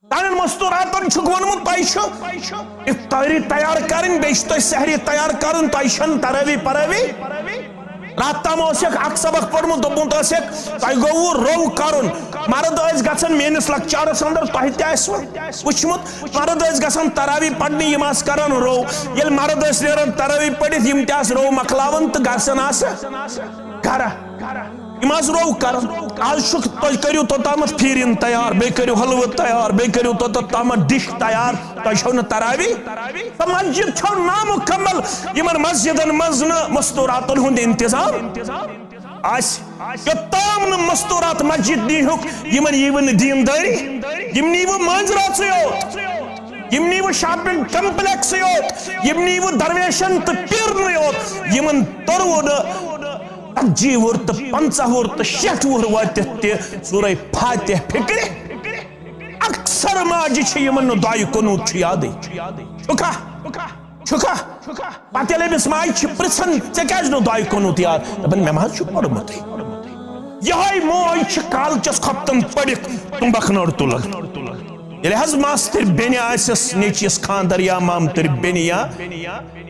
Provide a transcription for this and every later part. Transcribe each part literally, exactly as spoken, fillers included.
تہنٛدٮ۪ن مستوراتن چھُکھ ووٚنمُت، تۄہہِ چھُ افطاری تیار کرٕنۍ، بیٚیہِ چھُ تۄہہِ سحری تیار کرُن، تۄہہِ چھَنہٕ تراوی پراوی۔ راتھ تام اوس اکھ، اکھ سبق پوٚرمُت، دوٚپمُت اوس اکھ، تۄہہِ گوٚوٕ رو کرُن۔ مرد ٲسۍ گژھان میٲنِس لۄکچارس اندر، تۄہہِ تہِ آسِوٕ وٕچھمُت، مرد ٲسۍ گژھان تراوی پرنہِ، یِم آسہٕ کران رو۔ ییٚلہِ مرد ٲسۍ نیران تراوی پٔرِتھ، یِم تہِ آسہٕ رو مۄکلاوان تہٕ گژھان آسہٕ گرٕ۔ یِم آسہٕ رو کران۔ آز چھُکھ، تُہۍ کٔرِو توٚتامَتھ پھیٖرِن تیار، بیٚیہِ کٔرِو حلوٕ تیار، بیٚیہِ کٔرِو توٚتامَتھ ڈِش تیار۔ تۄہہِ چھو نہٕ تراوی؟ تہٕ مسجد چھو نامُکمل، یِمن مسجدن منٛز نہٕ مستوراتن ہُنٛد انتظام آسہِ۔ یوٚتام نہٕ مستورات مسجد نیٖہُکھ، یِمن یی وٕ نہٕ دیٖندٲری، یِم نی وٕ مٲنٛزِ رٲژٕے یوت، یِم نی وٕ شاپنگ کمپلیکسٕے یوت، یِم نی وٕ درویشن تہٕ پیرنٕے یوت، یِمن توٚروٕ نہٕ ژتجی وُہُر تہٕ پنٛژاہ وُہُر تہٕ شیٹھ وُہُر وٲتِتھ تہِ سورہ فاتح فکرِ۔ اکثر ماجہِ چھِ یِمن نہٕ دعایہِ قنوت چھُ یادٕے۔ چھُکھا؟ چھُکھا؟ پتہٕ ییٚلہِ أمِس ماجہِ چھِ پرژھان، "ژےٚ کیازِ نہٕ دعایہِ قنوت یاد؟" دپان، "مےٚ ما حظ چھُ پوٚرمُتٕے۔" یِہوٚے موج چھِ کالچس خۄفتن پٔڑِتھ تُمبکھ نٔر تُلان۔ ییٚلہِ حظ ماستٕرۍ بیٚنہِ آسٮ۪س نیٚچوِس خانٛدر یا مامتٕرۍ بیٚنہِ یا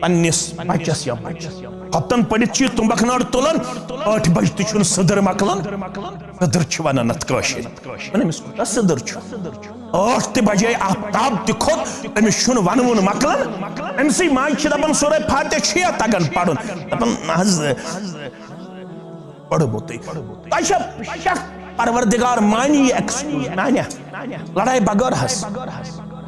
پننِس بچس یا بچس خۄفتن پٔڑِتھ چھِ یہِ تُمبکھ نٔر تُلان، ٲٹھِ بجہِ تہِ چھُنہٕ سٕدٕر مۄکلان۔ سٕدٕر چھِ ونان اتھ کٲشِرۍ۔ وَن أمِس کوٗتاہ سٕدٕر چھُ۔ ٲٹھ تہِ بجے، آفتاب تہِ کھوٚت، أمِس چھُنہٕ ونوُن مۄکلان۔ أمۍ سٕے ماجہِ چھِ دپان، سورہ فاتح چھُ یا تگان پرُن؟ دپان، نہ حظ، پرمُتٕے۔ تۄہہِ چھا شک پروردگار مانی یہِ ایکسکیوز؟ میانہِ لڑایہِ بغٲر حظ۔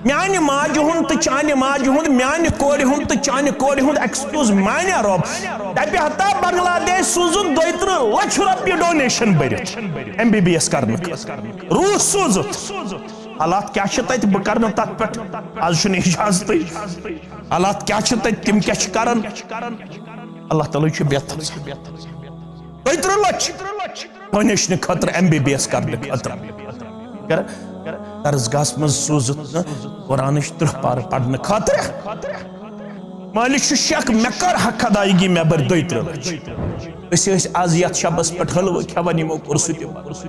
میانہِ ماجہِ ہُنٛد تہٕ چانہِ ماجہِ ہُنٛد، میانہِ کورِ ہُنٛد تہٕ چانہِ کورِ ہُنٛد ایکسکیوز مانیا رۄب؟ دپہِ ہتا بنگلہ دیش سوٗزُن دۄیہِ ترٕٛہ لچھ رۄپیہِ ڈونیشن بٔرِتھ ایم بی بی ایس کرنہٕ خٲطرٕ۔ روٗس سوٗزُتھ۔ حالات کیٛاہ چھِ تتہِ؟ بہٕ کرٕ نہٕ تتھ پٮ۪ٹھ، از چھُنہٕ اجازتٕے۔ حالات کیٛاہ چھِ تتہِ؟ تِم کیٛاہ چھِ کران؟ اللہ تعالیٰ چھُ بہتر۔ دۄیہِ ترٕٛہ لچھ ڈونیشنہٕ خٲطرٕ، ایم بی بی ایس کرنہٕ خٲطرٕ۔ کر-، درسگاہس منٛز سوٗزُتھ نہٕ قرآنٕچ ترٕٛہ پارٕ پرنہٕ خٲطرٕ۔ مٲلِس چھُ شک، مےٚ کر حق ادایگی، مےٚ بٔرۍ دۄیہِ ترٕٛہ لچھ۔ أسۍ ٲسۍ از یتھ شبس پٮ۪ٹھ حلوٕ کھٮ۪وان، یِمو کوٚر سُہ تہِ بنٛد۔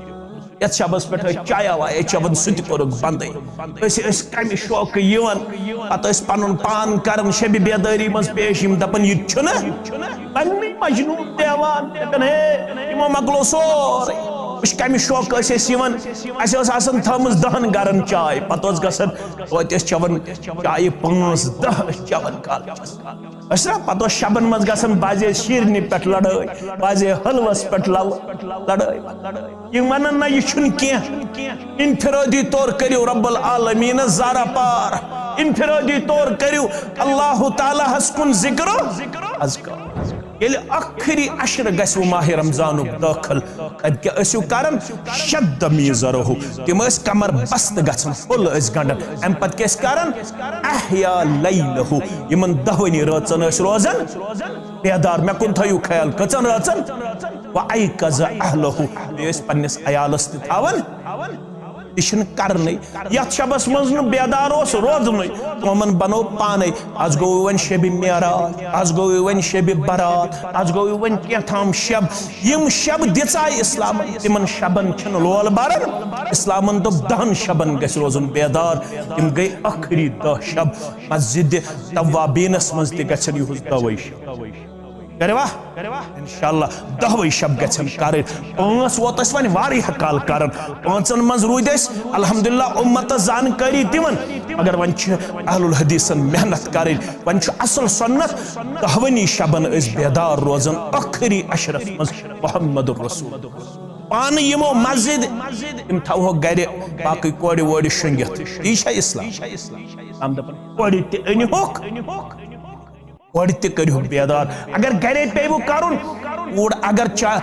یتھ شبس پٮ۪ٹھ ٲسۍ چایہ وایہ چٮ۪وان، سُہ تہِ کوٚرُکھ بندٕے۔ أسۍ ٲسۍ کمہِ شوقہٕ یِوان، پتہٕ ٲسۍ پنُن پان کران شبِ بیدٲری منٛز پیش۔ یِم دپان، یہِ تہِ چھُنہٕ پننُے مجنون دیوان۔ دپان، ہے، یِمو مۄکلو سورُے۔ وٕچھ، کمہِ شوقہٕ ٲسۍ أسۍ یِوان۔ اسہِ ٲس آسان تھٲومٕژ دہن گرن چاے، پتہٕ اوس گژھان، توتہِ ٲسۍ چٮ۪وان چایہِ پانٛژھ دہ ٲسۍ چٮ۪وان کالچس۔ أسۍ چھِنہ پتہٕ اوس شبن منٛز گژھان، بعضے شیٖرنہِ پٮ۪ٹھ لڑٲے، بعضے حلوس پٮ۪ٹھ لو-، لڑٲے۔ یِم ونان، نہ، یہِ چھُنہٕ کینٛہہ۔ انفرادی طور کٔرِو رب العالمینس زارا پار، انفرادی طور کٔرِو اللہ تعالیٰ ہس کُن ذکر و اذکار۔ ییٚلہِ ٲخری عشرٕ گژھِ وۄنۍ ماہِ رمضانُک دٲخل، تتہِ کیٛاہ ٲسِو کران؟ شد میٖزرہُ، تِم ٲسۍ کمر بستہٕ گژھان، پھُل ٲسۍ گنڈان۔ امہِ پتہٕ کیٛاہ ٲسۍ کران؟ احیا لیلہُ، یِمن دہوٕنی رٲژن ٲسۍ روزان بیدار۔ مےٚ کُن تھٲیِو خیال، کٔژن رٲژن؟ و ایقظ اہلہُ، بیٚیہِ ٲسۍ پننِس عیالس تہِ تھاوان۔ تہِ چھِنہٕ کرنٕے۔ یتھ شبس منٛز نہٕ بیدار اوس روزنٕے، تِمن بنوو پانے۔ از گوٚو وۄنۍ شبِ معراج، از گوٚو وۄنۍ شبِ برات، از گوٚو وۄنۍ کینٛہہ تام شب۔ یِم شب دِژاے اسلامن، تِمن شبن چھِنہٕ لول بران۔ اسلامن دوٚپ، دہن شبن گژھِ روزُن بیدار۔ تِم گٔے ٲخری دہ شب۔ مسجدِ توابینس منٛز تہِ گژھن یِہُس دہوے شب۔ کٔرِوا؟ انشاءاللہ دہوے شب گژھن کرٕنۍ۔ پانٛژھ ووت اسہِ وۄنۍ واریاہ کال کران۔ پانٛژن منٛز روٗدۍ أسۍ الحمدللہ امتس زانکٲری دِوان، مگر وۄنۍ چھِ اہل الحدیثن محنت کرٕنۍ۔ وۄنۍ چھُ اصل سنت دہوٕنی شبن أسۍ بیدار روزان ٲخری عشرس منٛز محمد الرسول۔ پانہٕ یِمو مسجد، یِم تھاوہوکھ گرِ، باقٕے کورِ وورِ شۄنگِتھ۔ یی چھا اسلام؟ اسلام دپان کورِ تہِ أنِہوکھ، گۄڈٕ تہِ کٔرِو بیدار۔ اگر گرے پیٚیِوٕ کرُن، کوٗر اگر چا-،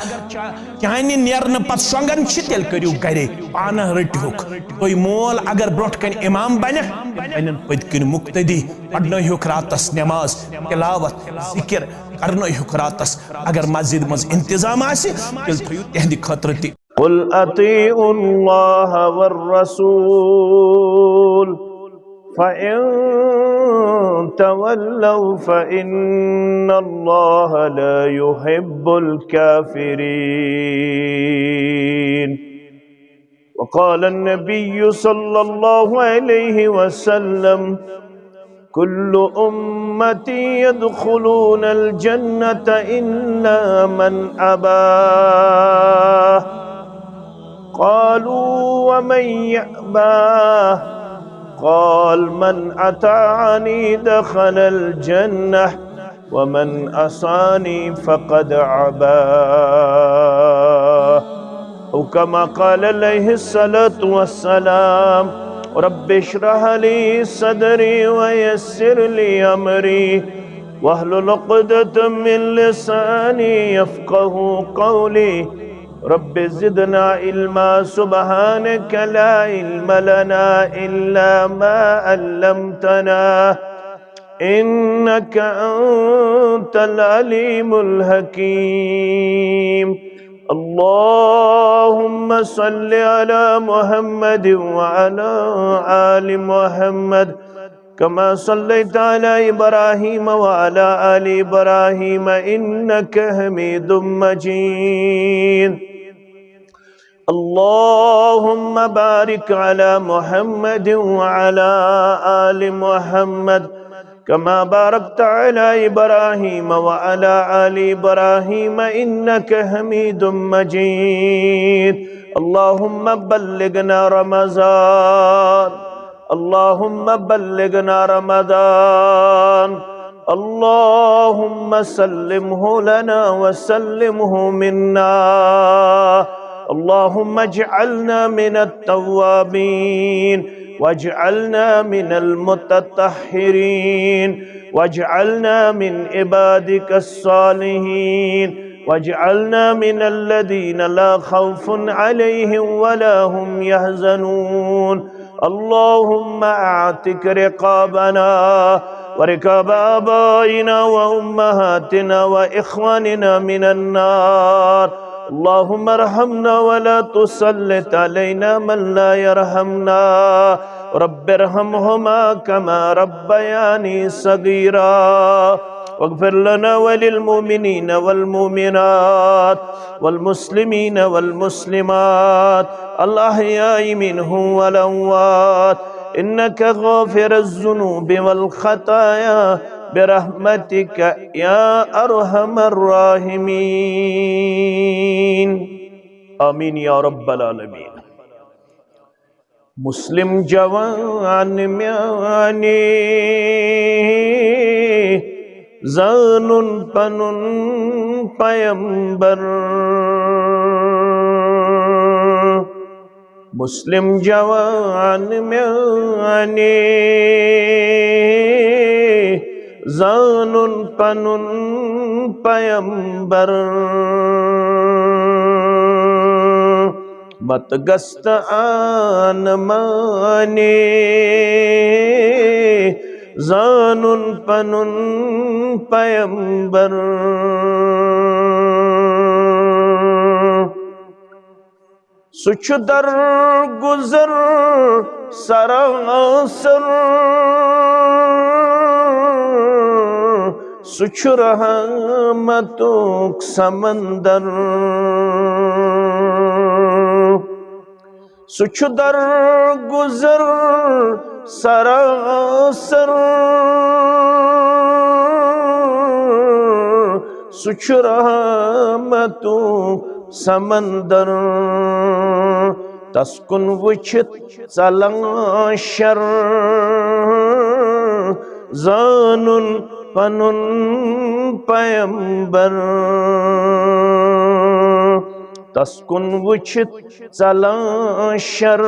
چانہِ نیرنہٕ پتہٕ شۄنگان چھِ، تیٚلہِ کٔرِو گرے۔ پانہٕ رٔٹِہُکھ۔ تُہۍ مول اگر برونٛٹھ کنہِ امام بنکھ، تیٚلہِ بنن پٔتۍ کِنۍ مقتدی۔ پرنٲیہُکھ راتس نماز، تلاوت، ذکر کرنٲیہُکھ راتس۔ اگر مسجد منٛز انتظام آسہِ، تیٚلہِ تھٲیِو تِہنٛدِ خٲطرٕ تہِ۔ قل أطيعوا الله والرسول فإن تولوا فإن الله لا يحب الكافرين. وقال النبي صلى الله عليه وسلم: كل أمتي يدخلون الجنة إلا من أبى. قالوا: ومن يأبى؟ قال: من أطاعني دخل الجنة، ومن عصاني فقد أبى. أو كما قال عليه الصلاة والسلام. رب اشرح لي صدري ويسر لي أمري واحلل عقدة من لساني يفقه قولي. رب زدنا علما، سبحانك لا علم لنا إلا ما علمتنا، إنك أنت العليم الحكيم. اللهم صل على محمد وعلى آل محمد كما صليت على إبراهيم وعلى آل إبراهيم إنك حميد مجيد. اللهم بارك على محمد وعلى آل محمد كما باركت على إبراهيم وعلى آل إبراهيم إنك حميد مجيد. اللهم بلغنا رمضان. اللهم بلغنا رمضان. اللهم سلمه لنا وسلمه منا. اللهم اجعلنا من التوابين واجعلنا من المتطهرين واجعلنا من عبادك الصالحين واجعلنا من الذين لا خوف عليهم ولا هم يحزنون. اللهم اعتق رقابنا ورقاب آبائنا وأمهاتنا وإخواننا من النار. اللهم ارحمنا ولا تسلط علينا من لا يرحمنا. رب ارحمهما كما ربياني صغيرا. واغفر لنا وللمؤمنين والمؤمنات والمسلمين والمسلمات الأحياء منهم والأموات إنك غافر الذنوب والخطايا برحمتك يا أرحم الراحمين. آمين يا رب العالمين. مسلم جوان میانہ، زانُن پنُن پیمبر۔ مسلم جوان میانہ، زانُن پنُن پیمبر۔ مت گژھ تہ آن مانہ، زانُن پنُن پیمبر۔ سُہ چھُ درگُزر سراسر، سُہ چھُ رحمتُک سمندر۔ سُہ چھُ درگُزر سراسر، سُہ چھُ رحمتُک سمندر۔ تس کُن وُچھِتھ ژلان شر، زانُن پنُن پیمبر۔ تس کُن وُچھِتھ ژلان شر،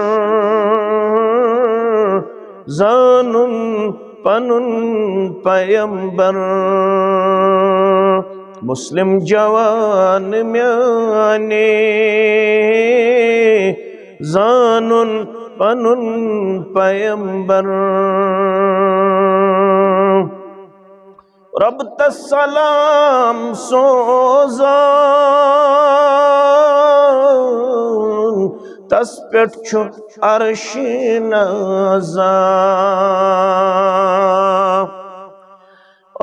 زانُن پنُن پیمبر۔ مسلم جوان میانہ، زانُن پنُن پیمبر۔ رب تس سلام سوزان، تس پٮ۪ٹھ چھُ عرش نازان۔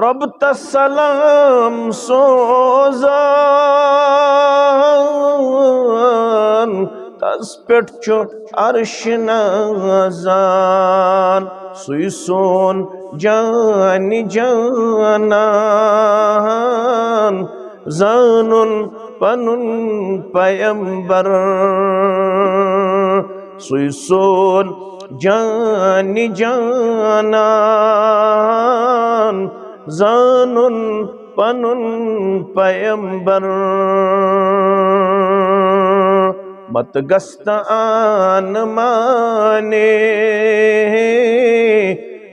رب تس سلام سوزان، تس پٮ۪ٹھ چھُ عرش نازان، سُے سون جان جانان، زانُن پنُن پیمبر۔ سُے سون جان جانان، زانُن پنُن پیمبر۔ مت گژھ تہٕ آن مانے،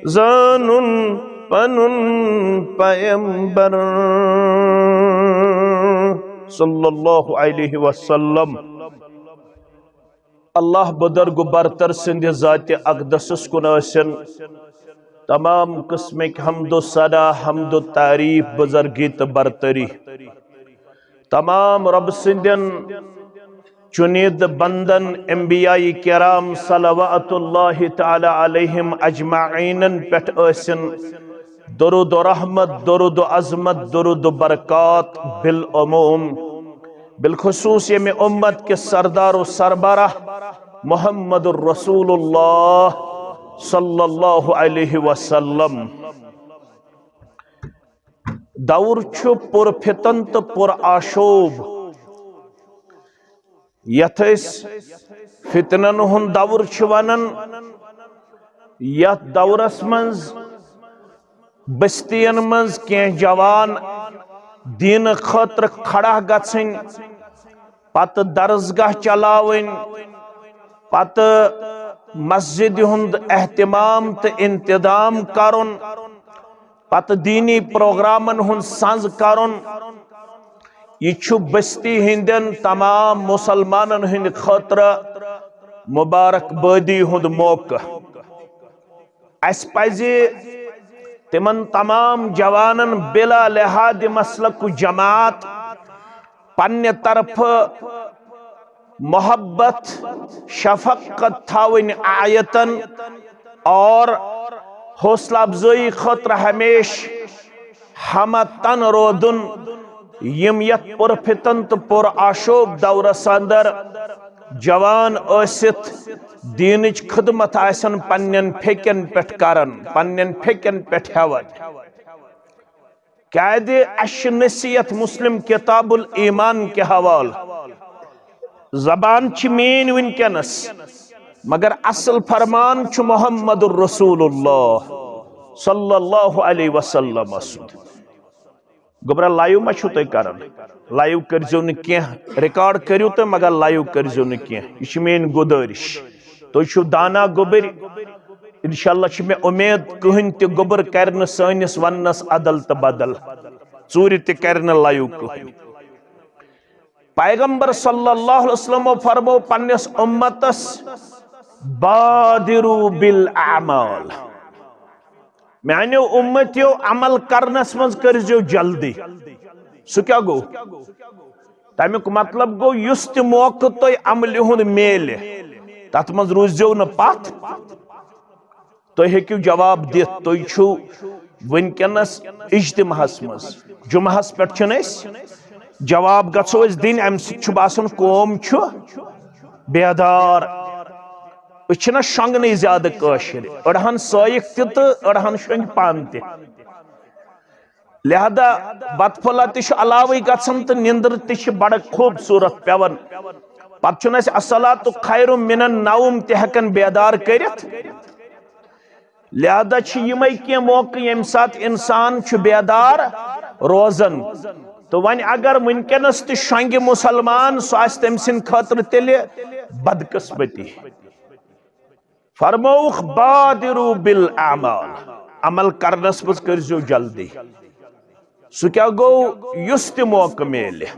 زانُن پنُن پیمبر۔ صلی اللہ علیہ وسلم۔ اللہ بزرگ برتر سٕنٛدِ ذاتِ اقدسس کُن ٲسِن تمام قسمٕکۍ حمد و ثنا، حمد و تعریف، بزرگی تہٕ برتری۔ تمام رب سٕنٛدٮ۪ن چُنیدٕ بندن، انبیاء کرام صلوات اللہ تعالی علیہم اجمعینن پٮ۪ٹھ ٲسِن درود و رحمت، درود و عظمت، درود و برکات بالعموم، بالخصوص ییٚمہِ امت کِس سردار و سربراہ محمد رسول اللہ صلی اللہ علیہ وسلم۔ دور چھُ پُر فتن تہٕ پُر آشوب، یتھ أسۍ فتنن ہُنٛد دور چھِ ونان۔ یتھ دورس منٛز بستین منٛز کینٛہہ جوان دیٖنہٕ خٲطرٕ کھڑا گژھٕنۍ، پتہٕ درسگاہ چلاوٕنۍ، پتہٕ مسجد ہُنٛد اہتمام تہٕ انتظام کرُن، پتہٕ دیٖنی پروگرامن ہُنٛد سنز کرُن۔ یہِ چھُ بستی ہٕنٛدٮ۪ن تمام مسلمانن ہٕنٛدِ خٲطرٕ مبارک بٲدی ہُنٛد موقعہٕ۔ اسہِ پزِ تِمن تمام جوانن بلا لحاظ مسلک و جماعت پننہِ طرفہٕ محبت، شفقت تھاوٕنۍ آیتن اور حوصلہ افزٲیی خٲطرٕ ہمیشہٕ ہمہ تن رودُن، یِم یتھ پُر فتن تہٕ پُر آشوب دورس اندر جوان ٲسِتھ دیٖنٕچ خدمت آسن پننٮ۪ن پھیکٮ۪ن پٮ۪ٹھ کران، پننٮ۪ن پھیکٮ۪ن پٮ۪ٹھ ہٮ۪وان۔ کیازِ اسہِ چھِ نصیحت مسلم کتاب الایمان کہِ حوالہٕ۔ زبان چھِ میٲنۍ وٕنکیٚنس، مگر اصل فرمان چھُ محمد رسول اللہ صلی اللہ علیہ وسلم سُنٛد۔ گوٚبرا، لایو ما چھِو تُہۍ کران؟ لایو کٔرزیو نہٕ کینٛہہ، ریکارڈ کٔرِو تُہۍ، مگر لایو کٔرزیو نہٕ کینٛہہ۔ یہِ چھِ میٲنۍ گُزٲرِش۔ تُہۍ چھِو دانا گوٚبٕرۍ۔ انشاءاللہ چھِ مےٚ اُمید، کٕہٕنۍ تہِ گوٚبُر کرِ نہٕ سٲنِس وننس ادل تہٕ بدل، ژوٗرِ تہِ کرِ نہٕ لایو کٕہٕنۍ۔ پیغمبر صلی اللہ علیہ وسلمو فرمو پننِس اُمتس، "بادروا بالاعمال"۔ میانیو اُمتیو، عمل کرنس منٛز کٔرزیو جلدی۔ سُہ کیٛاہ گوٚو؟ تمیُک مطلب گوٚو، یُس تہِ موقعہٕ تۄہہِ عملہِ ہُنٛد میلہِ، تتھ منٛز روٗززیو نہٕ پتھ۔ تُہۍ ہیٚکِو جواب دِتھ، تُہۍ چھِو وٕنکیٚنس اجتماعس منٛز، جمعہس پٮ۪ٹھ چھِنہٕ أسۍ، جواب گژھو أسۍ دِنۍ، امہِ سۭتۍ چھُ باسان قوم چھُ بیدار۔ أسۍ چھِنہ شۄنٛگنٕے زیادٕ کٲشِرۍ، أڑہن سٲیِکھ تہِ تہٕ أڑہن شۄنٛگۍ پانہٕ تہِ۔ لہذا بتہٕ پھوٚلہ تہِ چھُ علاوٕے گژھان تہٕ نِندٕر تہِ چھِ بڑٕ خوٗبصوٗرت پٮ۪وان۔ پتہٕ چھُنہٕ اَسہِ الصلاۃ خیر من النوم تہِ ہٮ۪کان بیدار کٔرِتھ۔ لہذا چھِ یِمے کینٛہہ موقعہٕ ییٚمہِ ساتہٕ انسان چھُ بیدار روزان۔ تہٕ وۄنۍ اگر وٕنکیٚنس تہِ شۄنٛگہِ مسلمان، سُہ آسہِ تٔمۍ سٕنٛدِ خٲطرٕ تیٚلہِ بدقسمتی۔ فرمووُکھ، "بادروا بالاعمال"، عمل کرنس منٛز کٔرزیو جلدی۔ سُہ کیٛاہ گوٚو؟ یُس تہِ موقعہٕ میلہِ،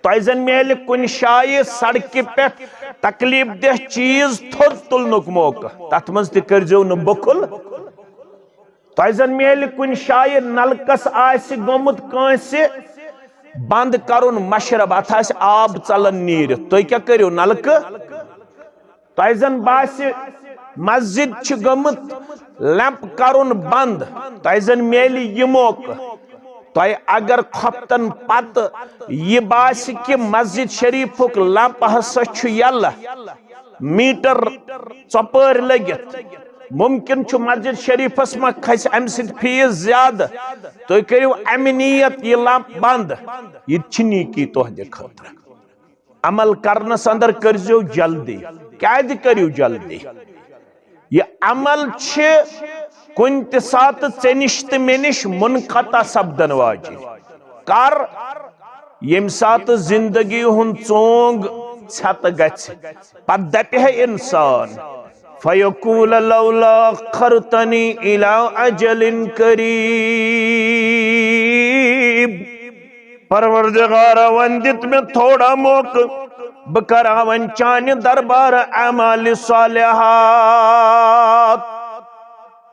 تۄہہِ زن میلہِ کُنہِ جایہِ سڑکہِ پٮ۪ٹھ تکلیف دہ چیز تھوٚد تُلنُک موقعہٕ، تتھ منٛز تہِ کٔرزیو نہٕ بخل۔ تۄہہِ زن میلہِ کُنہِ جایہِ نلکس آسہِ گوٚمُت کٲنٛسہِ بند کرُن مشرب، اتھ آسہِ آب ژلان نیٖرِتھ، تُہۍ کیٛاہ کٔرِو؟ نلکہٕ۔ تۄہہِ زن باسہِ مسجد چھِ گٔمٕژ لیمپ کرُن بند، تۄہہِ زن میلہِ یہِ موقعہٕ۔ تۄہہِ اگر خۄفتن پتہٕ یہِ باسہِ کہِ مسجد شریفُک لمپ ہسا چھُ یلہٕ میٹر ژۄپٲرۍ لٔگِتھ، ممکن چھُ مسجد شریفس ما کھسہِ امہِ سۭتۍ فیس زیادٕ، تُہۍ کٔرِو امہِ نیت یہِ لمپ بند۔ یہِ تہِ چھِ نیکی تُہنٛدِ خٲطرٕ۔ عمل کرنس اندر کٔرزیو جلدی۔ کیازِ کٔرِو جلدی؟ یہِ عمل چھِ کُنہِ تہِ ساتہٕ ژےٚ نِش تہٕ مےٚ نِش منقطع سپدن واجِنۍ۔ کر؟ ییٚمہِ ساتہٕ زندگی ہُنٛد ژونگ ژھٮ۪تہٕ گژھِ، پتہٕ دپہِ ہے انسان، فیقول لولا اخرتنی الی اجل قریب، پروردگارا، وۄنۍ دِتھ مےٚ تھوڑا موقعہٕ، بہٕ کرٕ ہا وۄنۍ چانہِ دربارٕ اعمال صالحات،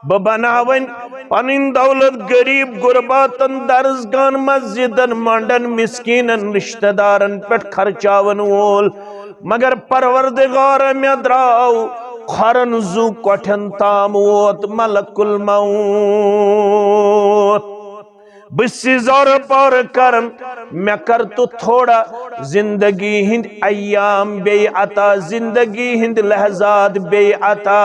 بہٕ بناوٕ وۄنۍ پنٕنۍ دولت غریب غرباتن، درسگاہن، مسجدن، منڈن، مسکینن، رشتہ دارن پٮ۪ٹھ خرچاون وول۔ مگر پروردگارا، مےٚ درٛاو کھۄرن زُو کۄٹھٮ۪ن تام ووت ملک الموت۔ بہٕ چھُس زارٕ پارٕ کران، مےٚ کر تہٕ تھوڑا زندگی ہٕنٛدۍ ایام بیٚیہِ عطا، زندگی ہٕنٛدۍ لحظات بیٚیہِ عطا۔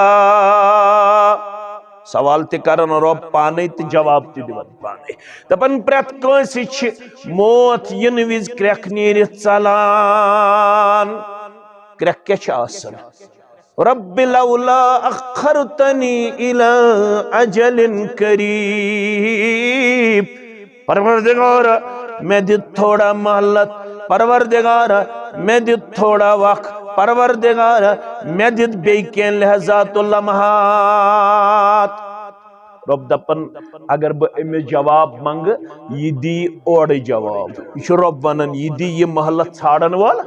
سوال تہِ کران رۄب پانے تہٕ جواب تہِ دِوان پانے۔ دپان پرٛٮ۪تھ کٲنٛسہِ چھِ موت یِنہٕ وِزِ کرٛٮ۪کھ نیٖرِتھ ژلان۔ کرٛٮ۪کھ کیٛاہ چھِ آسان؟ رب لولا اخرتنی الی اجل قریب۔ پروردگار، مےٚ دِ تھوڑا مہلت۔ پروردگار، مےٚ دِ تھوڑا وقت۔ پروردگار، مےٚ دِ بیٚیہِ کینٛہہ لحظات و لمحات۔ رۄب دپان، اگر بہٕ أمِس جواب منگہٕ، یہِ دی اورٕ جواب۔ یہِ چھُ رۄب ونان، یہِ دی یہِ مہلت ژھانڈن وول۔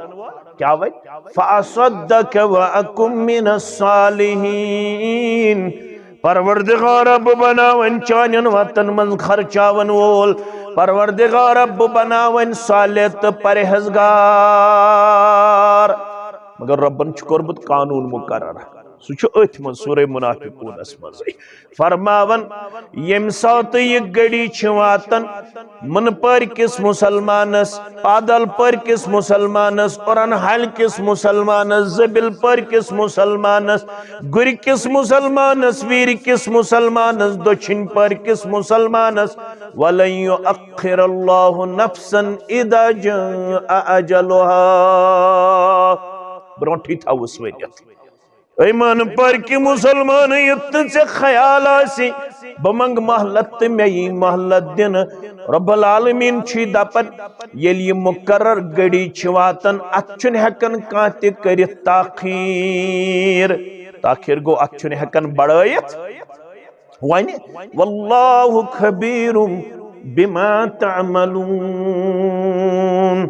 کیٛاہ وَنہِ؟ فَأَصَدَّقَ وَأَكُن مِّنَ الصَّالِحِينَ۔ پروردگارا، بہٕ بناوَن چانٮ۪ن وَتَن منٛز خرچاون وول۔ پروردگارا، بہٕ بناوَن صالح تہٕ پرہیزگار۔ مگر رۄبن چھُ کوٚرمُت قانوٗن مُقرر۔ سُہ چھُ أتھۍ منٛز سورہ منافقونس منٛزٕے۔ فرماوان، ییٚمہِ ساتہٕ یہِ گھڑی چھِ واتان، منہٕ پٲرۍ کِس مُسلمانس، پادل پٲرۍ کِس مُسلمانس، اُرن ہلۍ کِس مُسلمانس، زٔبِل پٲرۍ کِس مُسلمانس، گُرِ کِس مُسلمانس، ویٖرِ کِس مُسلمانس، دٔچھِنۍ پٲرۍ کِس مُسلمانس، وَلَن يُؤَخِّرَ اللَّهُ نَفْسًا إِذَا جَاءَ أَجَلُهَا۔ برونٛٹھٕے تھاوُس ؤنِتھ۔ ایمان پٲرۍ کہِ مُسلمان، یُتھ نہٕ ژےٚ خیال آسہِ، بہٕ منٛگہٕ مہلت تہٕ مےٚ یی مہلت دِنہٕ۔ رب العالمین چھُے دپان، ییٚلہِ یہِ مُقرر گھڑی چھِ واتان، اتھ چھُنہٕ ہٮ۪کان کانٛہہ تہِ کٔرِتھ تاخیر۔ تاخیر گوٚو، اتھ چھُنہٕ ہٮ۪کان بڑٲیِتھ۔ وۄنۍ، واللہ خبیر بما تعملون۔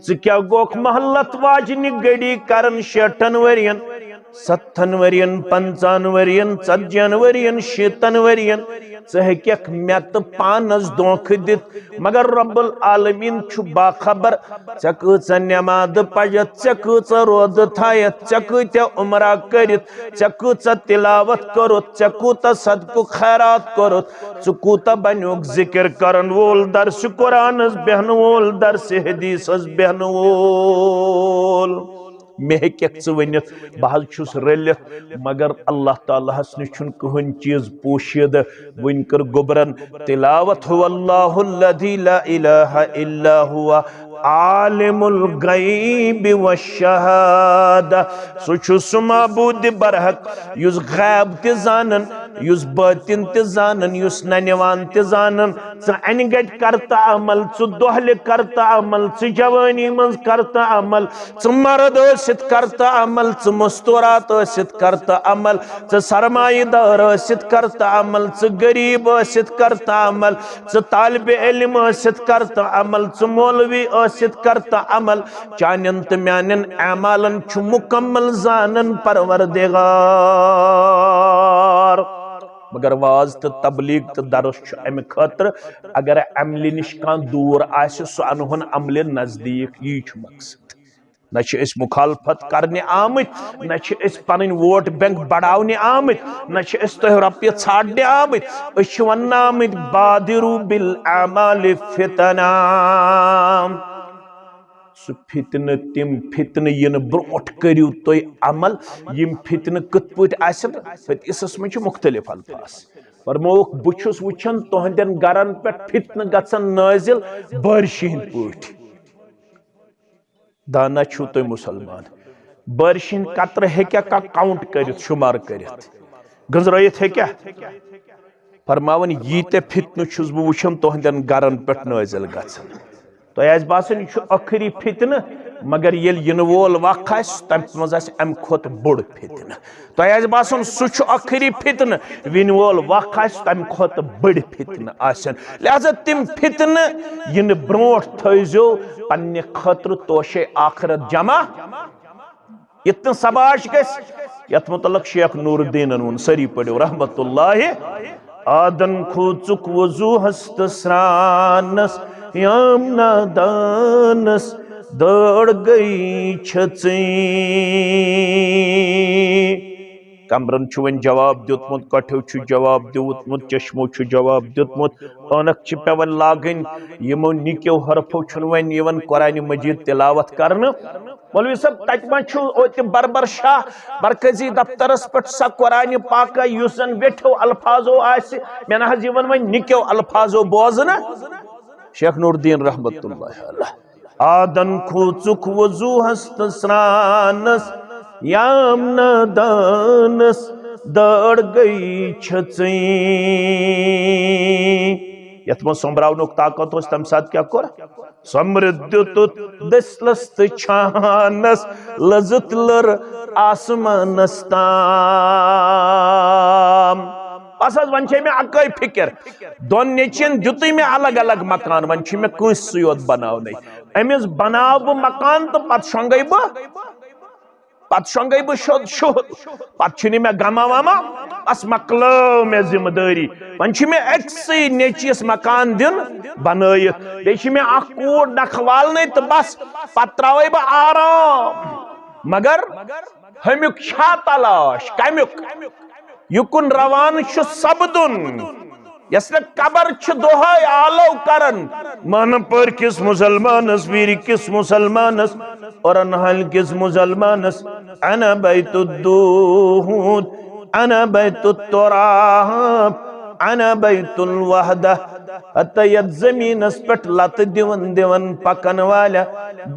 ژٕ کیٛاہ گوکھ مہلت واجنہِ گھڑی کران شیٹھن ؤرین، ستتھن ؤرین، پنژاہن ؤرین، ژتجین ؤرین، شیٖتن ؤرین؟ ژٕ ہیٚککھ مےٚ تہٕ پانس دھوکہٕ دِتھ، مگر رب العالمین چھُ باخبر۔ ژےٚ کۭژاہ نماز پجتھ، ژےٚ کۭژاہ روزٕ تھایتھ، ژےٚ کۭتیاہ عمرہ کٔرِتھ، ژےٚ کۭژاہ تلاوت کٔرٕتھ، ژےٚ کوٗتاہ صدقہٕ خیرات کوٚرُتھ، ژٕ کوٗتاہ بنیوکھ ذکر کرن وول، درس قرآنس بیہن وول، درس حدیثس بیہن وول؟ مےٚ ہیٚککھ ژٕ ؤنِتھ، بہٕ حظ چھُس رٔلِتھ، مگر اللہ تعالیٰ ہس نِش چھُنہٕ کٕہٕنۍ چیٖز پوشیدٕ۔ وۄنۍ کٔر گوٚبرن تلاوت، هو اللہ الذی لا الہ الا هو عالم الغیب والشہادہ۔ سُہ چھُ سُہ معبود برحق یُس غیب تہِ زانن، یُس باطن تہِ زانن، یُس ننوان تہِ زانن۔ ژٕ انہِ گٹہِ کر تہٕ عمل، ژٕ دۄہلہِ کر تہٕ عمل، ژٕ جوانی منٛز کر تہٕ عمل، ژٕ مرد ٲسِتھ کر تہٕ عمل، ژٕ مستورات ٲسِتھ کر تہٕ عمل، ژٕ سرمایہ دار ٲسِتھ کر تہٕ عمل، ژٕ غریب ٲسِتھ کر تہٕ عمل، ژٕ طالب علم ٲسِتھ کر تہٕ عمل، ژٕ مولوی ٲسِتھ کر تہٕ عمل۔ چانٮ۪ن تہٕ میانٮ۪ن اعمالن چھُ مکمل زانن پروردگار۔ مگر واز تہٕ تبلیغ تہٕ درس چھُ امہِ خٲطرٕ، اگر عملہِ نِش کانٛہہ دوٗر آسہِ، سُہ انہون عملہِ نزدیٖک، یی چھُ مقصد۔ نہ چھِ أسۍ مخالفت کرنہِ آمٕتۍ، نہ چھِ أسۍ پنٕنۍ ووٹ بینک بڑاونہِ آمٕتۍ، نہ چھِ أسۍ تۄہہِ رۄپیہِ ژھانڈنہِ آمٕتۍ۔ أسۍ چھِ وننہٕ آمٕتۍ، بادروا بالاعمال فتنا۔ سُہ فتنہٕ، تِم فتنہٕ یِنہٕ برونٹھ کٔرِو تُہۍ عمل۔ یِم فتنہٕ کِتھ پٲٹھۍ آسن؟ حدیثس منٛز چھِ مختلف الفاظ۔ فرمووُکھ، بہٕ چھُس وٕچھان تُہنٛدٮ۪ن گرن پٮ۪ٹھ فتنہٕ گژھن نٲزِل بٲرشہِ ہٕنٛدۍ پٲٹھۍ۔ دانا چھِو تُہۍ مُسلمان؟ بٲرشہِ ہٕنٛدۍ قطرٕ ہیٚکیٛاہ کانٛہہ count کٔرِتھ، شُمار کٔرِتھ، گٔنزرٲیِتھ ہیٚکیٛاہ؟ فرماوان، ییٖتیٛاہ فتنہٕ چھُس بہٕ وٕچھان تُہنٛدٮ۪ن گرن پٮ۪ٹھ نٲزِل گژھان۔ تۄہہِ آسہِ باسان، یہِ چھُ ٲخری فتنہٕ، مگر ییٚلہِ یِنہٕ وول وق آسہِ، تَمہِ منٛز آسہِ اَمہِ کھۄتہٕ بوٚڑ فتنہٕ۔ تۄہہِ آسہِ باسان، سُہ چھُ ٲخری فتنہٕ، وِنہِ وول وق آسہِ، تَمہِ کھۄتہٕ بٔڑۍ فتنہٕ آسن۔ لہذا تِم فتنہٕ یِنہٕ برونٹھ تھٲیزیو پننہِ خٲطرٕ توشے آخرت جمع۔ یِتھ نہٕ سباش گژھِ، یتھ متعلق شیخ نور الدینن ووٚن، سٲری پٔرِو رحمت اللہ۔ آدن کھوژُک وضوٗہس تہٕ سرٛانس، یام نادانس دٲڑ گٔیی چھٔژٕے۔ کمرن چھُ وۄنۍ جواب دیُتمُت، کۄٹھیو چھُ جواب دیُتمُت، چشمو چھُ جواب دیُتمُت، عٲنکھ چھِ پٮ۪وان لاگٕنۍ۔ یِمو نِکیو حرفو چھُنہٕ وۄنۍ یِوان قرآنِ مجیٖد تِلاوت کرنہٕ۔ مولوی صٲب، تتہِ ما چھُ اوتہِ بربر شاہ مرکزی دفترس پٮ۪ٹھ سۄ قرآنِ پاکہ یُس زن ویٹھیو الفاظو آسہِ؟ مےٚ نہ حظ یِوان وۄنۍ نِکیو الفاظو بوزنہٕ۔ شیخ نور الدین رحمت اللہ علیہ۔ آدن کھوژُک وضوٗہس تہٕ سرٛانس، یام نادانس دٲڑ گٔیی چھٔژٕے۔ یتھ منٛز سۄمبراونُک طاقت اوس، تمہِ ساتہٕ کیٛاہ کوٚر؟ سۄمبرِتھ دیُتُتھ دٔسلس تہٕ چھانس، لٔزٕتھ لٔر آسمانس تام۔ بس حظ، وۄنۍ چھے مےٚ اکٲے فکر، دۄن نیٚچوٮ۪ن دیُتُے مےٚ الگ الگ مکان، وۄنۍ چھُ مےٚ کٲنٛسہِ سٕے یوت بناونٕے۔ أمِس بناو بہٕ مکان تہٕ پتہٕ شۄنٛگے بہٕ، پتہٕ شۄنٛگے بہٕ شوٚد شُہُل، پتہٕ چھُنہٕ مےٚ غمہ ومہ، بس مۄکلٲو مےٚ ذمہٕ دٲری۔ وۄنۍ چھُ مےٚ أکسٕے نیٚچوِس مکان دیُن بنٲیِتھ، بیٚیہِ چھِ مےٚ اکھ کوٗر نکھٕ والنٕے تہٕ بس، پتہٕ ترٛاوَے بہٕ آرام۔ مگر ہُمیُک چھا تلاش؟ کمیُک؟ یُکُن روان چھُ سپدُن، یس نہٕ قبر چھِ دۄہے آلو کران۔ مانہ پورِ کِس مسلمانس، ویرِ کِس مسلمانس، اورن حل کِس مسلمانس، انا بیت الدود، انا بیت التراب، انا بیت الوحدہ۔ حتیٰ یتھ زمینس پٮ۪ٹھ لتہٕ دِوان دِوان پکن والیا،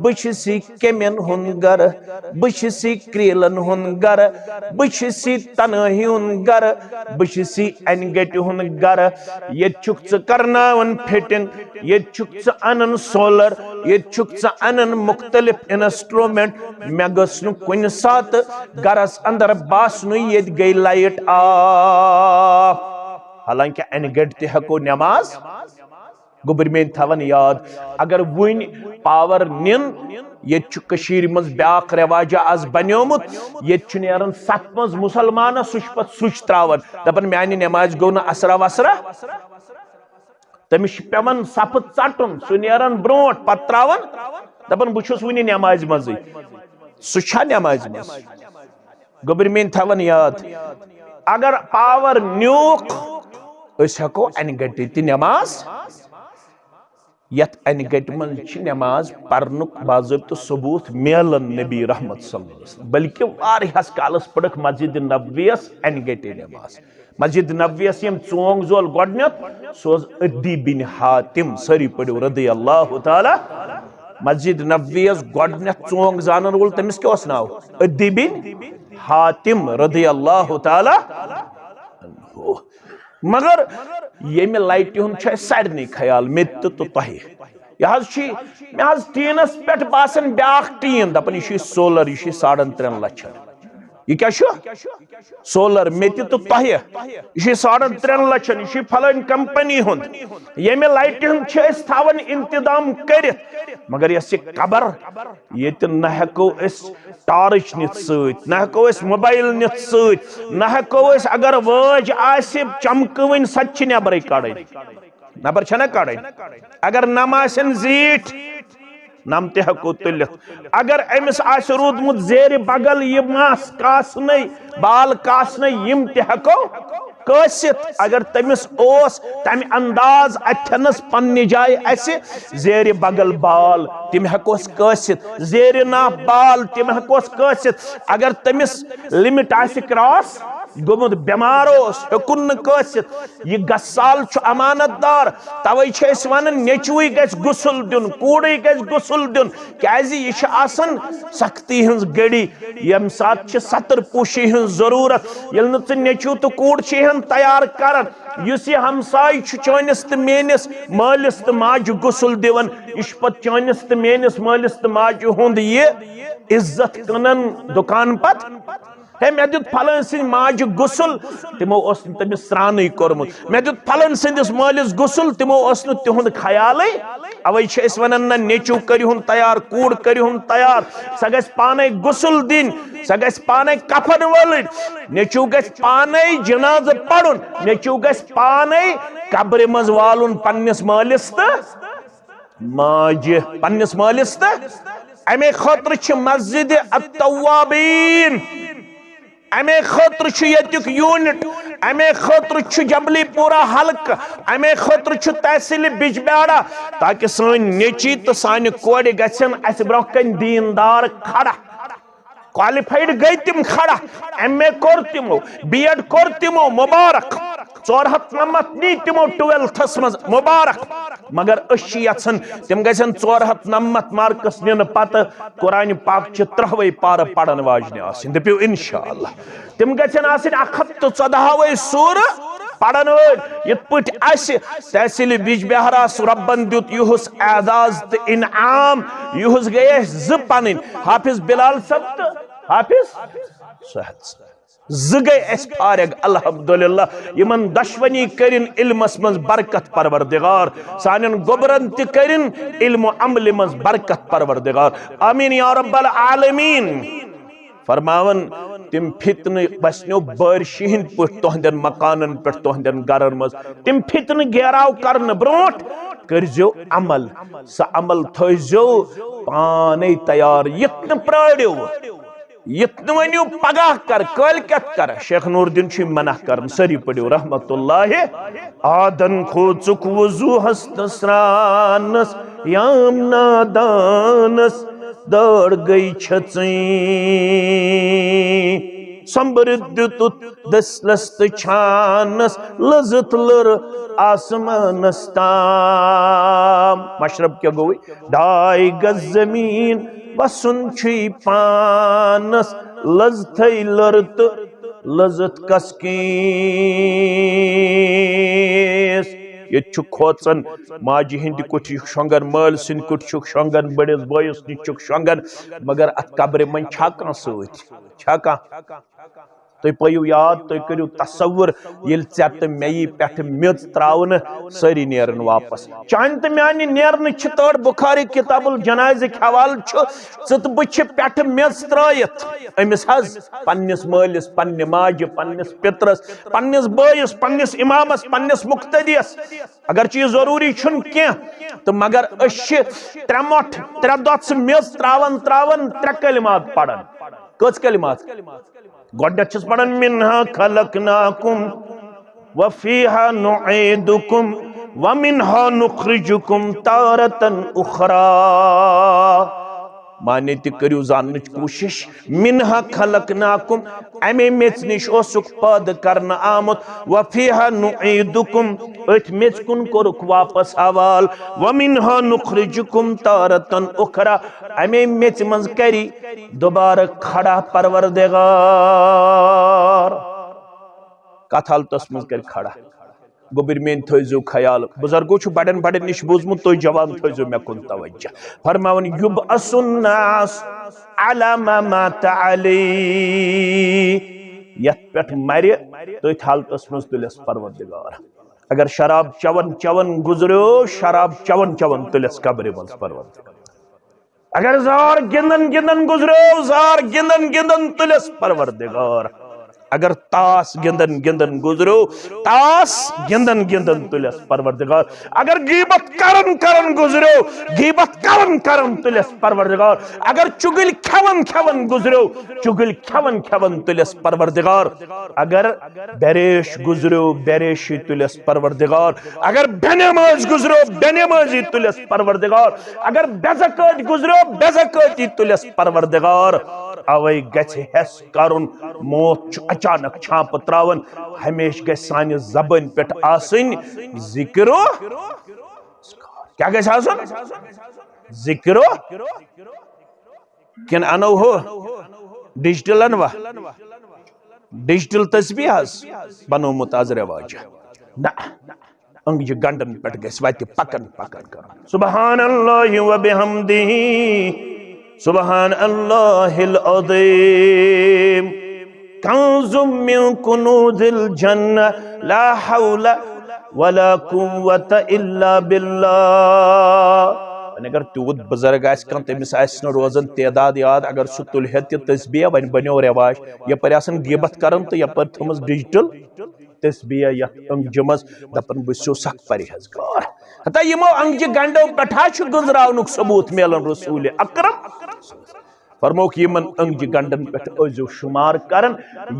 بہٕ چھُس یہِ کیمٮ۪ن ہُنٛد گرٕ، بہٕ چھُس یہِ کریلن ہُنٛد گرٕ، بہٕ چھُس یہِ تنہٲہی ہُنٛد گرٕ، بہٕ چھُس یہِ انہِ گٹہِ ہُنٛد گرٕ۔ ییٚتہِ چھُکھ ژٕ کرناوان fitting، ییٚتہِ چھُکھ ژٕ انان solar، ییٚتہِ چھُکھ ژٕ انان مختلف instrument۔ مےٚ گٔژھ نہٕ کُنہِ ساتہٕ گرس اندر باسنُے ییٚتہِ گٔے light off۔ حالانکہ انہِ گٹہِ تہِ ہٮ۪کو نماز۔ گوٚبرۍ میٲنۍ تھاوان یاد، اگر وُنہِ power نِن، ییٚتہِ چھُ کٔشیٖرِ منٛز بیٛاکھ رٮ۪واجا از بنیومُت، ییٚتہِ چھُ نیران صف منٛز مُسلمانس، سُہ چھُ پتہٕ switch تراوان، دپان، میانہِ نمازِ گوٚو نہٕ اثرا وثرا۔ تٔمِس چھُ پٮ۪وان صفہٕ ژٹُن، سُہ نیران برونٛٹھ، پتہٕ تراوان، دپان، بہٕ چھُس وُنہِ نمازِ منٛزٕے۔ سُہ چھا نمازِ منٛز؟ گوٚبرۍ میٲنۍ تھاوان یاد، اگر power نیوٗکھ، أسۍ ہٮ۪کو انہِ گٹہِ تہِ نماز، یتھ انہِ گٹہِ منٛز چھِ نماز پرنُک باضٲبطہٕ ثبوت میلان نبی رحمت صلی اللہ علیہ وسلم، بلکہ واریاہس کالس پٔرٕکھ مسجد نبویس انہِ گٹہِ نماز۔ مسجد نبویس یِم ژونگ زول گۄڈنیتھ، سُہ اوس عدی بن حاتم، سٲری پٔرِو رضی اللہ تعالیٰ۔ مسجد نبویس گۄڈنیتھ ژونگ زانن وول، تٔمِس کیٛاہ اوس ناو؟ عدی بن حاتم رضی اللہ تعالیٰ عنہ۔ مگر ییٚمہِ لایٹہِ ہُنٛد چھُ اَسہِ سارنٕے خیال، مےٚ تہِ تہٕ تۄہہِ۔ یہِ حظ چھُ، مےٚ حظ ٹیٖنَس پٮ۪ٹھ باسان بیٛاکھ ٹیٖن، دَپان، یہِ چھُ solar، یہِ چھُ ساڑن ترٛٮ۪ن لَچھَن۔ یہِ کیٛاہ چھُ؟ Solar، مےٚ تہِ تہٕ تۄہہِ۔ یہِ چھُ ساڑن ترٛٮ۪ن لَچھَن، یہِ چھُ فلٲنۍ کمپنی ہُنٛد۔ ییٚمہِ لایٹہِ ہُنٛد چھِ أسۍ تھاوان انتظام کٔرِتھ، مگر یۄس یہِ قبر، ییٚتہِ نہ ہٮ۪کو أسۍ ٹارٕچ نِتھ سۭتۍ، نہ ہٮ۪کو أسۍ موبایل نِتھ سۭتۍ، نہ ہٮ۪کو أسۍ، اگر وٲج آسہِ چمکہٕ وٕنۍ، سۄ تہِ چھِ نٮ۪برٕے کڑٕنۍ۔ نٮ۪بر چھَنہ کڑٕنۍ؟ اگر نَم آسن زیٖٹھۍ، نم تہِ ہٮ۪کو تُلِتھ۔ اگر أمِس آسہِ روٗدمُت زیرِ بغل یہِ مَس کاسنَے، بال کاسنَے، یِم تہِ ہٮ۪کو کٲسِتھ۔ اگر تٔمِس اوس تَمہِ انداز اَتھٮ۪نَس پننہِ جایہِ اَسہِ زیرِ بغل بال، تِم ہٮ۪کوس کٲسِتھ۔ زیرِ ناف بال، تِم ہٮ۪کوس کٲسِتھ۔ اگر تٔمِس limit آسہِ cross گوٚمُت، بٮ۪مار اوس، ہیوٚکُن نہٕ کٲسِتھ، یہِ غسال چھُ امانت دار۔ توے چھِ أسۍ ونان، نیٚچوٕے گژھِ غسل دیُن، کوٗرٕے گژھِ غسل دیُن، کیازِ یہِ چھِ آسان سختی ہٕنٛز گھڑی، ییٚمہِ ساتہٕ چھِ ستر پوشی ہٕنٛز ضروٗرت۔ ییٚلہِ نہٕ ژٕ نیٚچوٗ تہٕ کوٗر چھِ ہن تیار کران، یُس یہِ ہمساے چھُ چٲنِس تہٕ میٲنِس مٲلِس تہٕ ماجہِ غسل دِوان، یہِ چھُ پتہٕ چٲنِس تہٕ میٲنِس مٲلِس تہٕ ماجہِ ہُنٛد یہِ عزت کٕنان دُکان پتہٕ۔ ہے، مےٚ دیُت پھلٲنۍ سٕنٛدِ ماجہِ غسل، تِمو اوس نہٕ تٔمِس سرٛانٕے کوٚرمُت۔ مےٚ دیُت پھلٲنۍ سٕنٛدِس مٲلِس غسل، تِمو اوس نہٕ تِہُنٛد خیالٕے۔ اوے چھِ أسۍ ونان، نہ نیٚچوٗ کٔرِہُن تیار، کوٗر کٔرِہُن تیار، سۄ گژھِ پانے غسل دِنۍ، سۄ گژھِ پانے کفن وٲلٕنۍ، نیٚچوٗ گژھِ پانے جنازٕ پرُن، نیٚچوٗ گژھِ پانے قبرِ منٛز والُن پننِس مٲلِس تہٕ ماجہِ، پننِس مٲلِس تہٕ۔ امے خٲطرٕ چھِ مسجد التوابین، امے خٲطرٕ چھُ ییٚتیُک unit، امے خٲطرٕ چھُ جبلی پورہ حلقہٕ، امے خٲطرٕ چھُ تحصیل بجبیارہ، تاکہ سٲنۍ نیٚچی تہٕ سانہِ کورِ گژھن اسہِ برونٛہہ کنہِ دیندار کھڑا۔ Qualified گٔے تِم کھڑا، ایم اے کوٚر تِمو، بی ایڈ کوٚر تِمو، مبارک۔ ژور ہتھ نمتھ نی تِمو twelfthس منٛز، مبارک۔ مگر أسۍ چھِ یژھان تِم گژھن ژور ہتھ نمتھ marks نِنہٕ پتہٕ قرآن پاک چہِ ترٛہوے پارٕ پرن واجنہِ آسٕنۍ۔ دٔپِو انشاءاللہ۔ تِم گژھن آسٕنۍ اکھ ہتھ تہٕ ژۄدہوے سورٕ پرن وٲلۍ۔ یِتھ پٲٹھۍ اسہِ تحصیل بجبہارہس رۄبن دیُت یُہُس اعزاز تہٕ انعام، یُہُس گٔے اسہِ زٕ پنٕنۍ، حافظ بلال صٲب تہٕ حافظ سہد صٲب۔ زٕ گٔے اسہِ فارغ، الحمدللہ۔ یِمن دۄشوٕنی کٔرِن علمس منٛز برکت پروردگار، سانٮ۪ن گوٚبرن تہِ کٔرِن علم و عملہِ منٛز برکت پروردگار۔ آمین یا رب العالمین۔ فرماوان، تِم فتنہٕ وسنیو بٲرشہِ ہٕنٛدۍ پٲٹھۍ تُہنٛدٮ۪ن مکانن پٮ۪ٹھ، تُہنٛدٮ۪ن گرن منٛز۔ تِم فتنہٕ گیراو کرنہٕ برونٛٹھ کٔرزیو عمل۔ سُہ عمل تھٲیزیو پانے تیار، یِتھ نہٕ پرٲرِو، یِتھ نہٕ ؤنِو پگاہ کر، کٲلۍ کٮ۪تھ کر۔ شیخ نور الدین چھُ یہِ منع کران، سٲری پٔرِو رحمت اللہ۔ آدن کھوژُکھ وضوٗہس تہٕ سرٛانس، یام نادانس دٲر گٔے چھژٕے۔ سۄمبرِتھ دیُتُتھ دٔسلس تہٕ چھانس، لٔزٕتھ لٔر آسمانس تام۔ مشرب کیٛاہ گوٚوُے؟ ڈاے گز زمیٖن وسُن چھُے پانس، لٔزتھے لٔر تہٕ لٔزٕتھ کس کِس۔ ییٚتہِ چھُ کھوژان، ماجہِ ہٕنٛدِ کُٹھۍ چھُکھ شۄنٛگان، مٲلۍ سٕنٛدِ کُٹھۍ چھُکھ شۄنٛگان، بٔڑِس بٲیِس نِش چھُکھ شۄنٛگان، مگر اتھ قبرِ منٛز چھا کانٛہہ سۭتۍ؟ چھا کانٛہہ؟ تُہۍ پٲیِو یاد، تُہۍ کٔرِو تصور، ییٚلہِ ژےٚ تہٕ مےٚ یی پٮ۪ٹھٕ میٚژ ترٛاونہٕ، سٲری نیرن واپس۔ چانہِ تہٕ میانہِ نیرنٕچ چھِ تٲر۔ بخاری کتاب الجنائزٕکۍ حوالہٕ چھُ، ژٕ تہٕ بہٕ چھِ پٮ۪ٹھٕ میٚژ ترٛٲیِتھ أمِس حظ، پننِس مٲلِس، پننہِ ماجہِ، پننِس پِترس، پننِس بٲیِس، پننِس امامس، پننِس مقتدیس۔ اگرچہ یہِ ضروٗری چھُنہٕ کینٛہہ، تہٕ مگر أسۍ چھِ ترٛےٚ مۄٹھ، ترٛےٚ دۄژٕ میٚژ ترٛاوان ترٛاوان ترٛےٚ کلمات پران۔ کٔژ کلمات؟ گۄڈٕنٮ۪تھ چھِس پران، منها خلقناكم وفيها نعيدكم ومنها نخرجكم تارة أخرى۔ معنی تہِ کٔرِو زاننٕچ کوٗشِش۔ منها خلقناكم، امے میٚژِ نِش اوسُکھ پٲدٕ کرنہٕ آمُت۔ وفيها نعيدكم، أتھۍ میٚژِ کُن کوٚرُکھ واپس حوال۔ ومنها نخرجكم تارة أخرى، امے میٚژِ منٛز کری دوبارٕ کھڑا پروردگار۔ کتھ حالتس منٛز کر کھڑا؟ گوٚبرۍ میٲنۍ تھٲیزیو خیال۔ بزرگو چھُ بڑٮ۪ن بڑٮ۪ن نِش بوٗزمُت، تُہۍ جوان تھٲیزیو مےٚ کُن توجہ۔ فرماوان، یبعث الناس على ما مات عليه۔ یتھ پٮ۪ٹھ مرِ، تٔتھۍ حالتس منٛز تُلٮ۪س پروردگار۔ اگر شراب چون چون گزریو، شراب چون چون تُلٮ۪س قبرِ منٛز پروردگار۔ اگر زار گِنٛدن گِنٛدن گزریو، زار گِنٛدن گِنٛدن تُلٮ۪س پروردگار۔ اگر تاس گِنٛدن گِنٛدن گُزریو، تاس گِنٛدن گِنٛدن تُلٮ۪س پروردگار۔ اگر غیبت کرن کرن گُزریو، غیبت کرن کرن تُلٮ۪س پروردگار۔ اگر چُگٕلۍ کھٮ۪ون کھٮ۪ون گُزریو، چُگٕلۍ کھٮ۪ون کھٮ۪ون تُلٮ۪س پروردگار۔ اگر بیریش گُزریو، بیریشی تُلٮ۪س پروردگار۔ اگر بے نماز گُزریو، بے نمازی تُلٮ۪س پروردگار۔ اگر بے زکٲتۍ گُزریو، بے زکٲتی تُلٮ۪س پروردگار۔ اوے گژھِ ہٮ۪س کرُن، موت چھُ اچانک چھانپہٕ تراوان۔ ہمیشہِ گژھِ سانہِ زبٲنۍ پٮ۪ٹھ آسٕنۍ ذکر و، کیٛاہ گژھِ آسُن؟ ذکر و، کِنہٕ انو ہُہ ڈیجیٹل انوا؟ ڈیجیٹل تسبیح حظ بنومُت از رواج۔ نہ، أنٛگجہِ گنٛڈن پٮ۪ٹھ گژھِ وتہِ پکن پکن کرُن۔ سبحان اللہ و بحمدہ، سبحان اللہ العظیم، کنز من کنوز الجنہ، لا حول ولا قوت الا باللہ۔ وۄنۍ اگر تیوٗت بُزرگ آسہِ کانٛہہ، تٔمِس آسہِ نہٕ روزان تعداد یاد، اگر سُہ تُلہِ ہا تہِ تسبیح، وۄنۍ بنیو رٮ۪واج۔ یپٲرۍ آسان غیبت کران تہٕ یپٲرۍ تھٲومٕژ ڈیجیٹل تسبیح یتھ أنٛگجہِ منٛز، دپان بہٕ چھُسو سخ پرہیزگار۔ ہتا یِمو أنٛگجہِ گنٛڈو پٮ۪ٹھا چھُ گٔنٛزراونُک ثبوت میلان رسول اکرم۔ فرمووُکھ، یِمن أنٛگجہِ گنٛڈن پٮ۪ٹھ ٲسۍزیو شُمار کران،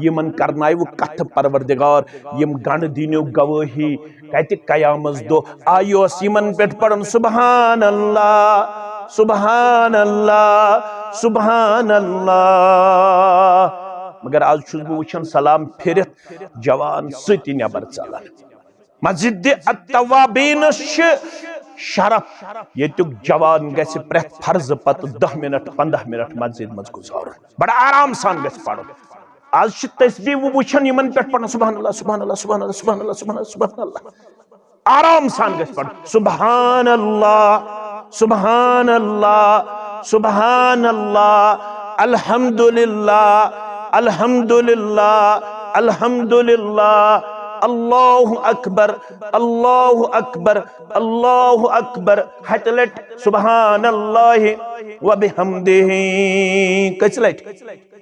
یِمن کرناوٕ کتھٕ پروردگار، یِم گنٛڈ دِنو گوٲہی کتہِ قیامس دۄہ۔ آ، یہِ اوس یِمن پٮ۪ٹھ پران، سبحان اللہ، سبحان اللہ، سبحان اللہ۔ مگر از چھُس بہٕ وٕچھان سلام پھِرِتھ جوان سۭتۍ نٮ۪بر ژلان۔ مسجد التوابینس چھِ شرف، ییٚتیُک جوان گژھِ پرٛٮ۪تھ فرضہٕ پتہٕ دَہ منٹ، پنٛداہ منٹ مسجد منٛز گُزارُن، بڑٕ آرام سان گژھِ پرُن۔ از چھِ تسبیح وٕچھان یِمن پٮ۪ٹھ پران، سبحان اللہ، سبحان اللہ، سبحان اللہ، سبحان اللہ، سبحان اللہ، سبحان اللہ۔ آرام سان گژھِ پرُن، سبحان اللہ، سبحان اللہ، سبحان اللہ، الحمدللہ، الحمدللہ، الحمدللہ، اللہ اکبر، اللہ اکبر، اللہ اکبر۔ ہتہِ لٹہِ سبحان اللہ و بحمدہ۔ کٔژِ لٹہِ؟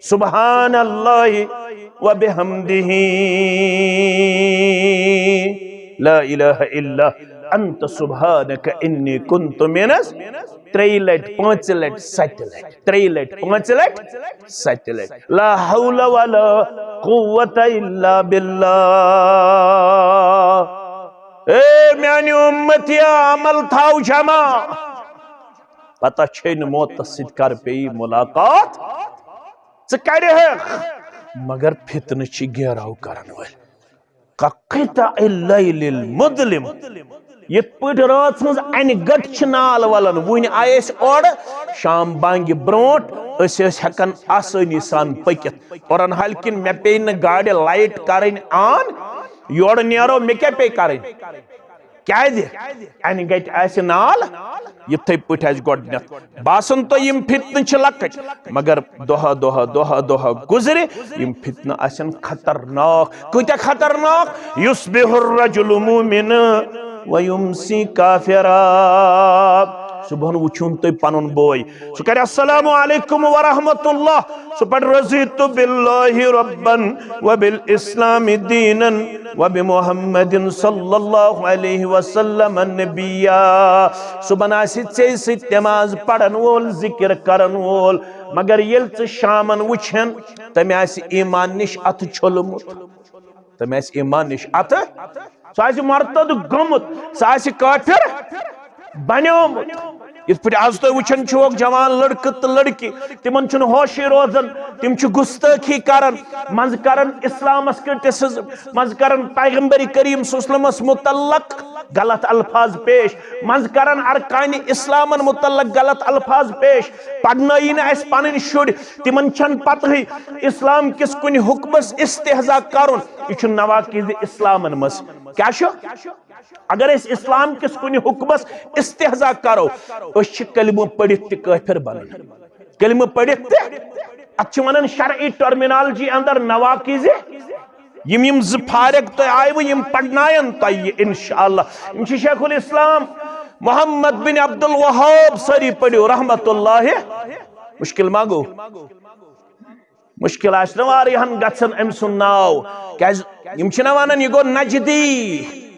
سبحان اللہ و بحمدہ، لا الہ الا انت سبحانک انی کنت من الظ-، ترٛیٚیہِ لٹہِ، پانٛژِ لٹہِ، ستہِ لٹہِ، ترٛیٚیہِ لٹہِ، پانٛژِ لٹہِ، ستہِ لٹہِ۔ لا حول ولا قوت الا باللہ۔ اے میانہِ اُمتیا، عمل تھاو جمع۔ پتہ چھے نہٕ موتس سۭتۍ کر پیٚیہِ ملاقات۔ ژٕ کڑِہکھ، مگر فتنہٕ چھِ گیراو کرن وٲلۍ۔ کقطع اللیل المظلم۔ یِتھ پٲٹھۍ رٲژ ہٕنٛز انہِ گٔٹ چھِ نال ولان، وُنہِ آیہِ أسۍ اورٕ، شام بانگہِ برونٹھ أسۍ ٲسۍ ہٮ۪کان آسٲنی سان پٔکِتھ۔ قرآن حال کِنۍ مےٚ پیٚیہِ نہٕ گاڑِ لایٹ کرٕنۍ آن، یورٕ نیرو مےٚ کیٛاہ پیٚیہِ کرٕنۍ؟ کیازِ؟ انہِ گٹہِ آسہِ نال، یِتھے پٲٹھۍ آسہِ گۄڈٕنیتھ باسان تۄہہِ یِم فتنہٕ چھِ لۄکٕٹۍ، مگر دۄہ دۄہ، دۄہ دۄہ گُزرِ، یِم فتنہٕ آسن خطرناک۔ کۭتیاہ خطرناک؟ یصبح الرجل مؤمنا ویمسی کافرا۔ صبحن وٕچھُن تُہۍ پنُن بوے، سُہ کرِ السلام علیکم ورحمۃ اللہ، سُہ پرِ رضیت باللہ ربا وبالاسلام دینا وبمحمد صلی اللہ علیہ وسلم نبیا۔ صبحن آسہِ ژےٚ سۭتۍ نماز پرن وول، ذکر کرن وول، مگر ییٚلہِ ژٕ شامن وٕچھن، تٔمۍ آسہِ ایمان نِش اتھٕ چھوٚلمُت۔ تٔمۍ آسہِ ایمان نِش اتھٕ، سُہ آسہِ مرتد گوٚمُت، سُہ آسہِ کافر بنیومُت۔ یِتھ پٲٹھۍ از تُہۍ وٕچھان چھِوکھ جوان لڑکہٕ تہٕ لڑکی، تِمن چھُنہٕ ہوشٕے روزان، تِم چھِ گستٲخی کران، منٛزٕ کران اسلامس criticism، منٛزٕ کران پیغمبر کریم صلی اللہ علیہ وسلمس متعلق غلط الفاظ پیش، منٛزٕ کران ارکانِ اسلامن متعلق غلط الفاظ پیش۔ پرنٲیی نہٕ اسہِ پنٕنۍ شُرۍ، تِمن چھنہٕ پتہٕے اسلام کِس کُنہِ حکمس استحضا کرُن۔ یہِ چھُ نواقض اسلامن منٛز۔ کیٛاہ چھُ؟ اگر أسۍ اسلام کِس کُنہِ حکمس استحضا کرو، أسۍ چھِ کلمہٕ پٔرِتھ تہِ کٲفر بنان۔ کلمہٕ پٔرِتھ تہِ، اتھ چھِ ونان شرعی terminology اندر نواقض۔ یِم یِم زٕ فارق تۄہہِ آیوٕ، یِم پرناین تۄہہِ یہِ انشاءاللہ۔ یِم چھِ شیخ الاسلام محمد بن عبد الوہاب، سٲری پٔرِو رحمت اللہ۔ مشکل ما گوٚو؟ مشکل آسہِ نہٕ واریاہن گژھان أمۍ سُنٛد ناو۔ کیازِ؟ یِم چھِنہ ونان، یہِ گوٚو نجدی۔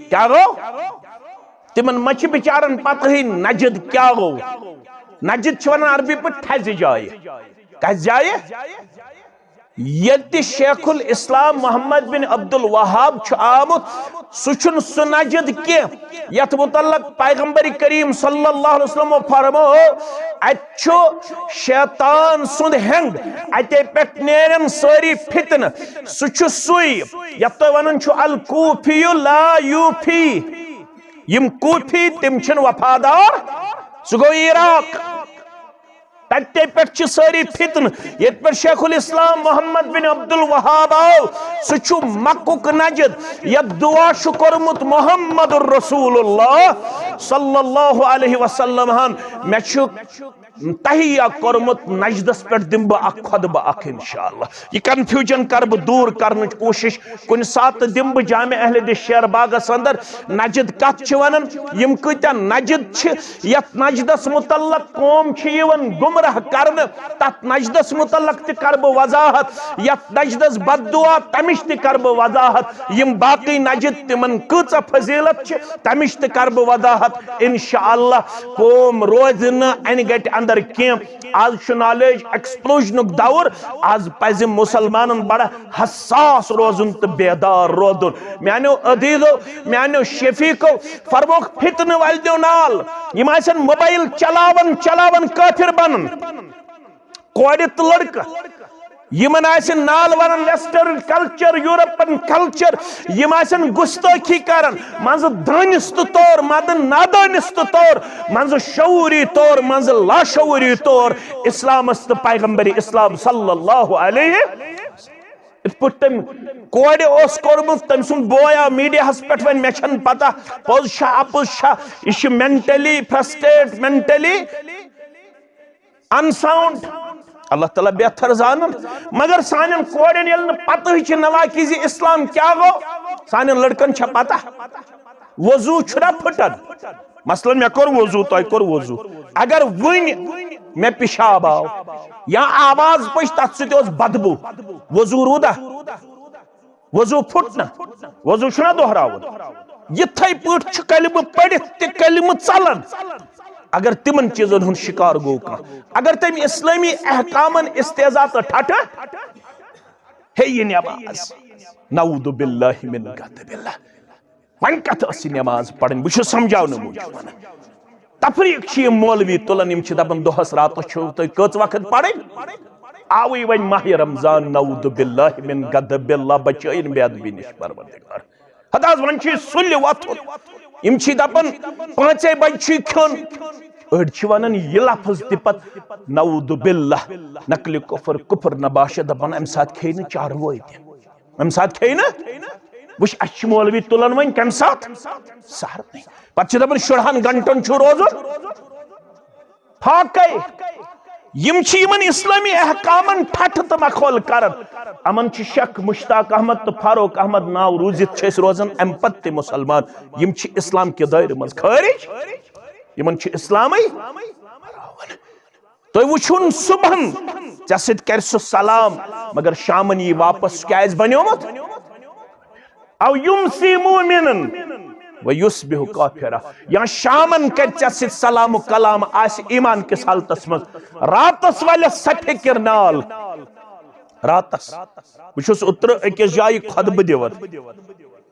کیٛاہ گوٚو؟ تِمن ما چھِ بِچارن پتہٕے نجد کیٛاہ گوٚو؟ نجد چھِ ونان عربی پٲٹھۍ تھزِ جایہِ۔ کتھ جایہِ؟ ییٚتہِ شیخ الاسلام محمد بن عبد الوہاب چھُ آمُت، سُہ چھُنہٕ سُہ نجد کینٛہہ یتھ متعلق پیغمبر کریم صلی اللہ علیہ وسلم فرمو، اتہِ چھُ شیطان سُنٛد ہینگ، اتے پٮ۪ٹھ نیرن سٲری فتنہٕ۔ سُہ چھُ سُے یتھ تُہۍ ونان چھُ الکوفی لا یوفی۔ یِم کوفی، تِم چھِنہٕ وفادار، سُہ گوٚو عراق۔ تتے پٮ۪ٹھ چھِ سٲری فتنہٕ۔ ییٚتہِ پٮ۪ٹھ شیخ الاسلام محمد بن عبد الوہاب آو، سُہ چھُ مکُک نجد۔ یتھ دعا چھُ کوٚرمُت محمد رسول اللہ صلی اللہ علیہ وسلم ہن، مےٚ چھُ تہیا کوٚرمُت، نجدس پٮ۪ٹھ دِمہٕ بہٕ اکھ خطبہٕ اکھ انشاءاللہ۔ یہِ confusion کرٕ بہٕ دوٗر کرنٕچ کوٗشش۔ کُنہِ ساتہٕ دِمہٕ بہٕ جامع اہل حدیث شیر باغس اندر نجد کتھ چھِ ونان، یِم کۭتیاہ نجد چھِ، یتھ نجدس متعلق قوم چھِ یِوان گمراہ کرنہٕ، تتھ نجدس متعلق تہِ کرٕ بہٕ وضاحت، یتھ نجدس بددعا تمِچ تہِ کرٕ بہٕ وضاحت، یِم باقٕے نجد تِمن کۭژاہ فضیلت چھِ تمِچ تہِ کرٕ بہٕ وضاحت۔ انشاءاللہ قوم روزِ نہٕ انہِ گٹہِ اندر کینٛہہ۔ آز چھُ knowledge explosionُک دور، آز پزِ مسلمانن بڑٕ حساس روزُن تہٕ بیدار روزُن۔ میانیو عزیزو، میانیو شفیقو، فرموکھ فتنہٕ والہِ دیو نال۔ یِم آسن موبایل چلاوان چلاوان کٲفر بنان، کورِ تہٕ لڑکہٕ۔ یِمن آسہِ نال ونان western culture، European culture، یِم آسن گستٲخی کران، منٛزٕ دٲنِستہٕ طور، منٛزٕ نادٲنِستہٕ طور، منٛزٕ شعوٗری طور، منٛزٕ لاشعوٗری طور اسلامس تہٕ پیغمبر اسلام صلی اللہ علیہ۔ یِتھ پٲٹھۍ تٔمۍ کورِ اوس کوٚرمُت، تٔمۍ سُنٛد بوے آو میٖڈیاہَس پٮ۪ٹھ، وۄنۍ مےٚ چھَنہٕ پَتہ پوٚز چھا اَپُز چھا، یہِ چھِ mentally frustrate، mentally unsound۔ اللہ تعالیٰ بہتر زانن، مگر سانٮ۪ن کورٮ۪ن ییٚلہِ نہٕ پَتہٕے چھِ نواقضِ اسلام کیٛاہ گوٚو، سانٮ۪ن لٔڑکَن چھا پَتہ؟ وضو چھُنہ پھٕٹان؟ مثلاً مےٚ کوٚر وضو، تۄہہِ کوٚر وضو، اگر وٕنۍ مےٚ پِشاب آو یا آواز پٔچ، تَتھ سۭتۍ اوس بدبو، وضو روٗدا؟ وضو پھُٹ نہ، وضو چھُنہ دۄہراوُن۔ یِتھَے پٲٹھۍ چھُ کلمہٕ پٔرِتھ تہِ کلمہٕ ژلان، اگر تِمن چیٖزن ہُنٛد شِکار گوٚو کانٛہہ، اگر تٔمۍ اسلٲمی احکامن استحضا تہٕ ٹھٹھٕ ہے یہِ نٮ۪ماز۔ نعوذ باللہ من غضب اللہ۔ وۄنۍ کتھ ٲس یہِ نٮ۪ماز پرٕنۍ؟ بہٕ چھُس سمجھاونہٕ موٗجوٗب ونان۔ تفریق چھِ یِم مولوی تُلان، یِم چھِ دپان دۄہس راتس چھِو تُہۍ کٔژ وقت پرٕنۍ؟ آوٕے وۄنۍ ماہِ رمضان، نعوذ باللہ من غضب اللہ، بچٲیِن بے ادبی نِش پروردگار۔ ہتہٕ حظ وۄنۍ چھُ یہِ سُلہِ وۄتھُن۔ یِم چھِ دپان پانٛژے بجہِ چھُ یہِ کھیوٚن۔ أڑۍ چھِ ونان یہِ لفظ تہِ پتہٕ، نعوذ باللہ، نقلِ کفر، کفر نباشہ، دپان امہِ ساتہٕ کھیٚیہِ نہٕ چاروٲے تہِ۔ امہِ ساتہٕ کھیٚیہِ نہٕ۔ وٕچھ، اَسہِ چھِ مولوی تُلان وۄنۍ کَمہِ ساتہٕ؟ سحرنٕے۔ پتہٕ چھِ دَپان شُرہَن گھنٹَن چھُ روزُن۔ فاقے۔ یِم چھِ یِمَن اِسلٲمی احکامَن ٹھَٹھٕ تہٕ مخول کران۔ یِمَن چھِ شیخ مشتاق احمد تہٕ فاروق احمد ناو روٗزِتھ چھِ أسۍ روزان اَمہِ پتہٕ تہِ مُسلمان۔ یِم چھِ اِسلام کہِ دٲیرٕ منٛز خٲرج۔ یِمَن چھُ اِسلامٕے ہراوان۔ تُہۍ وٕچھُن صُبحن ژےٚ سۭتۍ کرِ سُہ سلام، مگر شامن یی واپس، سُہ کیازِ بنیومُت؟ او یمسی مومنن و یصبح کافرا۔ یا شامن کرِ ژےٚ سۭتۍ سلام و کلام، آسہِ ایمان کِس حالتس منٛز، راتس والٮ۪س سفید کرنال۔ راتس۔ بہٕ چھُس اوترٕ أکِس جایہِ خطبہٕ دِوان۔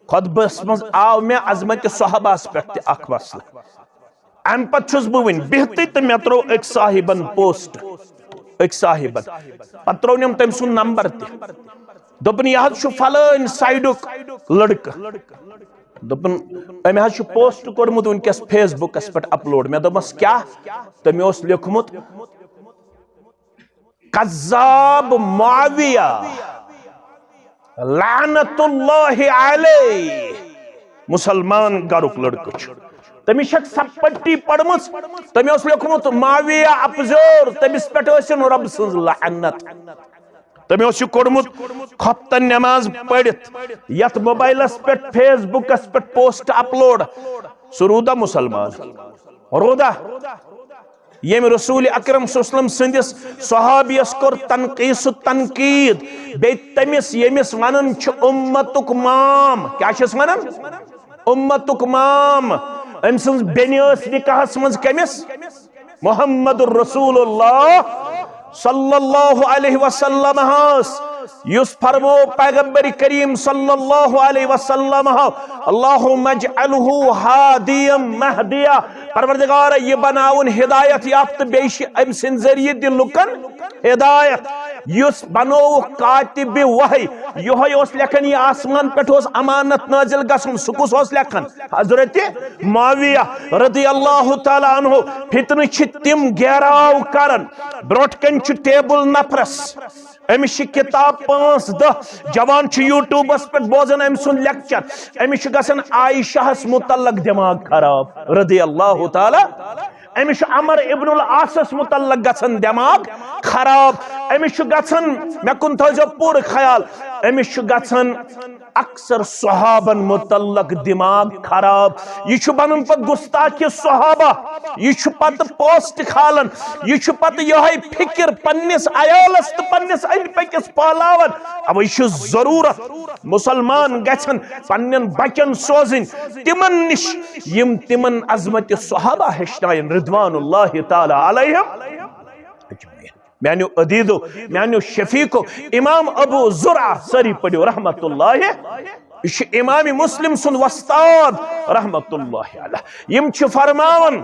خطبس منٛز آو مےٚ عظمت صحابہس پٮ۪ٹھ تہِ اکھ مسلہٕ۔ امہِ پتہٕ چھُس بہٕ وٕنہِ بِہتٕے تہٕ مےٚ ترٛوو أکۍ صاحبن پوسٹ، أکۍ صاحبن۔ پتہٕ ترٛوونم تٔمۍ سُنٛد نمبر تہِ۔ دوٚپُن، "یہِ حظ چھُ فلٲنۍ سایڈُک لڑکہٕ۔" دوٚپُن، "أمۍ حظ چھُ پوسٹ کوٚرمُت وٕنکیٚس فیس بُکس پٮ۪ٹھ اپلوڈ۔" مےٚ دوٚپمس، "کیٛاہ؟" تٔمۍ اوس لیوٚکھمُت، کذاب معاویہ لعنت اللہ علیہ، مسلمان گرُک لڑکہٕ چھُ۔ تٔمِس چھکھ سپٹی پٔرمٕژ، تٔمۍ اوس لیوٚکھمُت معاویہ اپزور، تٔمِس پٮ۪ٹھ ٲسِن رۄب سٕنٛز لعنت۔ تٔمۍ اوس یہِ کوٚڑمُت خۄفتن نٮ۪ماز پٔرِتھ، یتھ موبایلس پٮ۪ٹھ، فیس بُکس پٮ۪ٹھ پوسٹ اپلوڈ۔ سُہ روٗدا مسلمان؟ روٗدا؟ ییٚمۍ رسول اکرم صلی اللہ علیہ وسلم سٕنٛدِس صحابیس کوٚر تنقیٖص و تنقیٖد، بیٚیہِ تٔمِس ییٚمِس ونان چھِ اُمتُک مام۔ کیٛاہ چھِس ونان؟ اُمتُک مام۔ أمۍ سٕنٛز بیٚنہِ ٲس نکاحس منٛز کٔمِس؟ محمد رسول اللہ صلی اللہ علیہ وسلم ہس، یُس فرمو پیغمبر کریم صلی اللہ علیہ وسلم، اللہم اجعلہ ہادیا مہدیا، پروردگار، یہِ بناوُن ہدایت یافتہٕ، بیٚیہِ چھِ أمۍ سٕنٛدِ ذٔریعہٕ تہِ لُکن ہدایت۔ یُس بنووُکھ کاتب وحی، یِہوٚے اوس لیکھان، یہِ آسمان پٮ۪ٹھ اوس امانت نازل گژھُن، سُہ کُس اوس لیکھان؟ حضرت معاویہ رضی اللہ تعالیٰ عنہ۔ فتنہٕ چھِ تِم گیراو کران، برونٛٹھ کنہِ چھُ ٹیبل نفرس، أمِس چھِ کتاب پانٛژھ دہ، جوان چھُ YouTubeس پٮ۪ٹھ بوزان أمۍ سُنٛد لیکچر، أمِس چھُ گژھان عائشہس متعلق دٮ۪ماغ خراب رضی اللہ تعالیٰ، أمِس چھُ عمر ابن العاصس متعلق گژھان دٮ۪ماغ خراب، أمِس چھُ گژھان، مےٚ کُن تھٲیزیو پوٗرٕ خیال، أمِس چھُ گژھان اکثر صحابن متعلق دماغ خراب۔ یہِ چھُ بنان پتہٕ گستاخ صحابہ، یہِ چھُ پتہٕ پوسٹ کھالان، یہِ چھُ پتہٕ یِہوٚے فکر پننِس عیالس تہٕ پننِس أنٛدۍ پٔکِس پھٔہلاوان۔ اوے چھُ ضروٗرت، مسلمان گژھن پننٮ۪ن بچن سوزٕنۍ تِمن نِش، یِم تِمن عظمت صحابہ ہیٚچھناین، رضوان اللہ تعالیٰ علیہم اجمعین۔ میانیو عزیزو، میانیو شفیقو، امام ابو زرعہ، سٲری پٔرِو رحمت اللہ، یہِ چھُ امام مسلم سُنٛد وۄستاد رحمت اللہ علیہ۔ یِم چھِ فرماوان،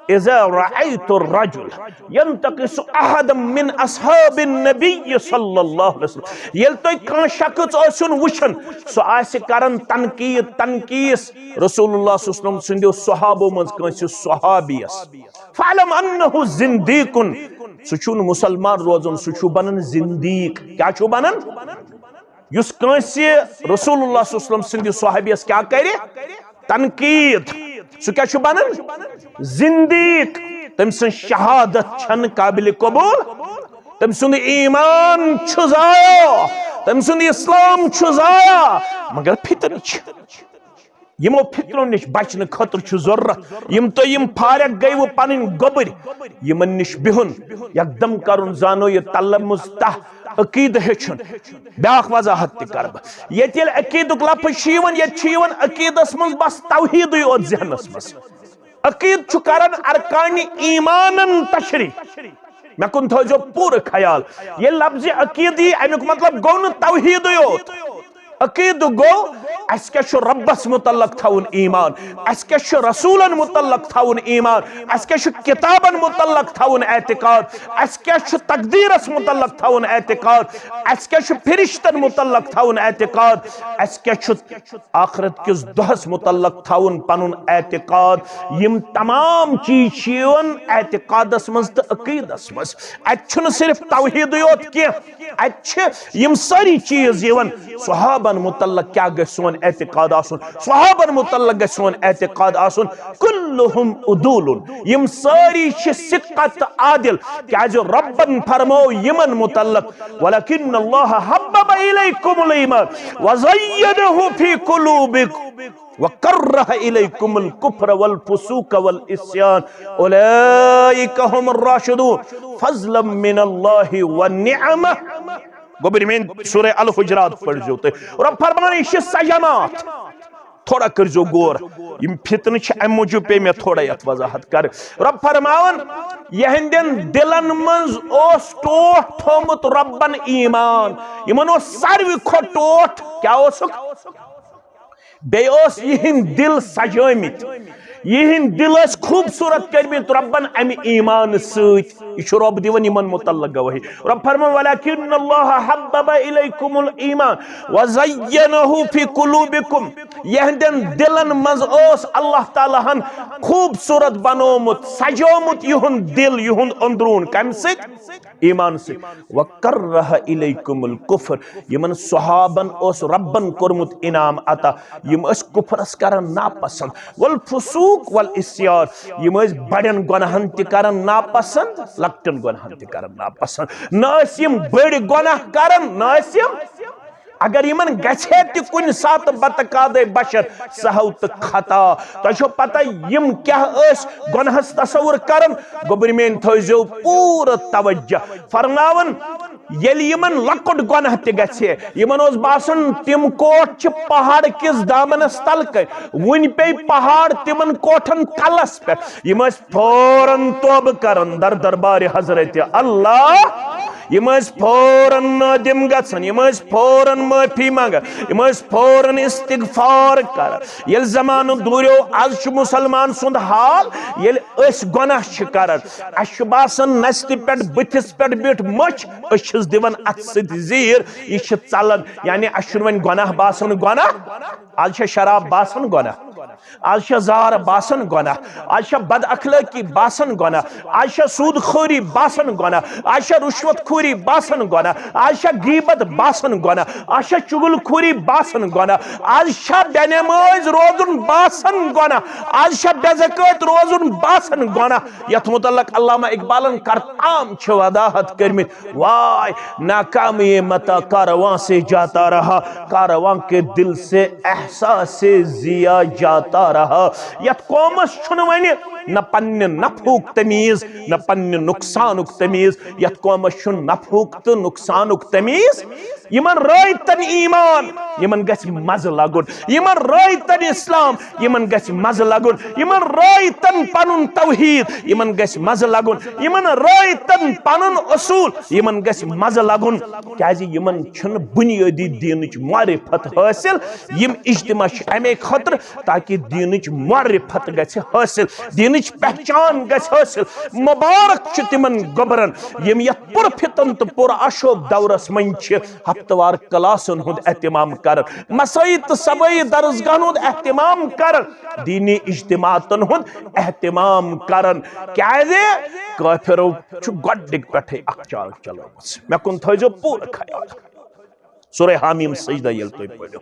اذا رأیت الرجل ینتقص احدا من اصحاب النبی صلی اللہ علیہ وسلم، ییٚلہِ تُہۍ کانٛہہ شخص ٲسِو وٕچھان، سُہ آسہِ کران تنقید، تنقیٖص رسول اللہ صلی اللہ علیہ وسلم سٕنٛدیو صحابو منٛز کٲنٛسہِ صحابیس، فاعلم انہ زندیق، سُہ چھُنہٕ مسلمان روزان، سُہ چھُ بنان زندیق۔ کیٛاہ چھُ بنان؟ یُس کٲنٛسہِ رسول اللہ صلی اللہ علیہ وسلم سٕنٛدِ صحابیس کیٛاہ کرِ؟ تنقید۔ سُہ کیٛاہ چھُ بنان؟ زندیق۔ تٔمۍ سٕنٛز شہادت چھنہٕ قابل قبول۔ تٔمۍ سُنٛد ایمان چھُ ضایع۔ تٔمۍ سُنٛد اسلام چھُ ضایع۔ مگر فتنہٕ چھِ۔ یِمو فتنو نِش بچنہٕ خٲطرٕ چھُ ضروٗرت، یِم تُہۍ یِم فارغ گٔیوٕ پنٕنۍ گوٚبٕرۍ، یِمن نِش بِہُن، یکدم کرُن، زانو یہِ تلمُز تہ عقیدٕ ہیٚچھُن۔ بیٛاکھ وضاحت تہِ کرٕ بہٕ۔ ییٚتہِ ییٚلہِ عقیدُک لفظ چھُ یِوان، ییٚتہِ چھُ یِوان عقیدس منٛز بس توحیٖدٕے یوت ذہنس منٛز۔ عقیدٕ چھُ کران ارکانِ ایمانن تشریح۔ مےٚ کُن تھٲیزیو پوٗرٕ خیال۔ ییٚلہِ لفظِ عقیدٕ یی، اَمیُک مطلب گوٚو نہٕ توحیٖدٕے یوت۔ عقیدٕ گوٚو، اَسہِ کیٛاہ چھُ رۄبَس مُتعلق تھاوُن ایمان، اَسہِ کیٛاہ چھُ رسوٗلَن مُتعلق تھاوُن ایمان، اَسہِ کیٛاہ چھُ کِتابَن مُتعلق تھاوُن اعتقاد، اَسہِ کیٛاہ چھُ تقدیٖرَس مُتعلق تھاوُن اعتقاد، اَسہِ کیٛاہ چھُ فرشتَن مُتعلق تھاوُن اعتقاد، اَسہِ کیٛاہ چھُ آخرت کِس دۄہس متعلق تھاوُن پنُن اعتقاد۔ یِم تمام چیز چھِ یِوان اعتقادس منٛز تہٕ عقیدس منٛز۔ اتہِ چھُنہٕ صرف توحیدٕے یوت کینٛہہ، اتہِ چھِ یِم سٲری چیز یِوان۔ صحابن متعلق کیٛاہ گژھِ سون اعتقاد آسُن؟ صحابن متعلق گژھِ سون اعتقاد آسُن، کلہم عدول، یِم سٲری چھِ ثقہ تہٕ عادل، کیازِ رۄبن فرموو یِمن متعلق، ولکن اللہ حبب الیکم الایمان وزینہ فی قلوبکم وکرہ الیکم الکفر والفسوق والعصیان اولئک هم الراشدون فضلا من اللہ ونعمہ۔ گوٚبرۍ میٲنۍ سورہ الحجرات پٔرزیو تُہۍ۔ رۄب فرمان، یہِ چھِ سۄ جماعت، تھوڑا کٔرزیو غور، یِم فتنہٕ چھِ، امہِ موٗجوٗب پیٚیہِ مےٚ تھوڑا یتھ وضاحت کرٕنۍ۔ رۄب فرماوان، یِہنٛدٮ۪ن دِلن منٛز اوس ٹوٹھ تھوٚومُت رۄبن ایمان، یِمن اوس ساروی کھۄتہٕ ٹوٹھ، کیٛاہ اوسُکھ؟ بیٚیہِ اوس یِہنٛدۍ دِل سجٲومٕتۍ، یِہنٛدۍ دِل ٲسۍ خوٗبصوٗرت کٔرمٕتۍ رۄبن امہِ ایمانہٕ سۭتۍ۔ یہِ چھُ رۄب دِوان یِمن متعلق گوٲہی۔ رۄب فرمان، ولکن اللہ حبب الیکم الایمان وزینہ فی قلوبکم۔ یہندٮ۪ن دِلن منٛز اوس اللہ تعالیٰ ہن خوٗبصوٗرت بنوومُت، سجوومُت یِہُنٛد دِل، یِہُنٛد أنٛدروٗن۔ کمہِ سۭتۍ؟ ایمان سۭتۍ۔ وکرہ الیکم الکفر، یِمن صحابن اوس رۄبن کوٚرمُت انعام عطا، یِم ٲسۍ کفرس کران ناپسند، والفسوق والعصیان، یِم ٲسۍ بڑٮ۪ن گۄناہن تہِ کران ناپسند، لۄکٹٮ۪ن گۄناہن تہِ کران ناپسند۔ نہ ٲسۍ یِم بٔڑۍ گۄناہ کران، نہ ٲسۍ یِم اگر یِمن گژھِ ہے تہِ کُنہِ ساتہٕ بتقاضے بشر سہو تہٕ خطا۔ تۄہہِ چھو پتہ یِم کیٛاہ ٲسۍ گۄنہس تصور کران؟ گوٚبرۍ میٲنۍ، تھٲیزیو پوٗرٕ توجہ۔ فرماوان، ییٚلہِ یِمن لۄکُٹ گۄناہ تہِ گژھِ ہے، یِمن اوس باسان تِم کوٹھ چھِ پہاڑ کِس دامنس تل کَنۍ، وُنہِ پیٚیہِ پہاڑ تِمن کوٹھن کلس پٮ۪ٹھ۔ یِم ٲسۍ فوراً توبہٕ کران در دربارِ حضرت اللہ۔ یِم ٲسۍ فوراً نٲدِم گژھان، یِم ٲسۍ فوراً معٲفی منٛگان، یِم ٲسۍ فوراً استغفار کران۔ ییٚلہِ زمانہٕ دوٗریو، از چھُ مُسلمان سُنٛد حال، ییٚلہِ أسۍ گۄناہ چھِ کران، اَسہِ چھُ باسان نستہِ پٮ۪ٹھ، بٕتھِس پٮ۪ٹھ بیٖٹھ مٔچھ، أسۍ چھِس دِوان اَتھٕ سۭتۍ زیٖر، یہِ چھِ ژلان، یعنی اَسہِ چھُنہٕ وۄنۍ گۄناہ باسان گۄناہ۔ از چھےٚ شراب باسان گۄناہ؟ از چھےٚ زار باسان گۄناہ؟ از چھےٚ بد اخلٲقی باسان گۄناہ؟ از چھےٚ سود خوری باسان گۄناہ؟ از چھےٚ رشوت خوری باسان گۄناہ؟ از چھےٚ غیبت باسان گۄناہ؟ از چھےٚ چغل خوری باسان گۄناہ؟ از چھےٚ بے نماز روزُن باسان گۄناہ؟ از چھےٚ بے زکٲت روزُن باسان گۄناہ؟ یتھ متعلق علامہ اقبالن کرتام چھِ وضاحت کٔرمٕتۍ۔ وائے، ناکام یہ متا کارواں سے جاتا رہا، کارواں کے دل سے احساس ضیا جاتا رہا۔ یتھ قومس چھُنہٕ وۄنۍ نہ پننہِ نفعُک تمیٖز، نہ پننہِ نقصانُک تمیٖز۔ یتھ قومس چھُنہٕ نفعُک تہٕ نقصانُک تمیٖز۔ یِمن رٲیتن ایمان، یِمن گژھِ مزٕ لگُن۔ یِمن رٲیتن اسلام، یِمن گژھِ مزٕ لگُن۔ یِمن رٲیتن پنُن توحید، یِمن گژھِ مزٕ لگُن۔ یِمن رٲیتن پنُن اصوٗل، یِمن گژھِ مزٕ لگُن۔ کیازِ یِمن چھُنہٕ بنیٲدی دیٖنٕچ معرفت حٲصِل۔ یِم اجتماع چھِ امے خٲطرٕ تاکہ دیٖنٕچ معرفت گژھِ حٲصِل، دیٖنٕچ پہچان گژھِ حٲصِل۔ مبارک چھُ تِمن گوٚبرن، یِم یتھ پُرفتن تہٕ پُر آشوب دورس منٛز چھِ ہفتہٕ وار کلاسن ہُنٛد اہتمام کران، مساجد تہٕ سبٲیی درسگاہن ہُنٛد اہتمام کران، دینی اجتماعاتن ہُنٛد اہتمام کران۔ کیازِ؟ کٲفرو چھُ گۄڈٕنِکۍ پٮ۪ٹھٕے اکھ چال چلٲومٕژ۔ مےٚ کُن تھٲیزیو پوٗرٕ خیال۔ سورہ حامیم سجدہ ییٚلہِ تُہۍ پٔرِو،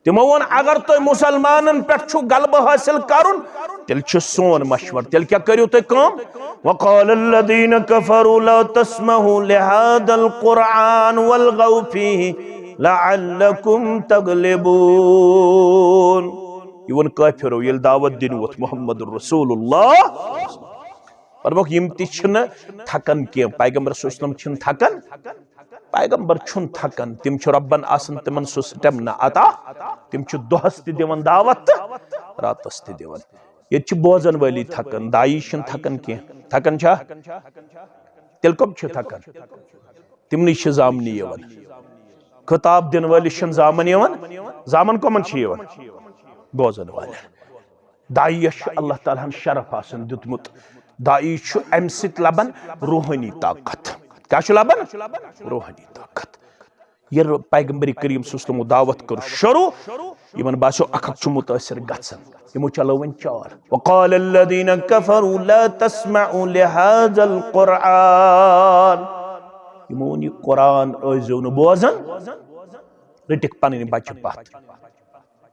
تِمو ووٚن، اگر تۄہہِ مُسلمانن پٮ۪ٹھ چھُ غلبہٕ حٲصِل کرُن، تیٚلہِ چھُ سون مشورٕ، تیٚلہِ کیٛاہ کٔرِو تُہۍ کٲم؟ وقال الذين كفروا لا تسمعوا لهذا القرآن والغوا فيه لعلكم تغلبون۔ یہِ ووٚن کٲفرو، ییٚلہِ دعوت دِنہِ ووٚتھ محمد رسول اللہ، فرموکھ، یِم تہِ چھِنہٕ تھکان کینٛہہ، پیغمبر صلی اللہ علیہ وسلم چھِنہٕ تھکان۔ پیغمبر چھُنہٕ تھکان، تِم چھِ رۄبن آسان تِمن سُہ سٹیمنا عطا، تِم چھِ دۄہس تہِ دِوان دعوت تہٕ راتس تہِ دِوان۔ ییٚتہِ چھِ بوزن وٲلی تھکان، داعی چھِنہٕ تھکان کینٛہہ۔ تھکان چھا؟ تیٚلہِ کم چھِ تھکان؟ تِمنٕے چھِ زامنہِ یِوان۔ خطاب دِنہٕ وٲلِس چھِنہٕ زامن یِوان، زامن کمن چھِ یِوان؟ بوزن والٮ۪ن۔ داعیَس چھُ اللہ تعالیٰ ہن شرف آسان دیُتمُت۔ داعی چھُ اَمہِ سۭتۍ لبان روحٲنی طاقت۔ کیٛاہ چھُ لبان؟ روحٲنی طاقت۔ ییٚلہِ پیغمبر کریم صلی اللہ علیہ وسلمو دعوت کٔر شروع، یِمن باسیو اکھ اکھ چھُ مُتٲثر گژھان۔ یِمو چلٲو وۄنۍ چال۔ وقال الذين كفروا لا تسمعوا لهذا القرآن۔ یِمو ووٚن، یہِ قرآن ٲسۍزیو نہٕ بوزان، رٔٹِکھ پنٕنۍ بچہِ پتھ۔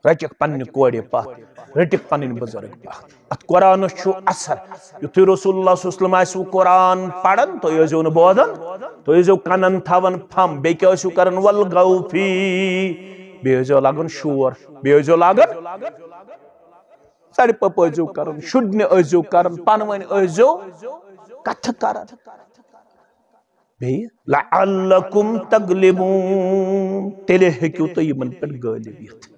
رٔٹِکھ پننہِ کورِ پتھ، رٔٹِکھ پنٕنۍ بُزرگ پتھ۔ اتھ قرآنس چھُ اثر۔ یُتھُے رسول اللہ صلی اللہ علیہ وسلم آسہِ وۄنۍ قرآن پران، تُہۍ ٲسۍزیو نہٕ بوزان، تُہۍ ٲسۍزیو کنن تھاوان پھم، بیٚیہِ کیٛاہ ٲسِو کران؟ والغوا فیہ، بیٚیہِ ٲسۍزیو لاگان شور، بیٚیہِ ٲسۍزیو لاگان ژرِ پوٚپ ٲسۍزیو کران، شُرنہِ ٲسۍزیو کران، پانہٕ ؤنۍ ٲسۍزیو کتھٕ کران۔ بیٚیہِ لعلکم تغلبون، تیٚلے ہیٚکِو تُہۍ یِمن پٮ۪ٹھ غٲلب یِتھ۔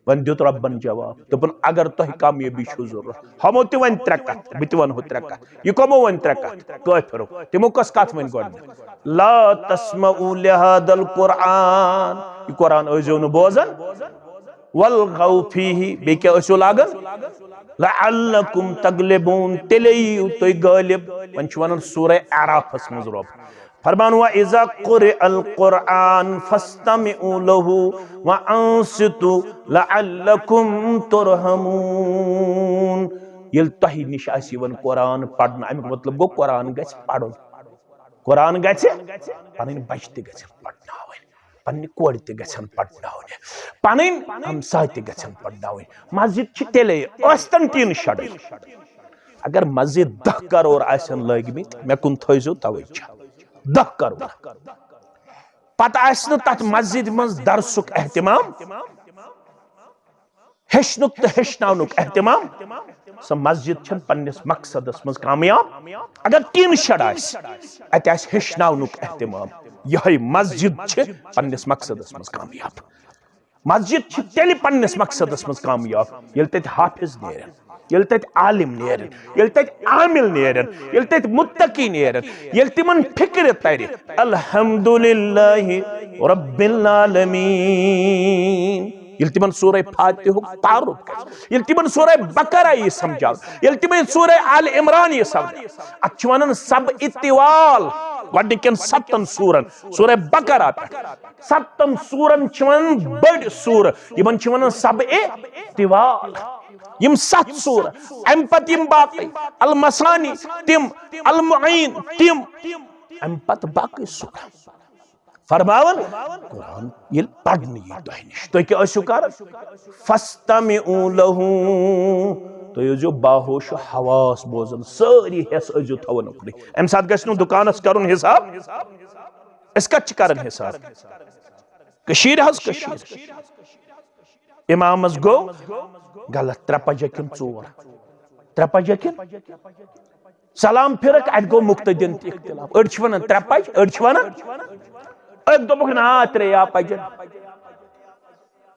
وۄنۍ دیُت رۄبن جواب، دوٚپُن، اگر تۄہہِ کامیٲبی چھُو ضروٗرت، ہُمو تہِ وۄنۍ ترٛےٚ کتھٕ، بہٕ تہِ ونہو ترٛےٚ کتھٕ۔ یہِ کمو وۄنۍ ترٛےٚ کتھٕ؟ کٲفرو۔ تِمو کۄس کتھ ؤنۍ گۄڈٕنٮ۪تھ؟ لا تسمعوا لهذا القرآن، یہِ قرآن ٲسۍزیو نہٕ بوزان۔ والغوا فیہ، بیٚیہِ کیٛاہ ٲسِو لاگان؟ لعلکم تغلبون، تیٚلے یِیِو تُہۍ غٲلب۔ وۄنۍ چھُ ونان سورہ اعرافس منٛز رۄب فرمان، وَإِذَا قُرِئَ الْقُرْآنُ فَاسْتَمِعُوا لَهُ وَأَنصِتُوا لَعَلَّكُمْ تُرْحَمُونَ۔ ییٚلہِ تۄہہِ نِش آسہِ یِوان قرآن پرنہٕ، اَمیُک مطلب گوٚو قرآن گژھِ پرُن۔ قرآن گژھِ، پنٕنۍ بچہِ تہِ گژھن پرناوٕنۍ، پننہِ کورِ تہِ گژھن پرناونہِ، پنٕنۍ ہمساے تہِ گژھن پرناوٕنۍ۔ مسجد چھِ تیٚلے، ٲستن ٹیٖن شڈٕے۔ اگر مسجد دَہ کرور آسن لٲگمٕتۍ، مےٚ کُن تھٲیزیو توجہ، دَہ کرور۔ پتہٕ آسہِ نہٕ تتھ مسجد منٛز درسُک اہتمام، ہیٚچھنُک تہٕ ہیٚچھناونُک اہتمام، سۄ مسجد چھنہٕ پننِس مقصدس منٛز کامیاب۔ اگر ٹیٖن شیڈ آسہِ، اتہِ آسہِ ہیٚچھناونُک اہتمام، یِہوٚے مسجد چھِ پننِس مقصدس منٛز کامیاب۔ مسجد چھِ تیٚلہِ پننِس مقصدس منٛز کامیاب، ییٚلہِ تتہِ حافظ نیرن، ییٚلہِ تتہِ عالم نیرن، ییٚلہِ تتہِ عامل نیرن، ییٚلہِ تتہِ متقی نیرن، ییٚلہِ تِمن فکرِ ترِ، الحمدللہ رب العالمین، ییٚلہِ تِمن سورہ فاتحُک تعارُف گژھِ، ییٚلہِ تِمن سورہ بقرہ یی سمجھاونہٕ، ییٚلہِ تِمن سورہ آل عمران یی سمجھاونہٕ۔ اتھ چھِ ونان سبع طوال، گۄڈنِکٮ۪ن ستن سورن، سورہ بقرہ پٮ۪ٹھ۔ ستن سورن چھِ ونان بٔڑۍ سورٕ، یِمن چھِ ونان سبع طوال۔ یِم ستھ سورٕ، امہِ پتہٕ یِم باقٕے، المثانی تِم، المعین تِم، امہِ پتہٕ باقٕے سورٕ۔ فرماوان، قرآن ییٚلہِ پرنہٕ یی تۄہہِ نِش، تُہۍ کیٛاہ ٲسِو کران؟ فاستمعوا لہ، تُہۍ ٲسۍزیو باہوش و حواس بوزان، سٲری حِس ٲسۍزیو تھاوان اُکنُے۔ امہِ ساتہٕ گژھِ نہٕ دُکانس کرُن حساب۔ أسۍ کتہِ چھِ کران حساب؟ کٔشیٖرِ حظ، کٔشیٖرِ۔ امامس گوٚو غلط، ترٛےٚ پجہِ کِنہٕ ژور؟ ترٛےٚ پجہِ کِنہٕ؟ سلام پھرکھ، اتہِ گوٚو مقتدین تہِ اختلاف۔ أڑۍ چھِ ونان ترٛےٚ پجہِ، أڑۍ چھِ ونان، أکۍ دوٚپُکھ، نا، ترٛےٚ یا پجن۔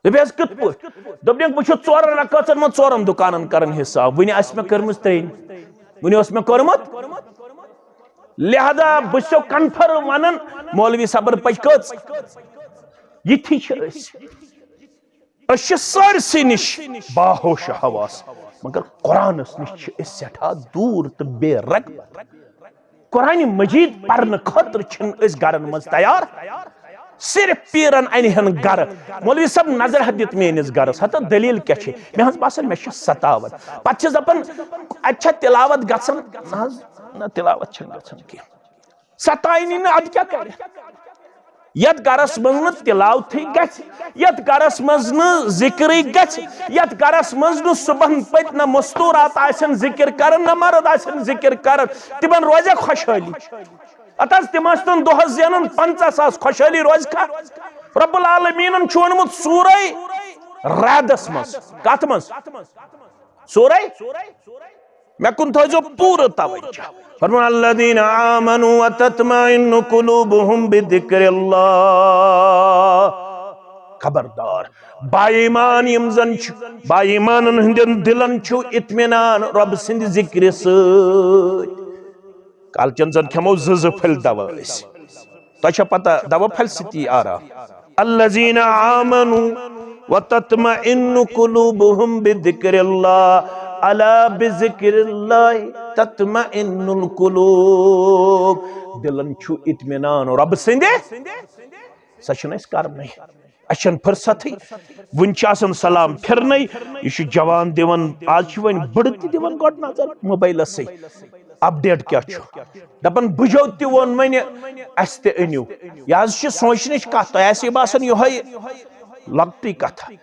دوٚپیس، کِتھ پٲٹھۍ؟ دوٚپنکھ، بہٕ چھُس ژورن رکٲژن منٛز ژورن دُکانن کران حساب، وُنہِ آسہِ مےٚ کٔرمٕژ ترٛیٚیِم، وُنہِ اوس مےٚ کوٚرمُت۔ لہذا بہٕ چھُسو کنفرم ونان، مولوی صبر پجہِ کٔژ؟ یِتھی چھِ أسۍ۔ أسۍ چھِ سٲرسٕے نِش باہوش حواس، مگر قرآنس نِش چھِ أسۍ سٮ۪ٹھاہ دوٗر تہٕ بے رغبت۔ قرآن مجید پرنہٕ خٲطرٕ چھِنہٕ أسۍ گرن منٛز تیار، صرف پیرن انہِ ہن گرٕ۔ مولوی صٲب، نظر حد دِتھ میٲنِس گرس، ہتا دٔلیٖل کیٛاہ چھِ؟ مےٚ حظ باسان مےٚ چھِ ستاوت۔ پتہٕ چھِس دپان، اتہِ چھا تلاوت گژھان؟ نہ حظ، نہ، تلاوت چھنہٕ گژھان کینٛہہ۔ ستاینی نہٕ، ادٕ کیٛاہ کرِ؟ یتھ گرس منٛز نہٕ تلاوتھٕے گژھِ، یتھ گرس منٛز نہٕ ذکرٕے گژھِ، یتھ گرس منٛز نہٕ صبحن پتۍ نہ مستورات آسن ذکر کران، نہ مرد آسن ذکر کران، تِمن روزِ خۄشحٲلی؟ اتھ حظ، تِم ٲسۍ تن دۄہس زینان پنژاہ ساس، خۄشحٲلی روزِ کھا؟ رب العالمینن چھُ ووٚنمُت سورہ رعدس منٛز، کتھ منٛز؟ سورہ، مےٚ کُن تھٲیزیو پوٗرٕ توجہ۔ فرموو، الذین آمنوا وتطمئن قلوبہم بذکر اللہ۔ خبردار، با ایمان یِم زن چھِ، با ایمانن ہٕنٛدٮ۪ن دِلن چھُ اطمینان رۄب سٕنٛدِ ذکرِ سۭتۍ۔ کالچن زن کھٮ۪مو زٕ زٕ پھٔلۍ دوا أسۍ۔ تۄہہِ چھا پتہ دوا پھلہِ سۭتی آرام؟ الذین آمنوا وتطمئن قلوبہم بذکر اللہ، الا بذکر اللہ تطمئن القلوب۔ دِلن چھُ اطمینان رۄبہٕ سٕنٛدِ، سۄ چھِنہٕ أسۍ کرنٕے۔ اَسہِ چھَنہٕ فرصتٕے۔ وٕنہِ چھِ آسان سلام پھِرنَے۔ یہِ چھُ جوان دِوان، آز چھِ وۄنۍ بٕڑٕ تہِ دِوان گۄڈٕ نظر موبایلَسٕے، اپڈیٹ کیٛاہ چھُ۔ دَپان بٕجو تہِ ووٚن وۄنۍ، اَسہِ تہِ أنِو۔ یہِ حظ چھِ سونٛچنٕچ کَتھ، تۄہہِ آسہِ باسان یِہوٚے لۄکٹٕے کَتھا۔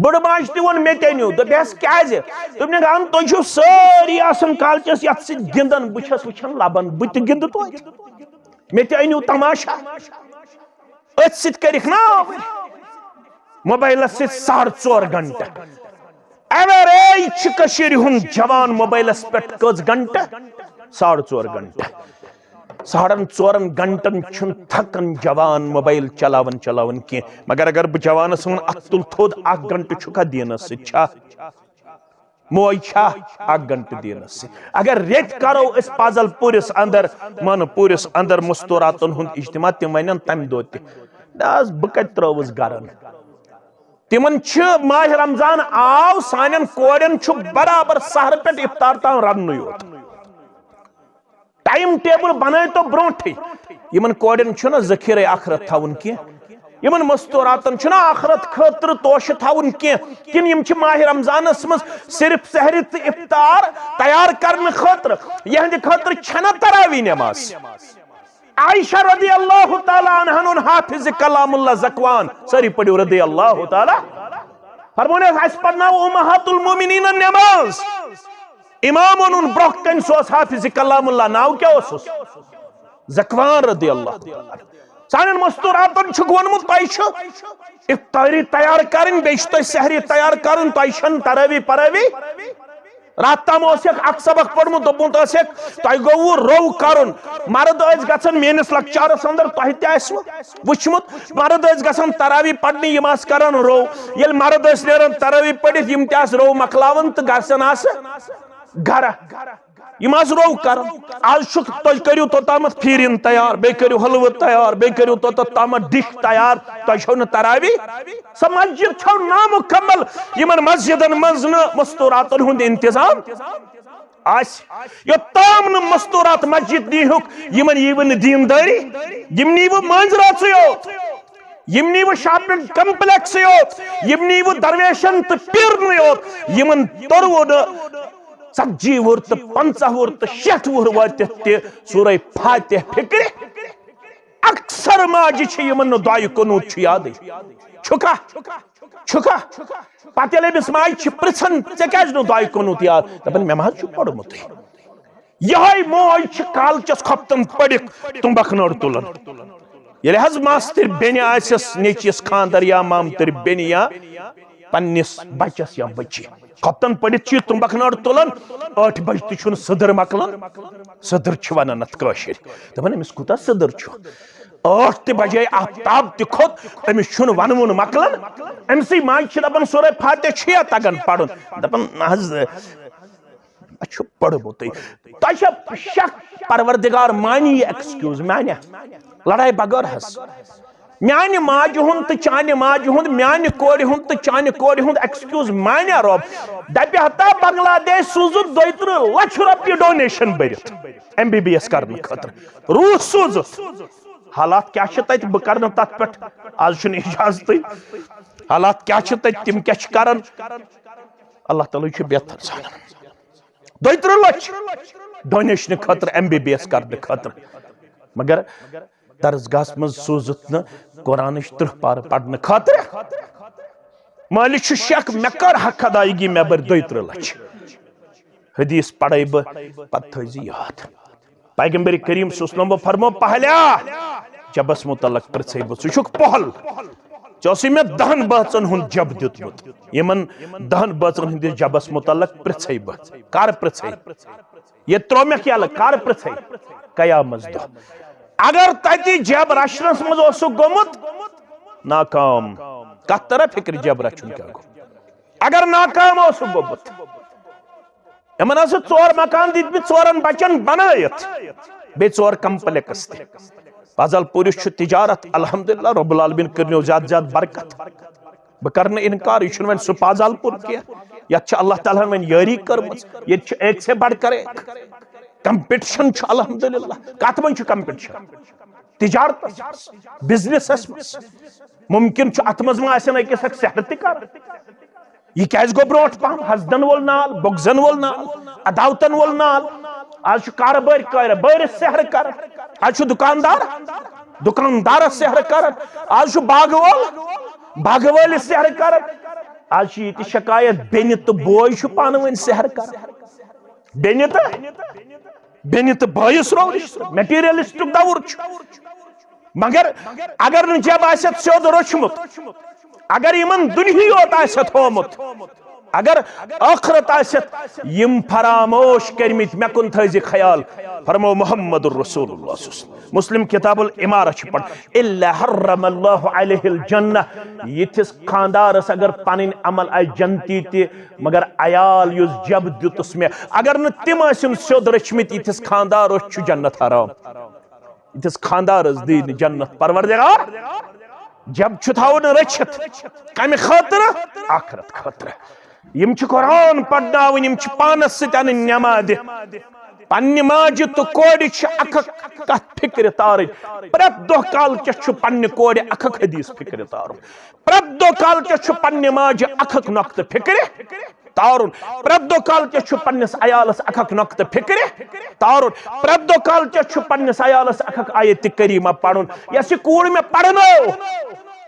بٕڑٕ ماجہِ تہِ ووٚن مےٚ تہِ أنِو، دوٚپہَس کیٛازِ؟ دوٚپنَکھ اَہَن تُہۍ چھِو سٲری آسان کالچَس یَتھ سۭتۍ گِنٛدان، بہٕ چھَس وٕچھان لَبَن، بہٕ تہِ گِنٛدٕ توتہِ۔ مےٚ تہِ أنِو تماشا۔ أتھۍ سۭتۍ کٔرِکھ نا آوٕرۍ۔ موبایلَس سۭتۍ ساڑٕ ژور گھنٹہٕ۔ ایوریج چھِ کٔشیٖرِ ہُنٛد جوان موبایلَس پٮ۪ٹھ کٔژ گھنٹہٕ؟ ساڑٕ ژور گھنٹہٕ۔ ساڑن ژورن گھنٹن چھُنہٕ تھکان جوان موبایل چلاوان چلاوان کینٛہہ۔ مگر اگر بہٕ جوانَس وَنہٕ، اَتھ تُل تھوٚد، اَکھ گھنٹہٕ چھُکھا دیٖنَس سۭتۍ؟ چھا؟ موج چھا اکھ گھنٹہٕ دیٖنَس سۭتۍ؟ اگر ریٚتۍ کرو أسۍ پازل پوٗرِس اندر، من پوٗرِس اندر مستوراتن ہُنٛد اجتماع، تِم ونن تمہِ دۄہ تہِ، نہ حظ، بہٕ کتہِ ترٲوٕس گرن؟ تِمن چھِ ماہِ رمضان آو، سانٮ۪ن کورٮ۪ن چھُ برابر سحرٕ پٮ۪ٹھ افطار تام رننُے یوت۔ ٹائم ٹیبل بنٲیتو برونٹھٕے۔ یِمن کورٮ۪ن چھُنہ ذخیرے آخرت تھاوُن کینٛہہ؟ یِمن مستوراتن چھُنہ آخرت خٲطرٕ توشہٕ تھاوُن کینٛہہ؟ کِنہٕ یِم چھِ ماہِ رمضانس منٛز صرف سحری تہٕ افطار تیار کرنہٕ خٲطرٕ، یِہنٛدِ خٲطرٕ چھنہ تراویح نماز؟ عائشہ رضی اللہ تعالیٰ عنہن اوٚن حافظ کلام اللہ ذکوان، سٲری پٔرِو رضی اللہ تعالیٰ۔ فرمون حظ، اسہِ پرناو امہات المومنین نماز۔ امام اوٚنُن برونٛہہ کنہِ، سُہ اوس حافظ کلام اللہ، ناو کیٛاہ اوسُس؟ ذکوان رضی اللہ تعالیٰ عنہ۔ سانٮ۪ن مستوراتن چھُکھ ووٚنمُت، تۄہہِ چھُ افطٲری تیار کرٕنۍ، بیٚیہِ چھُ تۄہہِ سحری تیار کرُن، تۄہہِ چھَنہٕ تراوی پراوی۔ راتھ تام اوس یَکھ اکھ سبق پوٚرمُت، دوٚپمُت اوس یَکھ، تۄہہِ گوٚوُ رو کرُن۔ مرد ٲسۍ گژھان میٲنِس لۄکچارس اندر، تۄہہِ تہِ آسِوٕ وٕچھمُت، مرد ٲسۍ گژھان تراوی پرنہِ، یِم آسہٕ کران رو۔ ییٚلہِ مرد ٲسۍ نیران تراوی پٔرِتھ، یِم تہِ آسہٕ رو مۄکلاوان تہٕ گژھان آسہٕ گرٕ۔ یِم آسہٕ رو کران۔ آز چھُکھ، تُہۍ کٔرِو توٚتامَتھ پھیٖرِن تیار، بیٚیہِ کٔرِو حلوٕ تیار، بیٚیہِ کٔرِو توٚتَتھ تامَتھ ڈِش تیار۔ تۄہہِ چھَو نہٕ تراوی؟ سۄ مسجد چھَو نامُکمل، یِمن مسجدن منٛز نہٕ مستوراتن ہُنٛد انتظام آسہِ۔ یوٚتام نہٕ مستورات مسجد نیٖہُکھ، یِمن ییٖوٕ نہٕ دیٖندٲری، یِم نیٖوٕ مٲنٛزِ رٲژٕے یوت، یِم نیٖوٕ شاپنگ کمپلیکسٕے یوت، یِم نیٖوٕ درویشن تہٕ پیرنٕے یوت، یِمن توٚروٕ نہٕ ژتجی وُہُر تہٕ پنٛژاہ وُہُر تہٕ شیٹھ وُہُر وٲتِتھ تہِ سورہ فاتح فکرِ۔ اکثر ماجہِ چھِ یِمن نہٕ دعایہِ قنوت چھُ یادٕے۔ چھُکھا؟ چھُکھا؟ پتہٕ ییٚلہِ أمِس ماجہِ چھِ پرژھان، "ژےٚ کیازِ نہٕ دعایہِ قنوت یاد؟" دپان، "مےٚ ما حظ چھُ پوٚرمُتٕے۔" یِہوٚے موج چھِ کالچس خۄفتن پٔڑِتھ تُمبکھ نٔر تُلان۔ ییٚلہِ حظ ماستٕرۍ بیٚنہِ آسٮ۪س نیٚچوِس خانٛدر یا مامتٕرۍ بیٚنہِ یا پننِس بچس یا بچی، خۄفتن پٔڑِتھ چھِ یہِ تُمبکھ نٔر تُلان، ٲٹھِ بجہِ تہِ چھُنہٕ سٕدٕر مۄکلان۔ سٕدٕر چھِ ونان اتھ کٲشِرۍ۔ دپان، أمِس کوٗتاہ سٕدٕر چھُ؟ ٲٹھ تہِ بجے، آفتاب تہِ کھوٚت، أمِس چھُنہٕ ونوُن مۄکلان۔ أمۍ سٕے ماجہِ چھِ دپان، سورہ فاتح چھُ یا تگان پرُن؟ دپان، نہ حظ، اَسہِ چھُ پوٚرمُتٕے۔ تۄہہِ چھا شک پروردگار مانی یہِ ایکسکیوز؟ میانہِ لڑایہِ بغٲر حظ۔ میانہِ ماجہِ ہُنٛد تہٕ چانہِ ماجہِ ہُنٛد، میانہِ کورِ ہُنٛد تہٕ چانہِ کورِ ہُنٛد ایکسکیوز مانیا رۄب؟ دپہِ ہتا بنگلہ دیش سوٗزُتھ دۄیہِ ترٕٛہ لچھ رۄپیہِ ڈونیشن بٔرِتھ ایم بی بی ایس کرنہٕ خٲطرٕ۔ روٗس سوٗزُتھ۔ حالات کیٛاہ چھِ تتہِ؟ بہٕ کرٕ نہٕ تتھ پٮ۪ٹھ، از چھُنہٕ اجازتٕے۔ حالات کیٛاہ چھِ تتہِ؟ تِم کیٛاہ چھِ کران؟ اللہ تعالیٰ چھُ بہتر زانان۔ دۄیہِ ترٕٛہ لچھ ڈونیشنہٕ خٲطرٕ، ایم بی بی ایس کرنہٕ خٲطرٕ، مگر درسگاہس منٛز سوٗزُتھ نہٕ قرآنٕچ ترٕٛہ پارٕ پرنہٕ خٲطرٕ۔ مٲلِس چھُ شک، مےٚ کر حق ادائیگی، مےٚ بٔرۍ دۄیہِ ترٕٛہ لچھ۔ حدیث پرے بہٕ، پتہٕ تھٲوزِ یاد۔ پیغمبر کریم صلی اللہ علیہ وسلم فرمو، پہلیا جبس متعلق پرژھے بہٕ، ژٕ چھُکھ پہل۔ ژےٚ اوسُے مےٚ دہن بٲژن ہُنٛد جب دیُتمُت، یِمن دہن بٲژن ہٕنٛدِس جبس متعلق پرژھے بہٕ۔ کر پرژھے؟ ییٚتہِ ترٛوو مےٚ یَلہٕ، کر پرژھے؟ قیامت دۄہ۔ اگر تتہِ جب رچھنس منٛز اوسُکھ گوٚمُت ناکام، کتھ ترا فکرِ جب رچھُن کیٛاہ گوٚو؟ اگر ناکام اوسُکھ گوٚمُت، یِمن ٲسۍ ژور مکان دِتمٕتۍ ژورن بچن بنٲیِتھ، بیٚیہِ ژور کمپلیکس تہِ۔ پازال پوٗرِس چھُ تجارت، الحمدللہ، رب العالمین کٔرِنو زیادٕ زیادٕ برکت۔ بہٕ کرٕ نہٕ انکار، یہِ چھُنہٕ وۄنۍ سُہ پازال پوٗر کینٛہہ، یتھ چھِ اللہ تعالیٰ ہن وۄنۍ یٲری کٔرمٕژ، ییٚتہِ چھُ ایک سے بڑھ کر ایک۔ کمپٹیشن چھُ الحمدللہ۔ کتھ منٛز چھُ کمپٹیشن؟ تجارتس منٛز، بزنسس منٛز۔ ممکن چھُ اتھ منٛز ما آسن أکِس اکھ سحر تہِ کران۔ یہِ کیازِ گوٚو برونٛٹھ پہم؟ حسدن وول نال، بغضن وول نال، عداوتن وول نال۔ آز چھُ کارٕبٲرۍ کارٕبٲرۍ سحر کران۔ آز چھُ دُکاندار دُکاندارس سحر کران۔ آز چھُ باغہٕ وول باغہٕ وٲلِس سحر کران۔ آز چھِ ییٚتہِ شکایت، بیٚنہِ تہٕ بوے چھُ پانہٕ ؤنۍ سحر کران۔ بیٚنہِ تہٕ بیٚنہِ تہٕ بٲیِس روو رشتہٕ۔ میٹیریلسٹُک دور چھُ۔ مگر اگر نہٕ جب آسٮ۪تھ سیوٚد روچھمُت، اگر یِمن دُنہی یوت آسٮ۪تھ ہومُت، اگر ٲخرت آسٮ۪تھ یِم فراموش کٔرمٕتۍ، مےٚ کُن تھٲیزِ خیال۔ فرمو محمد رسول اللہ صلی اللہ علیہ وسلم۔ مسلم کتاب العمارہ چھِ پڑھ، الا حرم اللہ علیہ الجنہ۔ یِتھِس خاندارس اگر پنٕنۍ عمل آسہِ جنتی تہِ، مگر عیال یُس جب دیُتُس مےٚ، اگر نہٕ تِم ٲسِن سیوٚد رٔچھمٕتۍ، یِتھِس خاندارس چھُ جنت حرام۔ یِتھِس خاندارس دی نہٕ جنت پروردگار۔ جب چھُ تھاوُن رٔچھِتھ۔ کمہِ خٲطرٕ؟ آخرت خٲطرٕ۔ یِم چھِ قرآن پرناوٕنۍ، یِم چھِ پانس سۭتۍ انٕنۍ نمازِ۔ پننہِ ماجہِ تہٕ کورِ چھِ اکھ اکھ کتھ فکرِ تارٕنۍ۔ پرٛٮ۪تھ دۄہ کالہٕ کیٛاہ چھُ پننہِ کورِ اکھ اکھ حدیث فکرِ تارُن۔ پرٛٮ۪تھ دۄہ کالہٕ کیٛاہ چھُ پننہِ ماجہِ اکھ اکھ نۄقطہٕ فکرِ تارُن۔ پرٛٮ۪تھ دۄہ کالہٕ کیٛاہ چھُ پننِس عیالس اکھ اکھ نۄقطہٕ فکرِ تارُن۔ پرٛٮ۪تھ دۄہ کالہٕ کیٛاہ چھُ پننِس عیالس اکھ اکھ آیت کریمہ پرُن۔ یۄس یہِ کوٗر مےٚ پرنٲو،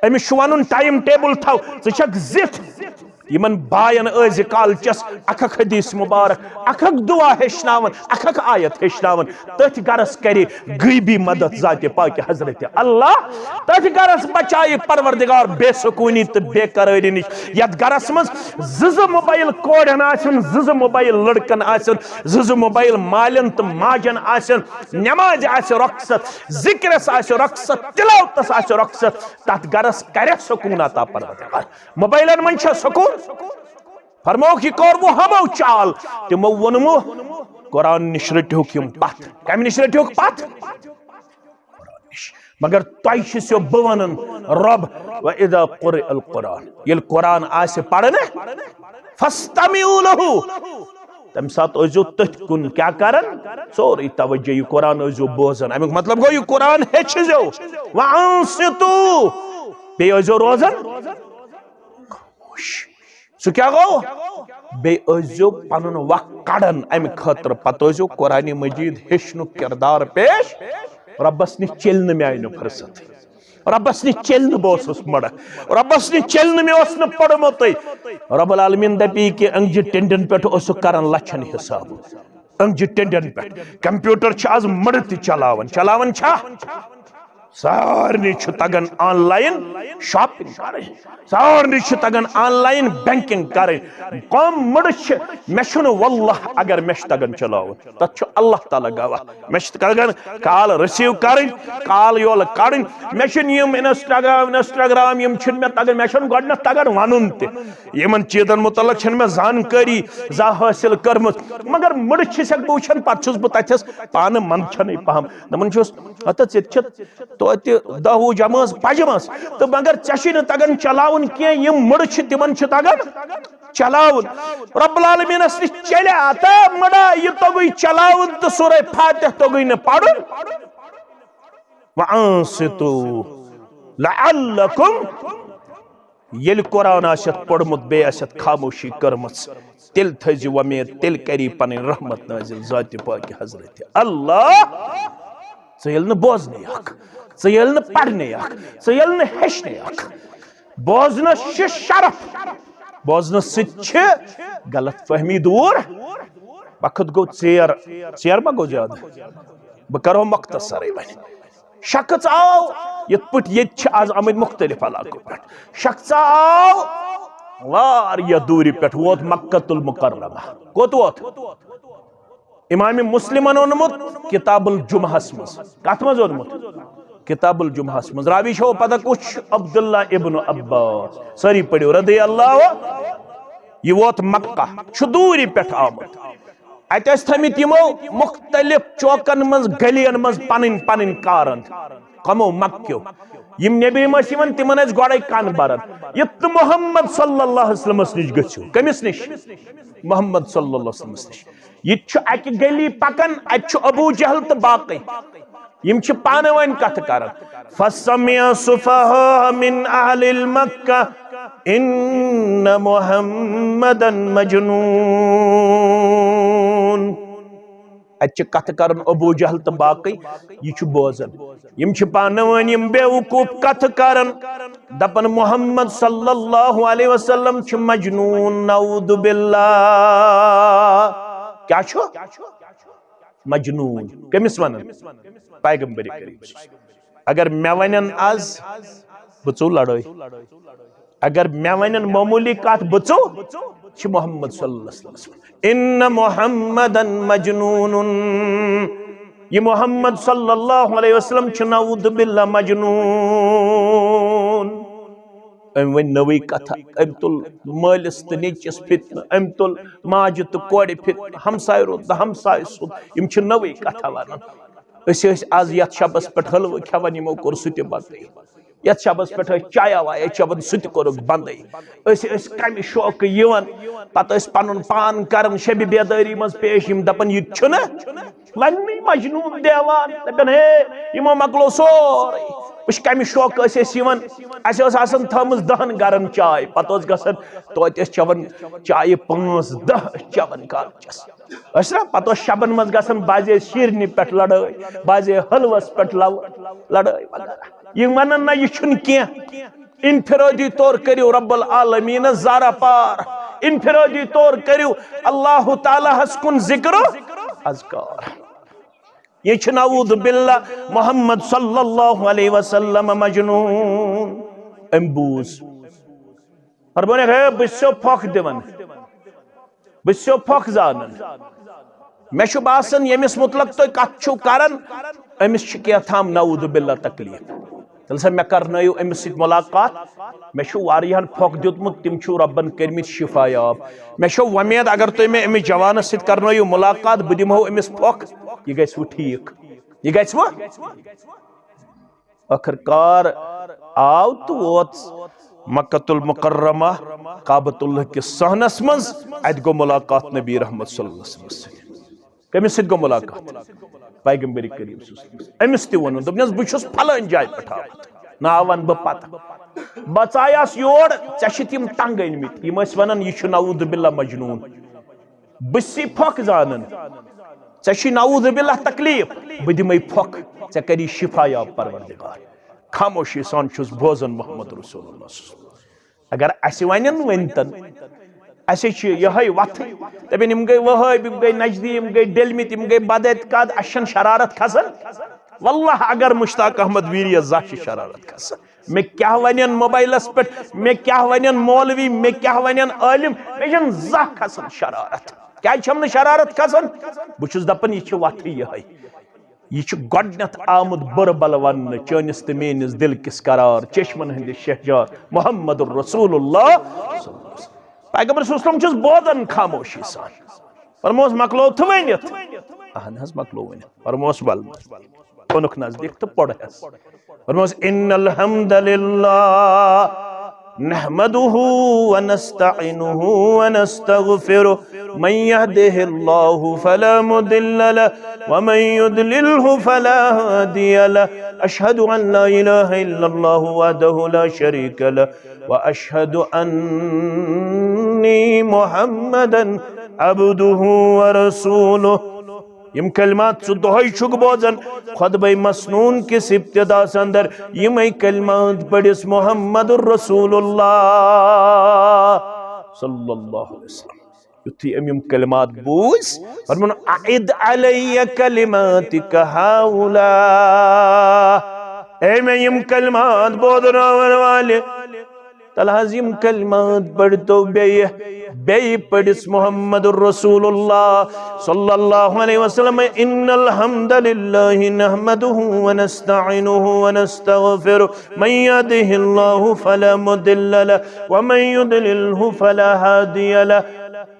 أمِس چھُ ونُن، ٹایم ٹیبل تھاو، ژٕ چھکھ زِٹھ۔ یِمن باین ٲسۍ زِ کالچس اکھ اکھ حدیث مبارک، اکھ اکھ دعا ہیٚچھناوان، اکھ اکھ آیت ہیٚچھناوان۔ تٔتھۍ گرس کرِ غیبی مدد ذاتِ پاکہِ حضرت اللہ۔ تٔتھۍ گرس بچایہِ پروردگار بے سکوٗنی تہٕ بے قرٲری نِش۔ یتھ گرس منٛز زٕ زٕ موبایل کورٮ۪ن آسن، زٕ زٕ موبایل لڑکن آسن، زٕ زٕ موبایل مالٮ۪ن تہٕ ماجن آسن، نمازِ آسہِ رۄخصت، ذکرس آسہِ رۄخصت، تلاوتس آسہِ رۄخصت، تتھ گرس کرِ سکوٗن عطا پروردگار۔ موبایلن منٛز چھا سکوٗن؟ فرمووُکھ، یہِ کوٚر وۄنۍ ہمو چال، تِمو ووٚنمُ، قرآن نِش رٔٹِہُکھ یِم پتھ۔ کمہِ نِش رٔٹِہُکھ پتھ؟ قرآن نِش۔ مگر تۄہہِ چھُسو بہٕ ونان، رب، وَإِذَا قُرِئَ الْقُرْآنُ، ییٚلہِ قرآن آسہِ پرنہٕ، فَاسْتَمِعُوا لَهُ، تمہِ ساتہٕ ٲسۍزیو تٔتھۍ کُن کیٛاہ کران؟ سورُے توجہ، یہِ قرآن ٲسۍزیو بوزان۔ امیُک مطلب گوٚو، یہِ قرآن ہیٚچھزیو۔ وَأَنصِتُوا، بیٚیہِ ٲسۍزیو روزان خاموش۔ سُہ کیٛاہ گوٚو؟ بیٚیہِ ٲسۍزیو پنُن وق کڑان امہِ خٲطرٕ، پتہٕ ٲسۍزیو قرآن مجید ہیٚچھنُک کردار پیش۔ رۄبس نِش چیٚلہِ نہٕ میانہِ فرصت۔ رۄبس نِش چیٚلہِ نہٕ، بہٕ اوسُس مٔڑٕ۔ رۄبس نِش چیٚلہِ نہٕ، مےٚ اوس نہٕ پوٚرمُتٕے۔ رۄب العالمین دپی کہِ أنٛگجہِ ٹِنڈٮ۪ن پٮ۪ٹھ اوسُکھ کران لچھن حساب۔ أنٛگجہِ ٹِنڈٮ۪ن پٮ۪ٹھ۔ کمپیوٹر چھِ آز مٔڑٕ تہِ چلاوان۔ چلاوان چھا؟ سارنٕے چھُ تگان آن لاین شاپنگ کرٕنۍ، سارنٕے چھُ تگان آن لاین بینکنگ کرٕنۍ۔ کم مٔڑٕ چھِ، مےٚ چھُنہٕ واللہ، اگر مےٚ چھُ تگان چلاوُن، تتھ چھُ اللہ تعالیٰ گواہ۔ مےٚ چھِ تگان کال رسیو کرٕنۍ، کال یولہٕ کڑٕنۍ۔ مےٚ چھِنہٕ یِم انسٹاگرام، انسٹاگرام یِم چھِنہٕ مےٚ تگان، مےٚ چھُنہٕ گۄڈٕنٮ۪تھ تگان ونُن تہِ۔ یِمن چیٖزن متعلق چھَنہٕ مےٚ زانکٲری زانٛہہ حٲصِل کٔرمٕژ۔ مگر مٔڑٕ چھِ سٮ۪کھ بہٕ وٕچھان، پتہٕ چھُس بہٕ تتھٮ۪س پانہٕ منٛدچھنٕے پہم۔ دپان چھُس، ہتا ژےٚ تہِ چھِ توتہِ دَہ وُہ جمٲژ پجمژ، تہٕ مگر ژےٚ چھُے نہٕ تگان چلاوُن کینٛہہ، یِم مٔڑٕ چھِ تِمن چھِ تگان چلاوُن۔ رب العالمینس نِش چلے تہٕ مٔڑا یہِ توٚگُے چلاوُن تہٕ سورہ فاتح توٚگُے نہٕ پرُن۔ وَأَنصِتُوا لَعَلَّكُمْ، ییٚلہِ قرآن آسٮ۪تھ پوٚرمُت، بیٚیہِ آسٮ۪تھ خاموشی کٔرمٕژ، تیٚلہِ تھٲیزِ وۄمید، تیٚلہِ کری پنٕنۍ رحمت نٲزِل ذاتِ پاکہِ حضرت اللہ۔ ژٕ ییٚلہِ نہٕ بوزنٕے اکھ، ژٕ ییٚلہِ نہٕ پرنٕے اکھ، ژٕ ییٚلہِ نہٕ ہیٚچھنٕے اکھ۔ بوزنس چھِ شرف، بوزنس سۭتۍ چھِ غلط فہمی دوٗر۔ وقت گوٚو ژیر، ژیر ما گوٚو زیادٕ؟ بہٕ کرو مختصرٕے وۄنۍ۔ شخص آو، یِتھ پٲٹھۍ ییٚتہِ چھِ آز آمٕتۍ مُختٔلِف علاقو پٮ۪ٹھ، شخص آو واریاہ دوٗرِ پٮ۪ٹھ، ووت مکہ المکرمہ۔ کوٚت ووت؟ امام مسلمن اوٚنمُت کتاب الجمعہس منٛز۔ کتھ منٛز اوٚنمُت؟ کتاب الجمعہس منٛز۔ راوی چھو پتہ کُس چھُ؟ عبداللہ ابن عباس۔ سٲری پٔرِو، رضی اللہ۔ یہِ ووت مکہ، چھُ دوٗرِ پٮ۪ٹھ آمُت۔ اتہِ ٲسۍ تھٲمٕتۍ یِمو مُختٔلِف چوکن منٛز، گلیَن منٛز پنٕنۍ پنٕنۍ کارن، قومو مکیو۔ یِم نیبرِم ٲسۍ یِوان، تِمن ٲسۍ گۄڈے کن بران۔ یہِ تہٕ محمد صلی اللہ علیہ وسلمس نِش گٔژھِو۔ کٔمِس نِش؟ محمد صلی اللہ علیہ وسلمس نِش۔ یہِ تہِ چھُ اکہِ گلی پکان، اتہِ چھُ ابو جہل تہٕ باقٕے۔ یِم چھِ پانہٕ وٲنۍ کتھٕ کران۔ فسمع سفہاء من اہل مکہ ان محمدا مجنون۔ اتہِ چھِ کتھٕ کران ابو جہل تہٕ باقٕے، یہِ چھُ بوزان۔ یِم چھِ پانہٕ وٲنۍ یِم بیوقوف کتھٕ کران، دپان محمد صلی اللہ علیہ وسلم چھُ مجنون، نعوذ باللہ۔ کیٛاہ چھُ؟ مجنون۔ کٔمِس ونان؟ پیغمبر کریم۔ اگر مےٚ ونن از، بہٕ ژوٚو لڑٲے۔ اگر مےٚ ونن معموٗلی کتھ، بہٕ ژوٚو، چھُ محمد صلی اللہ علیہ وسلم۔ ان محمدا مجنون۔ یہِ محمد صلی اللہ علیہ وسلم چھُ نعوذ باللہ مجنون۔ أمۍ ؤنۍ نٔوٕے کتھا، أمۍ تُل مٲلِس تہٕ نیٚچوِس فتنہٕ، أمۍ تُل ماجہِ تہٕ کورِ فتنہٕ، ہمسایہِ روٚد تہٕ ہمسایہِ سُنٛد، یِم چھِ نٔوٕے کتھا ونان۔ أسۍ ٲسۍ از یتھ شبس پٮ۪ٹھ حلوٕ کھٮ۪وان، یِمو کوٚر سُہ تہِ بندٕے۔ یتھ شبس پٮ۪ٹھ ٲسۍ چایا وایا چٮ۪وان، سُہ تہِ کوٚرُکھ بندٕے۔ أسۍ ٲسۍ کمہِ شوقہٕ یِوان، پتہٕ ٲسۍ پنُن پان کران شبِ بیدٲری منٛز پیش، یِم دپان، یہِ تہِ چھُنہٕ وننٕے مجنون دیوان، دپان، ہے، یِمو مۄکلو سورُے۔ وٕچھ، کمہِ شوقہٕ ٲسۍ أسۍ یِوان۔ اسہِ ٲس آسان تھٲومٕژ دہن گرن چاے، پتہٕ اوس گژھان توتہِ ٲسۍ چٮ۪وان چایہِ پانٛژھ دہ، ٲسۍ چٮ۪وان کالچس۔ ٲسۍ نا پتہٕ اوس شبن منٛز گژھان بعضے شیرنہِ پٮ۪ٹھ لڑٲے، بعضے حلوس پٮ۪ٹھ لو-، لڑٲے وغیرہ۔ یِم ونان، نہ، یہِ چھُنہٕ کینٛہہ۔ انفرادی طور کٔرِو رب العالمینس زارہ پار، انفرادی طور کٔرِو اللہ تعالیٰ ہس کُن ذکر و اذکار۔ یہ چھ نعوذ باللہ محمد صلی اللہ علیہ وسلم مجنون۔ أمۍ بوٗز۔ فرموونکھ، ہے، بہٕ چھُسو پھۄکھ دِوان، بہٕ چھُسو پھۄکھ زانان۔ مےٚ چھُ باسان، ییٚمِس مُتعلق تُہۍ کتھ چھِو کران، أمِس چھِ کینٛہہ تام نعوذ باللہ تکلیف۔ تیٚلہِ سا مےٚ کرنٲیِو أمِس سۭتۍ مُلاقات۔ مےٚ چھُ واریاہن پھۄکھ دیُتمُت، تِم چھِو رۄبن کٔرمٕتۍ شفا یاب۔ مےٚ چھےٚ وۄمید، اگر تُہۍ مےٚ أمِس جوانس سۭتۍ کرنٲیِو مُلاقات، بہٕ دِمہو أمِس پھۄکھ، یہِ گژھِ وۄنۍ ٹھیٖک، یہِ گژھِ وۄنۍ۔ ٲخٕر کار آو تہٕ ووت مکۃ المکرمہ، کعبۃ اللہ کِس صحنس منٛز۔ اتہِ گوٚو مُلاقات نبی رحمت صلی اللہ علیہ وسلم سۭتۍ۔ کٔمِس سۭتۍ گوٚو مُلاقات؟ پیغمبر کریم صلی اللہ علیہ وسلم۔ أمِس تہِ ووٚنُن، دوٚپنس، بہٕ چھُس فلٲنۍ جایہِ پٮ۪ٹھ آمُت، ناو ونہٕ بہٕ پتہٕ۔ بہٕ ژایاس یور، ژےٚ چھِتھ یِم تنگ أنۍ مٕتۍ، یِم ٲسۍ ونان، یہِ چھُ نعوذ باللہ مجنون۔ بہٕ چھُسے پھۄکھ زانان، ژےٚ چھُے نعوذ باللہ تکلیف، بہٕ دِمے پھۄکھ، ژےٚ کری شفا یاب پروردگار۔ خاموشی سان چھُس بوزان محمد رسول اللہ صلی اللہ علیہ وسلم۔ اگر اسہِ ونن ؤنتن، اسہِ چھِ یہے وتھٕے، دپن یِم گٔے وہٲبی، یِم گٔے نجدی، یِم گٔے ڈٔلمٕتۍ، یِم گٔے بدعتکار، اسہِ چھَنہٕ شرارت کھسان۔ واللہ اگر مشتاق احمد ویری یس زانٛہہ چھِ شرارت کھسان، مےٚ کیٛاہ ونن موبایلس پٮ۪ٹھ، مےٚ کیٛاہ ونن مولوی، مےٚ کیٛاہ ونن عٲلم، مےٚ چھَنہٕ زانٛہہ کھسان شرارت۔ کیٛازِ چھَم نہٕ شرارت کھسان؟ بہٕ چھُس دپان، یہِ چھِ وتھٕے یہے۔ یہِ چھُ گۄڈٕنیتھ آمُت بُرٕ بلہٕ وننہٕ، چٲنِس تہٕ میٲنِس دِل کِس قرار، چشمن ہٕنٛدِ شہجار محمد رسول اللہ۔ پیغمبر صلی اللہ علیہ وسلم چھُس بوزان خاموشی سان۔ فرموس، مۄکلوو تہٕ ؤنِتھ؟ اہن حظ، مۄکلوو ؤنِتھ۔ فرموس، ول۔ اوٚنُکھ نزدیٖک تہٕ پوٚرہَس۔ فرموس، ان الحمد للہ نحمده ونستعينه ونستغفره، من يهده الله فلا مضل له ومن يضلله فلا هادي له، أشهد أن لا إله إلا الله وحده لا شريك له وأشهد أني محمدا عبده ورسوله۔ یِم کلمات ژٕ دۄہے چھُکھ بوزان، خطبہ مسنون کِس ابتداس اندر یِمے کلمات پٔرِس محمد رسول اللہ صلی اللہ علیہ وسلم۔ یُتھُے أمۍ یِم کلمات بوٗزۍ، فرموون، "أعد علي كلماتك هؤلاء"۔ اے مےٚ یِم کلمات بوزناون والہِ، تلہٕ حظ یِم کلمات پٔرۍتو بیٚیہِ، بیٚیہِ پٔرِس محمد رسول اللہ صلی اللہ علیہ وسلم، "ان الحمد لله نحمده ونستعينه ونستغفره، من يهده الله فلا مضل له ومن يضلله فلا هادي له،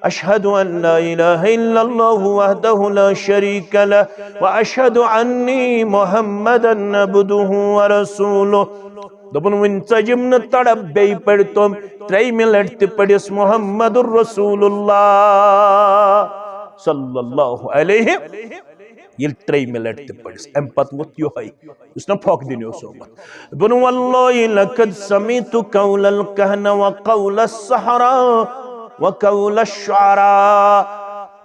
أشهد أن لا إله إلا الله وحده لا شريك له وأشهد أني محمدا عبده ورسوله"۔ دوٚپُن، وۄنۍ ژٔجِم نہٕ تڑپ، بیٚیہِ پٔرۍتوم ترٛیٚیِمہِ لٹہِ تہِ پٔرِس محمد رسول اللہ صلی اللہ علیہ۔ ییٚلہِ ترٛیٚیِمہِ لٹہِ تہِ پٔرِس، اَمہِ پتہٕ ووٚتھ یِہوٚے، یُس نہ پھۄکھ دِنہِ اوس آمُت۔ دوٚپُن، "والله لقد سمعت قول الكهنة وقول السحرة وقول الشعراء"۔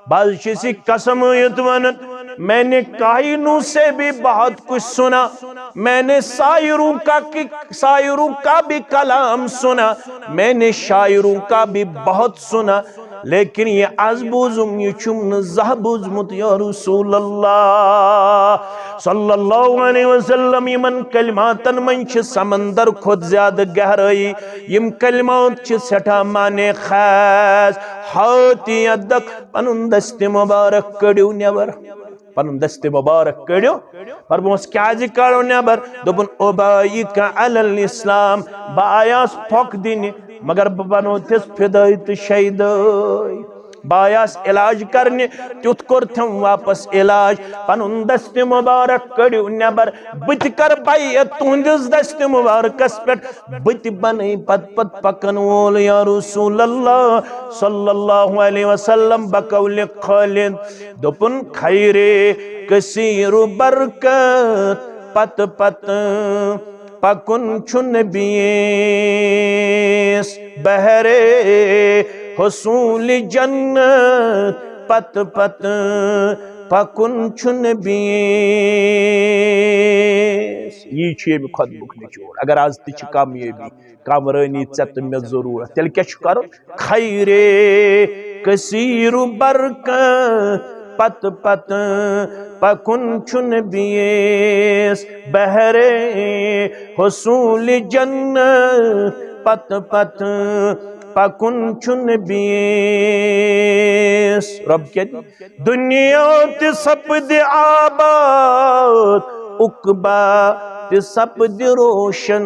بہٕ حظ چھُس یہِ قسم ہیٚتھ ونان، میں نے کاہنوں سے بھی بہت کچھ سنا، میں نے شاعروں کا کی، شاعروں کا بھی کلام سنا، میں نے شاعروں کا بھی بہت سنا، لیکن یہِ از بوٗزُم، یہِ چھُم نہٕ زانٛہہ بوٗزمُت یا رسول اللہ صلی اللہ علیہ وسلم۔ یِمن کلماتن منٛز چھِ سمندر کھۄتہٕ زیادٕ گہرٲیی۔ یِم کلمات چھِ سٮ۪ٹھاہ معنی خاص۔ ہاتھ یدک، پنُن دستِ مبارک کٔڑِو نٮ۪بر۔ پنُن دستِ مبارک کٔڑِو۔ فرموس، کیازِ کڑو نٮ۪بر؟ دوٚپُن، "أبايعك على الإسلام"، بہٕ آیاس پھۄکھ دِنہِ، مگر بہٕ بنوتھس فدٲے تہٕ شیدٲے۔ بہٕ آیاس علاج کرنہِ، تیُتھ کوٚرتھم واپس علاج۔ پنُن دستِ مبارک کٔڑِو نٮ۪بر، بہٕ تہِ کرٕ بیعت تُہنٛدِس دستِ مبارکس پٮ۪ٹھ۔ بہٕ تہِ بنہٕ پتہٕ پتہٕ پکن وول یا رسول اللہ صلی اللہ علیہ وسلم بقول خالد۔ دوٚپُن، خیرِ کثیر برکت پتہٕ پتہٕ پکُن چھُ نبیِس بہرِ حصول جنت پتہٕ پتہٕ۔ پکُن چھُنہٕ بیٚیِس۔ یی چھُ ییٚمہِ خۄطبُک نچوڑ۔ اگر از تہِ چھِ کامیٲبی، کامرٲنی ژےٚ تہٕ مےٚ ضروٗرت، تیٚلہِ کیٛاہ چھُ کرُن؟ خیرے کثیر و برکت پتہٕ پتہٕ پکُن چھُنہٕ بیٚیِس۔ بحرے حصول جنت پتہٕ پتہٕ پکُن چھُنہٕ بیٚیِس۔ رۄب کیٛاہ دِ؟ دُنیا تہِ سپدِ آباد، عقبیٰ تہِ سپدِ روشن۔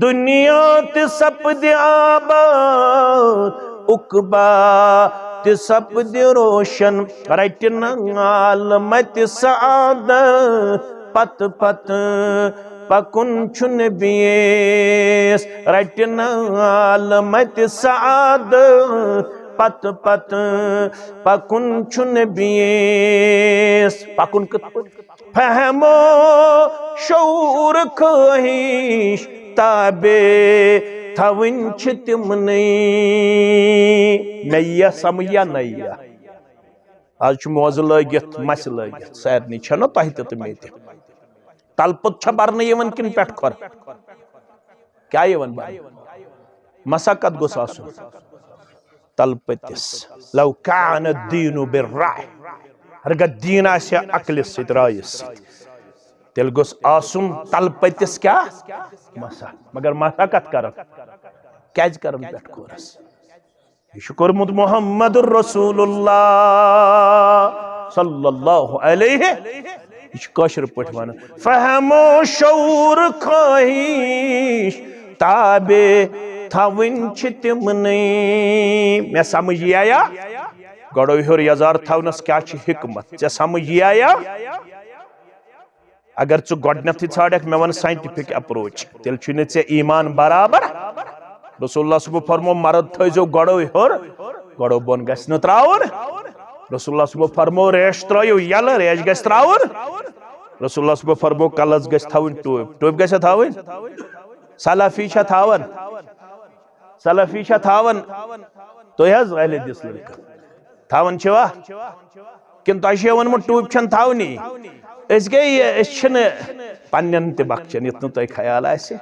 دُنیا تہِ سپدِ آباد، عقبیٰ تہِ سپدِ روشن۔ رٹہِ نہٕ عالمہ تہِ سعادت پتہٕ پتہٕ پکُن چھُنہٕ بیٚیِس۔ رٹہِ نہٕ عالمہ تہِ سعادت پتہٕ پتہٕ پکُن چھُنہٕ بیٚیِس۔ پکُن کِتھ پٲٹھۍ؟ فہم و شعور خواہش تابع تھاوٕنۍ چھِ تِمنٕے۔ مےٚ یِیا سمجھ یا نہ یِیا؟ از چھُ موزٕ لٲگِتھ، مسہِ لٲگِتھ، سارنٕے چھےٚ نہ تۄہہِ تہِ تہٕ مےٚ تہِ۔ تلہٕ پٔت چھےٚ برنہٕ یِوان کِنہٕ پٮ۪ٹھ کھۄر؟ کیٛاہ یِوان برنہٕ؟ مسا کتھ گوٚژھ آسُن؟ تلہٕ پٔتِس۔ لو کان الدین بالرأی، ہرگاہ دیٖن آسہِ ہا عقلہِ سۭتۍ، رایہِ سۭتۍ، تیٚلہِ گوٚژھ آسُن تلہٕ پٔتِس کیٛاہ؟ مسا۔ مگر مسا کتھ کرن؟ کیٛازِ کرن پٮ۪ٹھ کھورس؟ یہِ چھُ کوٚرمُت محمد رسول اللہ صلی اللہ علیہ۔ یہِ چھُ کٲشِر پٲٹھۍ ونان، فہم و شعور خواہش تابع تھاوٕنۍ چھِ تِمنٕے۔ مےٚ سمجھ یِیا؟ گۄڈو ہیوٚر یزار تھاونس کیٛاہ چھِ حکمت؟ ژےٚ سمجھ یِیا؟ اگر ژٕ گۄڈٕنیتھٕے ژھانڈکھ، مےٚ وَن scientific approach، تیٚلہِ چھُے نہٕ ژےٚ ایمان برابر۔ رسول اللہ صٲبو فرمو، مرد تھٲیزیو گۄڈَو ہیوٚر، گۄڈَو بۄن گژھِ نہٕ ترٛاوُن۔ رسول اللہ صٲبو فرمو، ریش ترٛٲیِو یَلہٕ، ریش گژھِ ترٛاوُن۔ رسول اللہ صٲبو فرمو، کلس گژھِ تھاوٕنۍ ٹوپۍ۔ ٹوپۍ گژھِ تھاوٕنۍ؟ سلفی چھا تھاوان؟ سلفی چھا تھاوان؟ تُہۍ حظ اہل حدیث لڑکہٕ تھاوان چھِوا؟ کِنہٕ تۄہہِ چھُ ووٚنمُت ٹوٗپۍ چھَنہٕ تھاونی؟ أسۍ گٔے یہِ، أسۍ چھِنہٕ پننٮ۪ن تہِ بخچان، یُتھ نہٕ تۄہہِ خیال آسہِ۔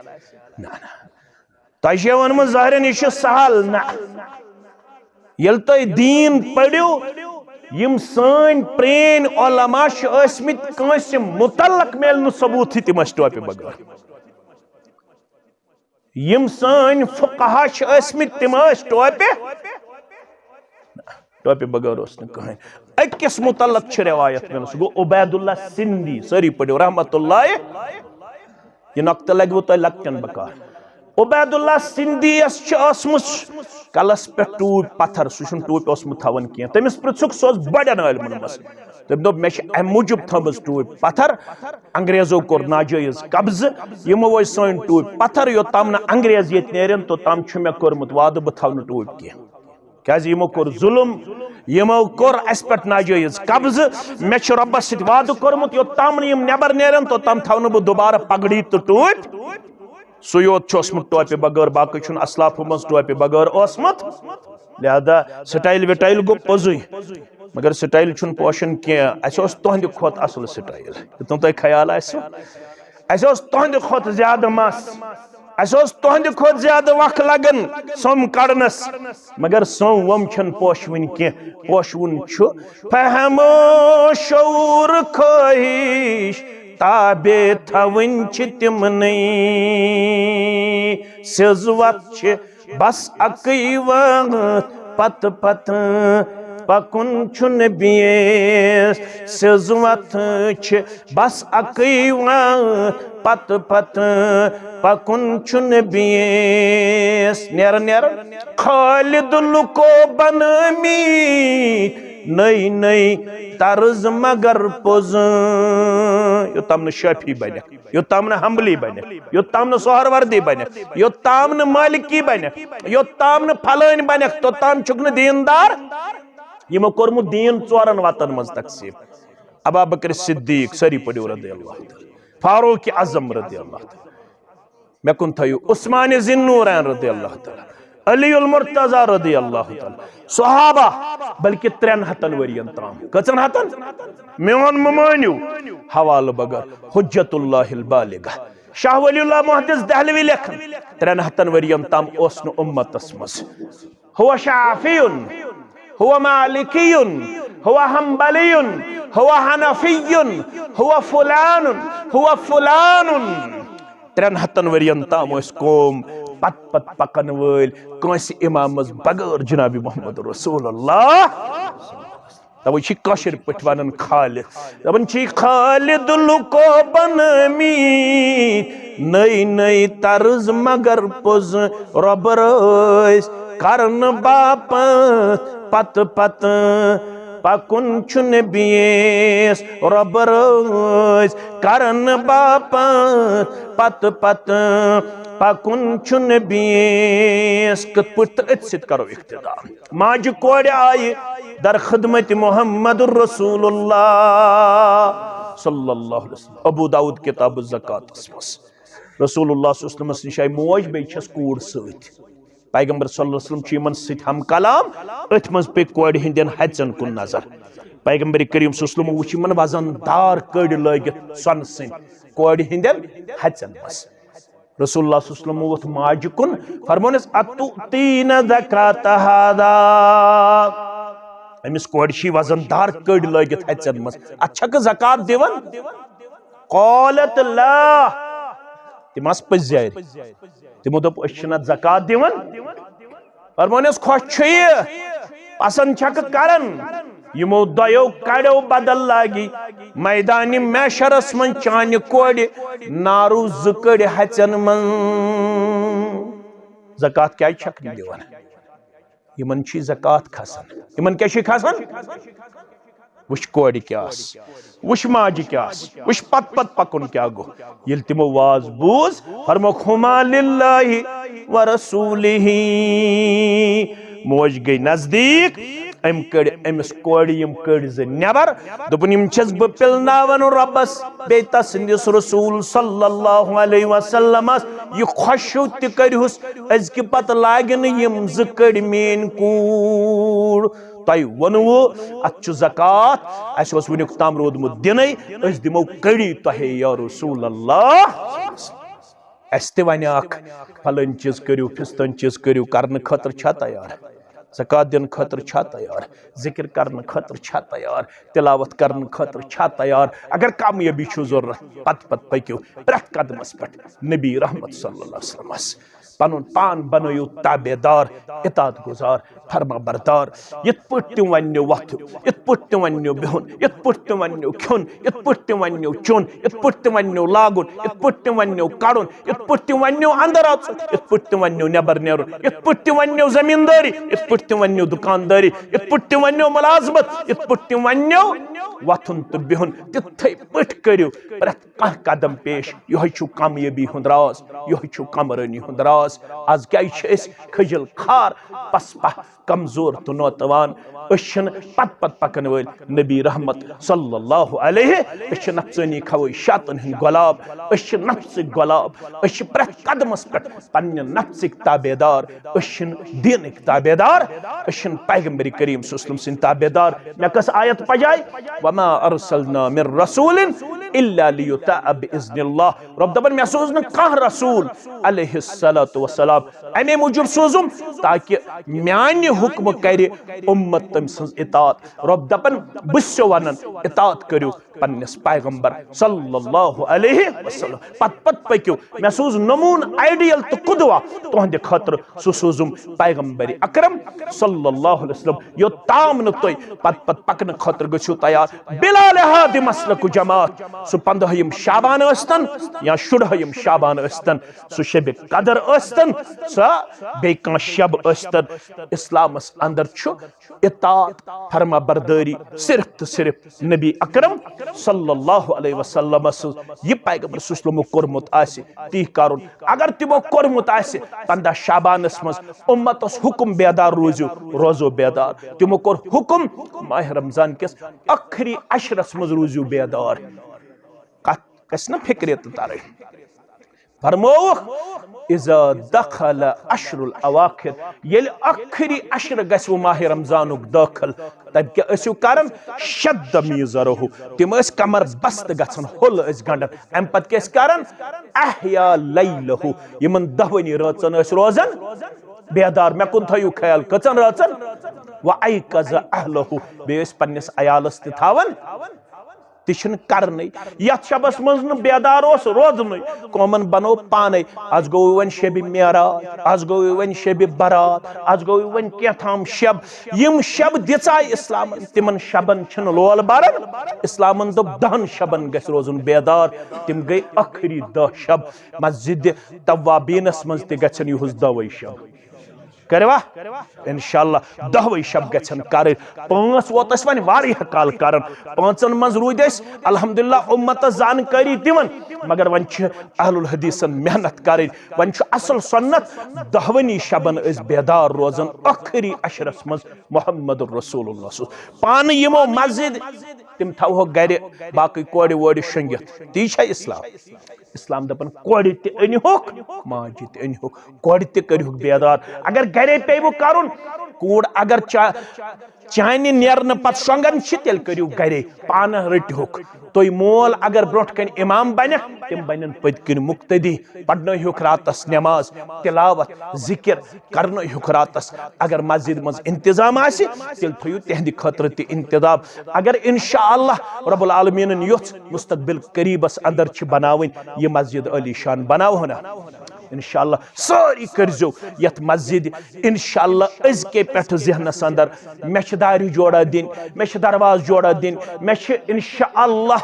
نہ، نہ۔ تۄہہِ چھُ ووٚنمُت ظٲہرن یہِ چھُ سہل۔ نہ۔ ییٚلہِ تُہۍ دیٖن پٔرِو، یِم سٲنۍ پرٛٲنۍ علماء چھِ ٲسمٕتۍ، کٲنٛسہِ متعلق میلہِ نہٕ ثبوٗتھٕے تِم ٲسۍ ٹوپہِ بغٲر۔ یِم سٲنۍ فقہا چھِ ٲسمٕتۍ، تِم ٲسۍ ٹوپہِ، ٹوپہِ بغٲر اوس نہٕ کٕہٕنۍ۔ أکِس متعلق چھِ روایت مےٚ، سُہ گوٚو عبید اللہ سندی، سٲری پٔرِو رحمت اللہ۔ یہِ نۄقطہٕ لگوٕ تۄہہِ لۄکٹٮ۪ن بکار۔ عبید اللہ سندی یس چھِ ٲسمٕژ کلس پٮ۪ٹھ ٹوٗپۍ پتھر، سُہ چھُنہٕ ٹوٗپۍ اوسمُت تھاوان کینٛہہ۔ تٔمِس پرٛژھُکھ، سُہ اوس بڑٮ۪ن عٲلمن منٛز۔ تٔمۍ دوٚپ، مےٚ چھِ امہِ موٗجوٗب تھٲومٕژ ٹوٗپۍ پتھر، انگریزو کوٚر ناجٲیز قبضہٕ، یِمو ٲسۍ سٲنۍ ٹوٗپۍ پتھر، یوٚتام نہٕ انگریز ییٚتہِ نیرن، توٚتام چھُ مےٚ کوٚرمُت وعدٕ، بہٕ تھاوٕ نہٕ ٹوٗپۍ کینٛہہ۔ کیازِ یِمو کوٚر ظلم، یِمو کوٚر اسہِ پٮ۪ٹھ ناجٲیز قبضہٕ۔ مےٚ چھُ رۄبس سۭتۍ وعدٕ کوٚرمُت، یوٚتام نہٕ یِم نٮ۪بر نیرن، توٚتام تھاوٕ نہٕ بہٕ دوبارٕ پگڑی تہٕ ٹوٗپۍ۔ سُے یوت چھُ اوسمُت ٹوپہِ بغٲر، باقٕے چھُنہٕ اسلافو منٛز ٹوپہِ بغٲر اوسمُت۔ لہذا سٹایل وٹایل گوٚو پوٚزُے، مگر سٹایل چھُنہٕ پوشان کینٛہہ۔ اسہِ اوس تُہنٛدِ کھۄتہٕ اصل سٹایل، یوٚتام تۄہہِ خیال آسہِ۔ اسہِ اوس تُہنٛدِ کھۄتہٕ زیادٕ مس، اسہِ اوس تُہنٛدِ کھۄتہٕ زیادٕ وق لگان سوٚم کڑنس، مگر سوٚم ووٚم چھُنہٕ پوشوٕنۍ کینٛہہ۔ پوشوُن چھُ فہم و شعور خواہش تابع تھاوٕنۍ چھِ تِمنٕے۔ سیٚز وَتھ چھِ بس اَکٕے وَتھ، پتہٕ پتہٕ پَکُن چھُنہٕ بیٚیِس۔ سیٚز وَتھ چھِ بس اَکٕے وَتھ، پتہٕ پتہٕ پَکُن چھُنہٕ بیٚیِس۔ نیر نیر۔ خالد لُکو بنٲومٕتۍ نٔے نٔے طرز مگر پوٚز۔ یوٚتام نہٕ شافعی بنکھ، یوٚتام نہٕ حنبلی بنکھ، یوٚتام نہٕ سہروردی بنکھ، یوٚتام نہٕ مالکی بنکھ، یوٚتام نہٕ پھلٲنۍ بنکھ، توٚتام چھُکھ نہٕ دیٖندار۔ یِمو کوٚرمُت دیٖن ژورن وتن منٛز تقسیٖم۔ ابا بکر صدیق، سٲری پٔرِو رضی اللہ تعالیٰ، فاروق اعظم رضی اللہ تعالیٰ، مےٚ کُن تھٲیِو عثمان ذی النورین رضی اللہ تعالیٰ، علی المرتضی رضی اللہ تعالیٰ، صحابہ، بلکہ ترٛٮ۪ن ہتن ؤرین تام۔ کٔژن ہتن؟ میون مہٕ مٲنِو حوالہٕ بغٲر، حجت اللہ البالغہ۔ شاہ ولی اللہ محدث دہلوی لیکھن، ترٛٮ۪ن ہتن ؤرین تام اوس نہٕ امتس منٛز۔ هو شافعی، هو مالکی، هو حنبلی، هو حنفی، هو فلان، هو فلان۔ ترٛٮ۪ن ہتن ؤرین تام ٲسۍ قوم پتہٕ پتہٕ پکن وٲلۍ کٲنٛسہِ امامس بغٲر جناب محمد رسول اللہ۔ توے چھِ کٲشِر پٲٹھۍ ونان خالد، دپان چھِ خالد لُکو بنٲمٕتۍ نٔے نٔے طرز، مگر پوٚز رۄبہٕ رٲسۍ کرنہٕ باپتھ پتہٕ پتہٕ پکُن چھُنہٕ بیٚیِس۔ رۄبہٕ رٲسۍ کرنہٕ باپتھ پتہٕ پتہٕ پکُن چھُنہٕ بیٚیِس۔ کِتھ پٲٹھۍ؟ تہٕ أتھۍ سۭتۍ کرو اقتدا۔ ماجہِ کورِ آیہِ در خدمت محمد رسول اللہ صلی اللہ علیہ وسلم۔ ابو داؤد کتاب الزکاتس منٛز۔ رسول اللہ صلی اللہ علیہ وسلمس نِش آیہِ موج، بیٚیہِ چھس کوٗر سۭتۍ۔ پیغمبر صلی اللہ علیہ وسلم چھُ یِمن سۭتۍ ہم کلام۔ أتھۍ منٛز پیٚیہِ کورِ ہٕنٛدٮ۪ن ہژٮ۪ن کُن نظر۔ پیغمبر کریم صلی اللہ علیہ وسلم وُچھ یِمن وزن دار کٔڑۍ لٲگِتھ سۄنہٕ سٕنٛدۍ کورِ ہٕنٛدٮ۪ن ہژٮ۪ن منٛز۔ رسول اللہ صلی اللہ علیہ وسلم ووٚتھ ماجہِ کُن، فرمونس، "اتُؤتین زکات ہذا؟" أمِس کورِ چھِ وزن دار کٔڑۍ لٲگِتھ ہژٮ۪ن منٛز، اتھ چھکھ زکات دِوان؟ قالت لا۔ تِم آسہٕ پٔزۍ یارِ۔ تِمو دوٚپ، "أسۍ چھِنہٕ اتھ زکات دِوان۔" فرمونس، "خۄش چھُ یہِ، پسند چھکھ کران؟" یِمو دۄیو کڑیو بدل لاگی میدانِ محشرس منٛز چانہِ کورِ نارو زٕ کٔڑۍ ہژٮ۪ن منٛز۔ زکات کیازِ چھکھ نہٕ دِوان؟ یِمن چھُ زکات کھسان۔ یِمن کیاہ چھُ کھسان؟ وٕچھ کورِ کیاہ آس، وٕچھ ماجہِ کیاہ آس، وٕچھ پتہٕ پتہٕ پکُن کیاہ گوٚو۔ ییٚلہِ تِمو واز بوٗز، فرموکھ، "ہما للہ و رسولہ۔" موج گٔے نزدیٖک، أمۍ کٔڑۍ أمِس کورِ یِم کٔڑۍ زٕ نٮ۪بر، دوٚپُن، "یِم چھَس بہٕ پِلناوان رۄبَس بیٚیہِ تَسٕنٛدِس رسول صلی اللہ علیہ وسلمس، یہِ خۄشِو تہِ کٔرۍہُس، أزکہِ پتہٕ لاگہِ نہٕ یِم زٕ کٔڑۍ میٛٲنۍ کوٗر۔" تۄہہِ ووٚنوُ، اتھ چھُ زکات، اسہِ اوس وُنیُک تام روٗدمُت دِنَے، أسۍ دِمو کٔڑی تۄہے یا رسول اللہ۔ اسہِ تہِ ونیاکھ، فلٲنۍ چیٖز کٔرِو، فستٲنۍ چیٖز کٔرِو، کرنہٕ خٲطرٕ چھا تیار؟ زکات دِنہٕ خٲطرٕ چھا تیار؟ ذکر کرنہٕ خٲطرٕ چھا تیار؟ تلاوت کرنہٕ خٲطرٕ چھا تیار؟ اگر کامیٲبی چھُو ضروٗرت، پتہٕ پتہٕ پٔکِو پرٛٮ۪تھ قدمس پٮ۪ٹھ نبی رحمت صلی اللہ علیہ وسلمس۔ پنُن پان بنٲیِو تابع دار، اطاعت گزار، فرما بردار۔ یِتھ پٲٹھۍ تِم وننیو وۄتھُن، یِتھ پٲٹھۍ تِم وننیو بِہُن، یِتھ پٲٹھۍ تِم وننیو کھیوٚن، یِتھ پٲٹھۍ تِم وننیو چیوٚن، یِتھ پٲٹھۍ تِم وننیو لاگُن، یِتھ پٲٹھۍ تِم وننیو کڑُن، یِتھ پٲٹھۍ تِم وننیو اندر اژُن، یِتھ پٲٹھۍ تِم وننیو نٮ۪بر نیرُن، یِتھ پٲٹھۍ تِم وننیو زمیٖندٲری، یِتھ پٲٹھۍ تِم وننیو دُکاندٲری، یِتھ پٲٹھۍ تِم وننیو مُلازمت، یِتھ پٲٹھۍ تِم وننیو وۄتھُن تہٕ بِہُن، تِتھے پٲٹھۍ کٔرِو پرٛٮ۪تھ کانٛہہ قدم پیش۔ یِہوٚے چھُ کامیٲبی ہُنٛد راز، یِہوٚے چھُ کامرٲنی ہُنٛد راز۔ از کیٛازِ چھِ أسۍ کھٔجل خار، پسپہ، کمزور تہٕ ناتوان؟ أسۍ چھِنہٕ پتہٕ پتہٕ پکن وٲلۍ نبی رحمت صلی اللہ علیہ، أسۍ چھِ نفسٲنی خواہشاتن ہٕنٛدۍ غلام، أسۍ چھِ نفسٕکۍ غلام، أسۍ چھِ پرٛٮ۪تھ قدمس پٮ۪ٹھ پننہِ نفسٕکۍ تابع دار، أسۍ چھِنہٕ دیٖنٕکۍ تابع دار، أسۍ چھِنہٕ پیغمبر کریم صلی اللہ علیہ وسلم سٕنٛدۍ تابع دار۔ مےٚ کۄس آیت پجاے؟ "وما ارسلنا من رسول الا لیطاع باذن اللہ۔" رۄب دپان، مےٚ سوز نہٕ کانٛہہ رسول علیہ الصلوۃ والسلام امے موٗجوٗب سوزُم تاکہِ میانہِ حُکمہٕ کرِ اُمت تٔمۍ سٕنٛز اطاعت۔ رۄب دپان، بہٕ چھُسو ونان، اطاعت کٔرِو پننِس پیغمبر صلی اللہ علیہ وسلم۔ پتہٕ پتہٕ پٔکِو۔ مےٚ سوٗز نموٗن، آئیڈیل تہٕ قدوہ تُہنٛدِ خٲطرٕ۔ سُہ سوٗزُم پیغمبر اکرم صلی اللہ علیہ وسلم۔ یوٚتام نہٕ تُہۍ پتہٕ پتہٕ پکنہٕ خٲطرٕ گٔژھِو تیار، بلا لحاظ مسلک و جماعت، سُہ پندہٲیِم شعبان ٲسۍتن یا شُرہٲیِم شعبان ٲسۍتن، سُہ شبِ قدر ٲسۍتن، سۄ بیٚیہِ کانٛہہ شب ٲسۍتن، اسلامس اندر چھُ اطاعت، فرما بردٲری، صرف تہٕ صرف نبی اکرم صلی اللہ علیہ وسلم سٕنٛز۔ یہِ پیغمبر صلی اللہ علیہ وسلمو کوٚرمُت آسہِ، تی کرُن۔ اگر تِمو کوٚرمُت آسہِ پنٛداہ شعبانس منٛز، اُمتس حُکم، بیدار روٗزِو، روزو بیدار۔ تِمو کوٚر حُکم ماہ رمضان کِس ٲخری عشرس منٛز روٗزِو بیدار۔ کتھ گژھِ نہ فکرِ تہِ ترٕنۍ۔ فرمووُکھ، اذا دخل عشر الاواخر، ییٚلہِ ٲخری عشر گژھِ وۄنۍ ماہِ رمضانُک دٲخل، تَتہِ کیٛاہ ٲسِو کران؟ شد میزرہ، تِم ٲسۍ کمر بست گژھان، ہوٚل ٲسۍ گنڈان۔ امہِ پتہٕ کیٛاہ ٲسۍ کران؟ احیا لیلہ، یِمن دہوٕنی رٲژن ٲسۍ روزان بیدار۔ مےٚ کُن تھٲیِو خیال، کٔژن رٲژن؟ و ایقظ اہلہ، بیٚیہِ ٲسۍ پننِس عیالس تہِ تھاوان، تہِ چھِنہٕ کرنٕے۔ یتھ شبس منٛز نہٕ بیدار اوس روزنٕے، قومن بنوو پانے۔ از گوٚو وۄنۍ شبِ معراج، از گوٚو وۄنۍ شبِ برات، از گوٚو وۄنۍ کینٛہہ تام شب۔ یِم شب دِژاے اسلامن، تِمن شبن چھِنہٕ لول بران۔ اسلامن دوٚپ، دہن شبن گژھِ روزُن بیدار۔ تِم گٔے ٲخری دہ شب۔ مسجدِ توابینس منٛز تہِ گژھن یِہُس دۄوے شب۔ کٔرِوا؟ انشاءاللہ دہوے شب گژھن کرٕنۍ۔ پانٛژھ ووت اسہِ وۄنۍ واریاہ کال کران، پانٛژن منٛز روٗدۍ أسۍ الحمدللہ امتس زانکٲری دِوان، مگر وۄنۍ چھِ اہل الحدیثن محنت کرٕنۍ۔ وۄنۍ چھُ اصل سنت دہونی شبن أسۍ بیدار روزان ٲخری عشرس منٛز۔ محمد رسول اللہ صلی اللہ علیہ وسلم۔ پانہٕ یِمو مسجد، تِم تھاوہوکھ گرِ، باقٕے کورِ وورِ شۄنگِتھ۔ تی چھا اسلام؟ اسلام دپان کورِ تہِ أنِہوکھ، ماجہِ تہِ أنِہوکھ، کورِ تہِ کٔرِہوکھ بیدار۔ اگر گرے پیٚیہِ وۄنۍ کرُن، کوٗر اگر چا-، چانہِ نیرنہٕ پتہٕ شۄنگان چھِ، تیٚلہِ کٔرِو گرے، پانہٕ رٔٹِہوکھ۔ تُہۍ مول اگر برونٛٹھ کنہِ امام بنکھ، تِم بنن پٔتۍ کِنۍ مقتدی۔ پرنٲیہوکھ راتس نماز، تلاوت، ذکر کرنٲیہوکھ راتس۔ اگر مسجد منٛز انتظام آسہِ، تیٚلہِ تھٲیِو تِہنٛدِ خٲطرٕ تہِ انتظام۔ اگر انشاءاللہ رب العالمینن یوٚژھ مستقبل قریبس اندر چھِ بناوٕنۍ یہِ مسجد عالی شان، بناوہو نا؟ انشاءاللہ سٲری کٔرزیو یتھ مسجد، انشاءاللہ أزکے پٮ۪ٹھٕ ذہنس اندر، مےٚ چھِ دارِ جوڑا دِنۍ، مےٚ چھِ دروازٕ جوڑا دِنۍ، مےٚ چھِ انشاءاللہ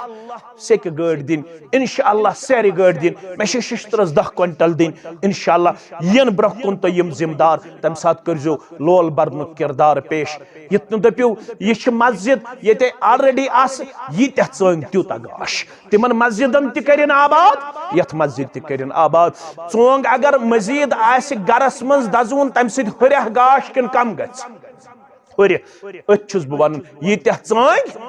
سیٚکہِ گٲڑۍ دِنۍ، انشاءاللہ سیرِ گٲڑۍ دِنۍ، مےٚ چھِ ششترس دہ کوینٹل دِنۍ۔ انشاءاللہ یِن برونٛہہ کُن تۄہہِ یِم ذمہٕ دار، تمہِ ساتہٕ کٔرزیو لول برنُک کردار پیش۔ یِتھ نہٕ دٔپِو، یہِ چھِ مسجد، ییٚتہِ already آسہٕ ییٖتیٛاہ ژٲنٛگۍ تیوٗتاہ گاش۔ تِمن مسجدن تہِ کٔرِن آباد، یتھ مسجد تہِ کٔرِن آباد۔ ژونٛگ اگر مزید آسہِ گرس منٛز دزوُن، تمہِ سۭتۍ ہُرٮ۪کھ گاش کِنہٕ کم گژھِ؟ ہُرِ۔ أتھۍ چھُس بہٕ ونان، ییٖتیٛاہ ژٲنٛگۍ،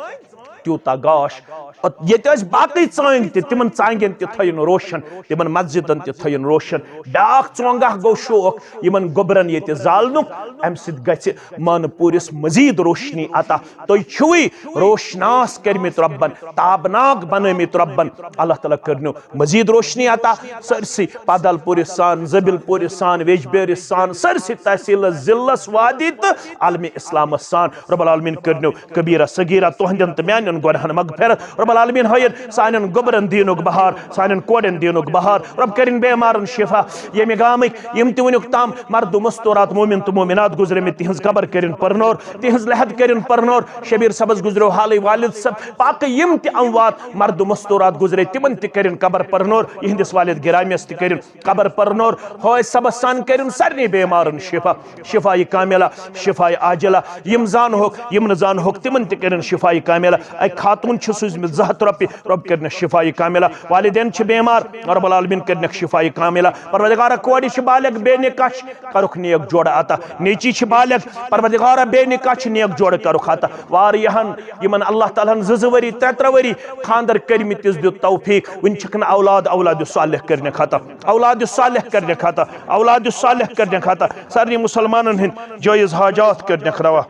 تیوٗتاہ گاش۔ ییٚتہِ ٲسۍ باقٕے ژٲنٛگۍ تہِ، تِمن ژانٛگٮ۪ن تہِ تھٲیِن روشن، تِمن مسجدن تہِ تھٲیِن روشن۔ بیٛاکھ ژونٛگ اکھ گوٚو شوق یِمن گوٚبرن ییٚتہِ زالنُک، امہِ سۭتۍ گژھِ مانہٕ پوٗرِس مزید روشنی عطا۔ تُہۍ چھِوٕے روشناس کٔرمٕتۍ رۄبن، تابناک بنٲومٕتۍ رۄبن۔ اللہ تعالیٰ کٔرنو مزید روشنی عطا سٲرسٕے پادال پوٗرِس سان، زبیل پوٗرِس سان، ویجبیٲرِس سان، سٲرسٕے تحصیلس، ضلعس، وادی تہٕ عالمِ اسلامس سان۔ رب العالمین کٔرنو کبیرہ صغیرہ تُہنٛدٮ۪ن تہٕ میانٮ۪ن گۄناہن مغفرت۔ رب العالمین ہٲیِن سانٮ۪ن گوٚبرن دیٖنُک بہار، سانٮ۪ن کورٮ۪ن دیٖنُک بہار۔ رب کٔرِن بیمارن شفا۔ ییٚمہِ گامٕکۍ یِم تہِ وٕنیُک تام مرد و مستورات، مومن تہٕ مومنات گُزرے مٕتۍ، تِہنٛز قبر کٔرِن پرنور، تِہنٛز لحد کٔرِن پرنور۔ شبیر صٲبس گُزریو حالٕے والد صٲب، باقٕے یِم تہِ اموات مرد و مستورات گُزرے، تِمن تہِ کٔرِن قبر پرنور، یِہنٛدِس والد گرامیس تہِ کٔرِن قبر پرنور۔ حٲج صٲبس سان کٔرِن سارنٕے بیمارن شفا، شفایہِ کاملہ، شفایہِ عاجلہ۔ یِم زانہوکھ، یِم نہٕ زانہوکھ، تِمن تہِ کٔرِن شفایہِ کاملہ۔ اکہِ خاتون چھِ سوٗزمٕتۍ زٕ ہتھ رۄپیہِ، رۄب کٔرنکھ شفایہِ کاملہ۔ والدین چھِ بیمار، رب العالمین کٔرنکھ شفایہِ کاملہ۔ پروردگارہ، کورِ چھِ بالغ، بے نکاح چھِ، کرُکھ نیک جوڑٕ عطا۔ نیٚچی چھِ بالغ، پروردگارہ، بے نکاح چھِ، نیک جوڑٕ کرُکھ عطا۔ واریاہن یِمن اللہ تعالیٰ ہن زٕ زٕ ؤری، ترٛےٚ ترٛےٚ ؤری خاندر کٔرمٕتِس دیُت توفیق، وٕنہِ چھِکھ نہٕ اولاد، اولاد صالح کٔرنکھ عطا، اولاد صالح کٔرنکھ عطا، اولاد صالح کٔرنکھ عطا۔ سارنٕے مسلمانن ہٕنٛدۍ جٲیز حاجات کٔرنکھ روا۔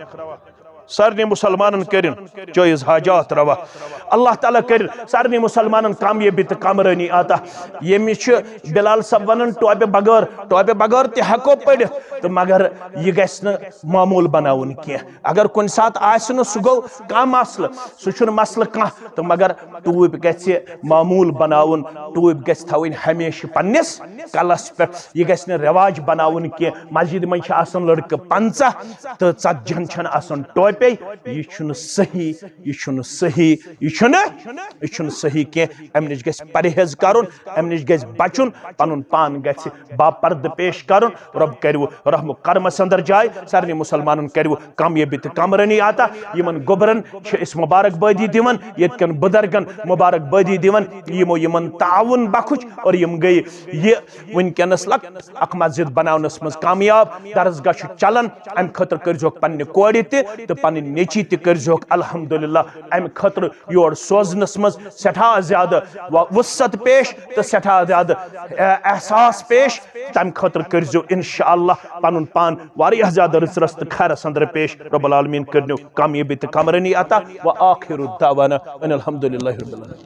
سارنٕے مسلمانن کٔرِن جٲیز حاجات روا۔ اللہ تعالیٰ کٔرِن سارنٕے مسلمانن کامیٲبی تہٕ کامرٲنی عطا۔ ییٚمِس چھُ بلال صٲب ونان ٹوپہِ بغٲر، ٹوپہِ بغٲر تہِ ہٮ۪کو پٔرِتھ، تہٕ مگر یہِ گژھِ نہٕ معموٗل بناوُن کینٛہہ۔ اگر کُنہِ ساتہٕ آسہِ نہٕ، سُہ گوٚو کانٛہہ مسلہٕ، سُہ چھُنہٕ مسلہٕ کانٛہہ، تہٕ مگر ٹوٗپۍ گژھِ معموٗل بناوُن، ٹوٗپۍ گژھِ تھاوٕنۍ ہمیشہٕ پننِس کلس پٮ۪ٹھ۔ یہِ گژھِ نہٕ رٮ۪واج بناوُن کینٛہہ۔ مسجدِ منٛز چھِ آسان لڑکہٕ پنٛژاہ تہٕ ژتجی ہن چھنہٕ آسان ٹوپے۔ یہِ چھُنہٕ صحیح، یہِ چھُنہٕ صحیح، یہِ چھُنہٕ، یہِ چھُنہٕ صحیح کینٛہہ۔ امہِ نِش گژھِ پرہیز کرُن، امہِ نِش گژھِ بچُن، پنُن پان گژھِ باپردٕ پیش کرُن۔ رۄب کٔرِو رحم و کرمس اندر جاے، سارنٕے مسلمانن کٔرِو کامیٲبی تہٕ کامرٲنی عطا۔ یِمن گوٚبرن چھِ أسۍ مبارک بٲدی دِوان، ییٚتہِ کٮ۪ن بُزرگن مبارک بٲدی دِوان، یِمو یِمن تعاون بخش اور یِم گٔے یہِ وٕنکیٚنس لۄکٕٹ اکھ مسجد بناونس منٛز کامیاب۔ درسگاہ چھُ چلان، امہِ خٲطرٕ کٔرزیوکھ پننہِ کورِ تہِ تہٕ پنٕنۍ نیٚچی تہِ کٔرزیوکھ الحمدللہ امہِ خٲطرٕ یور سوزنس منٛز سٮ۪ٹھاہ زیادٕ و-، وسعت پیش تہٕ سٮ۪ٹھاہ زیادٕ، اے، احساس پیش۔ تمہِ خٲطرٕ کٔرزیو انشاءاللہ پنُن پان واریاہ زیادٕ رٕژ رٕژ تہٕ خیرس اندر پیش۔ رب العالمین کٔرنیو کامیٲبی تہٕ کامرٲنی عطا۔ و آخر دعوانا ان الحمدللہ رب العالمین۔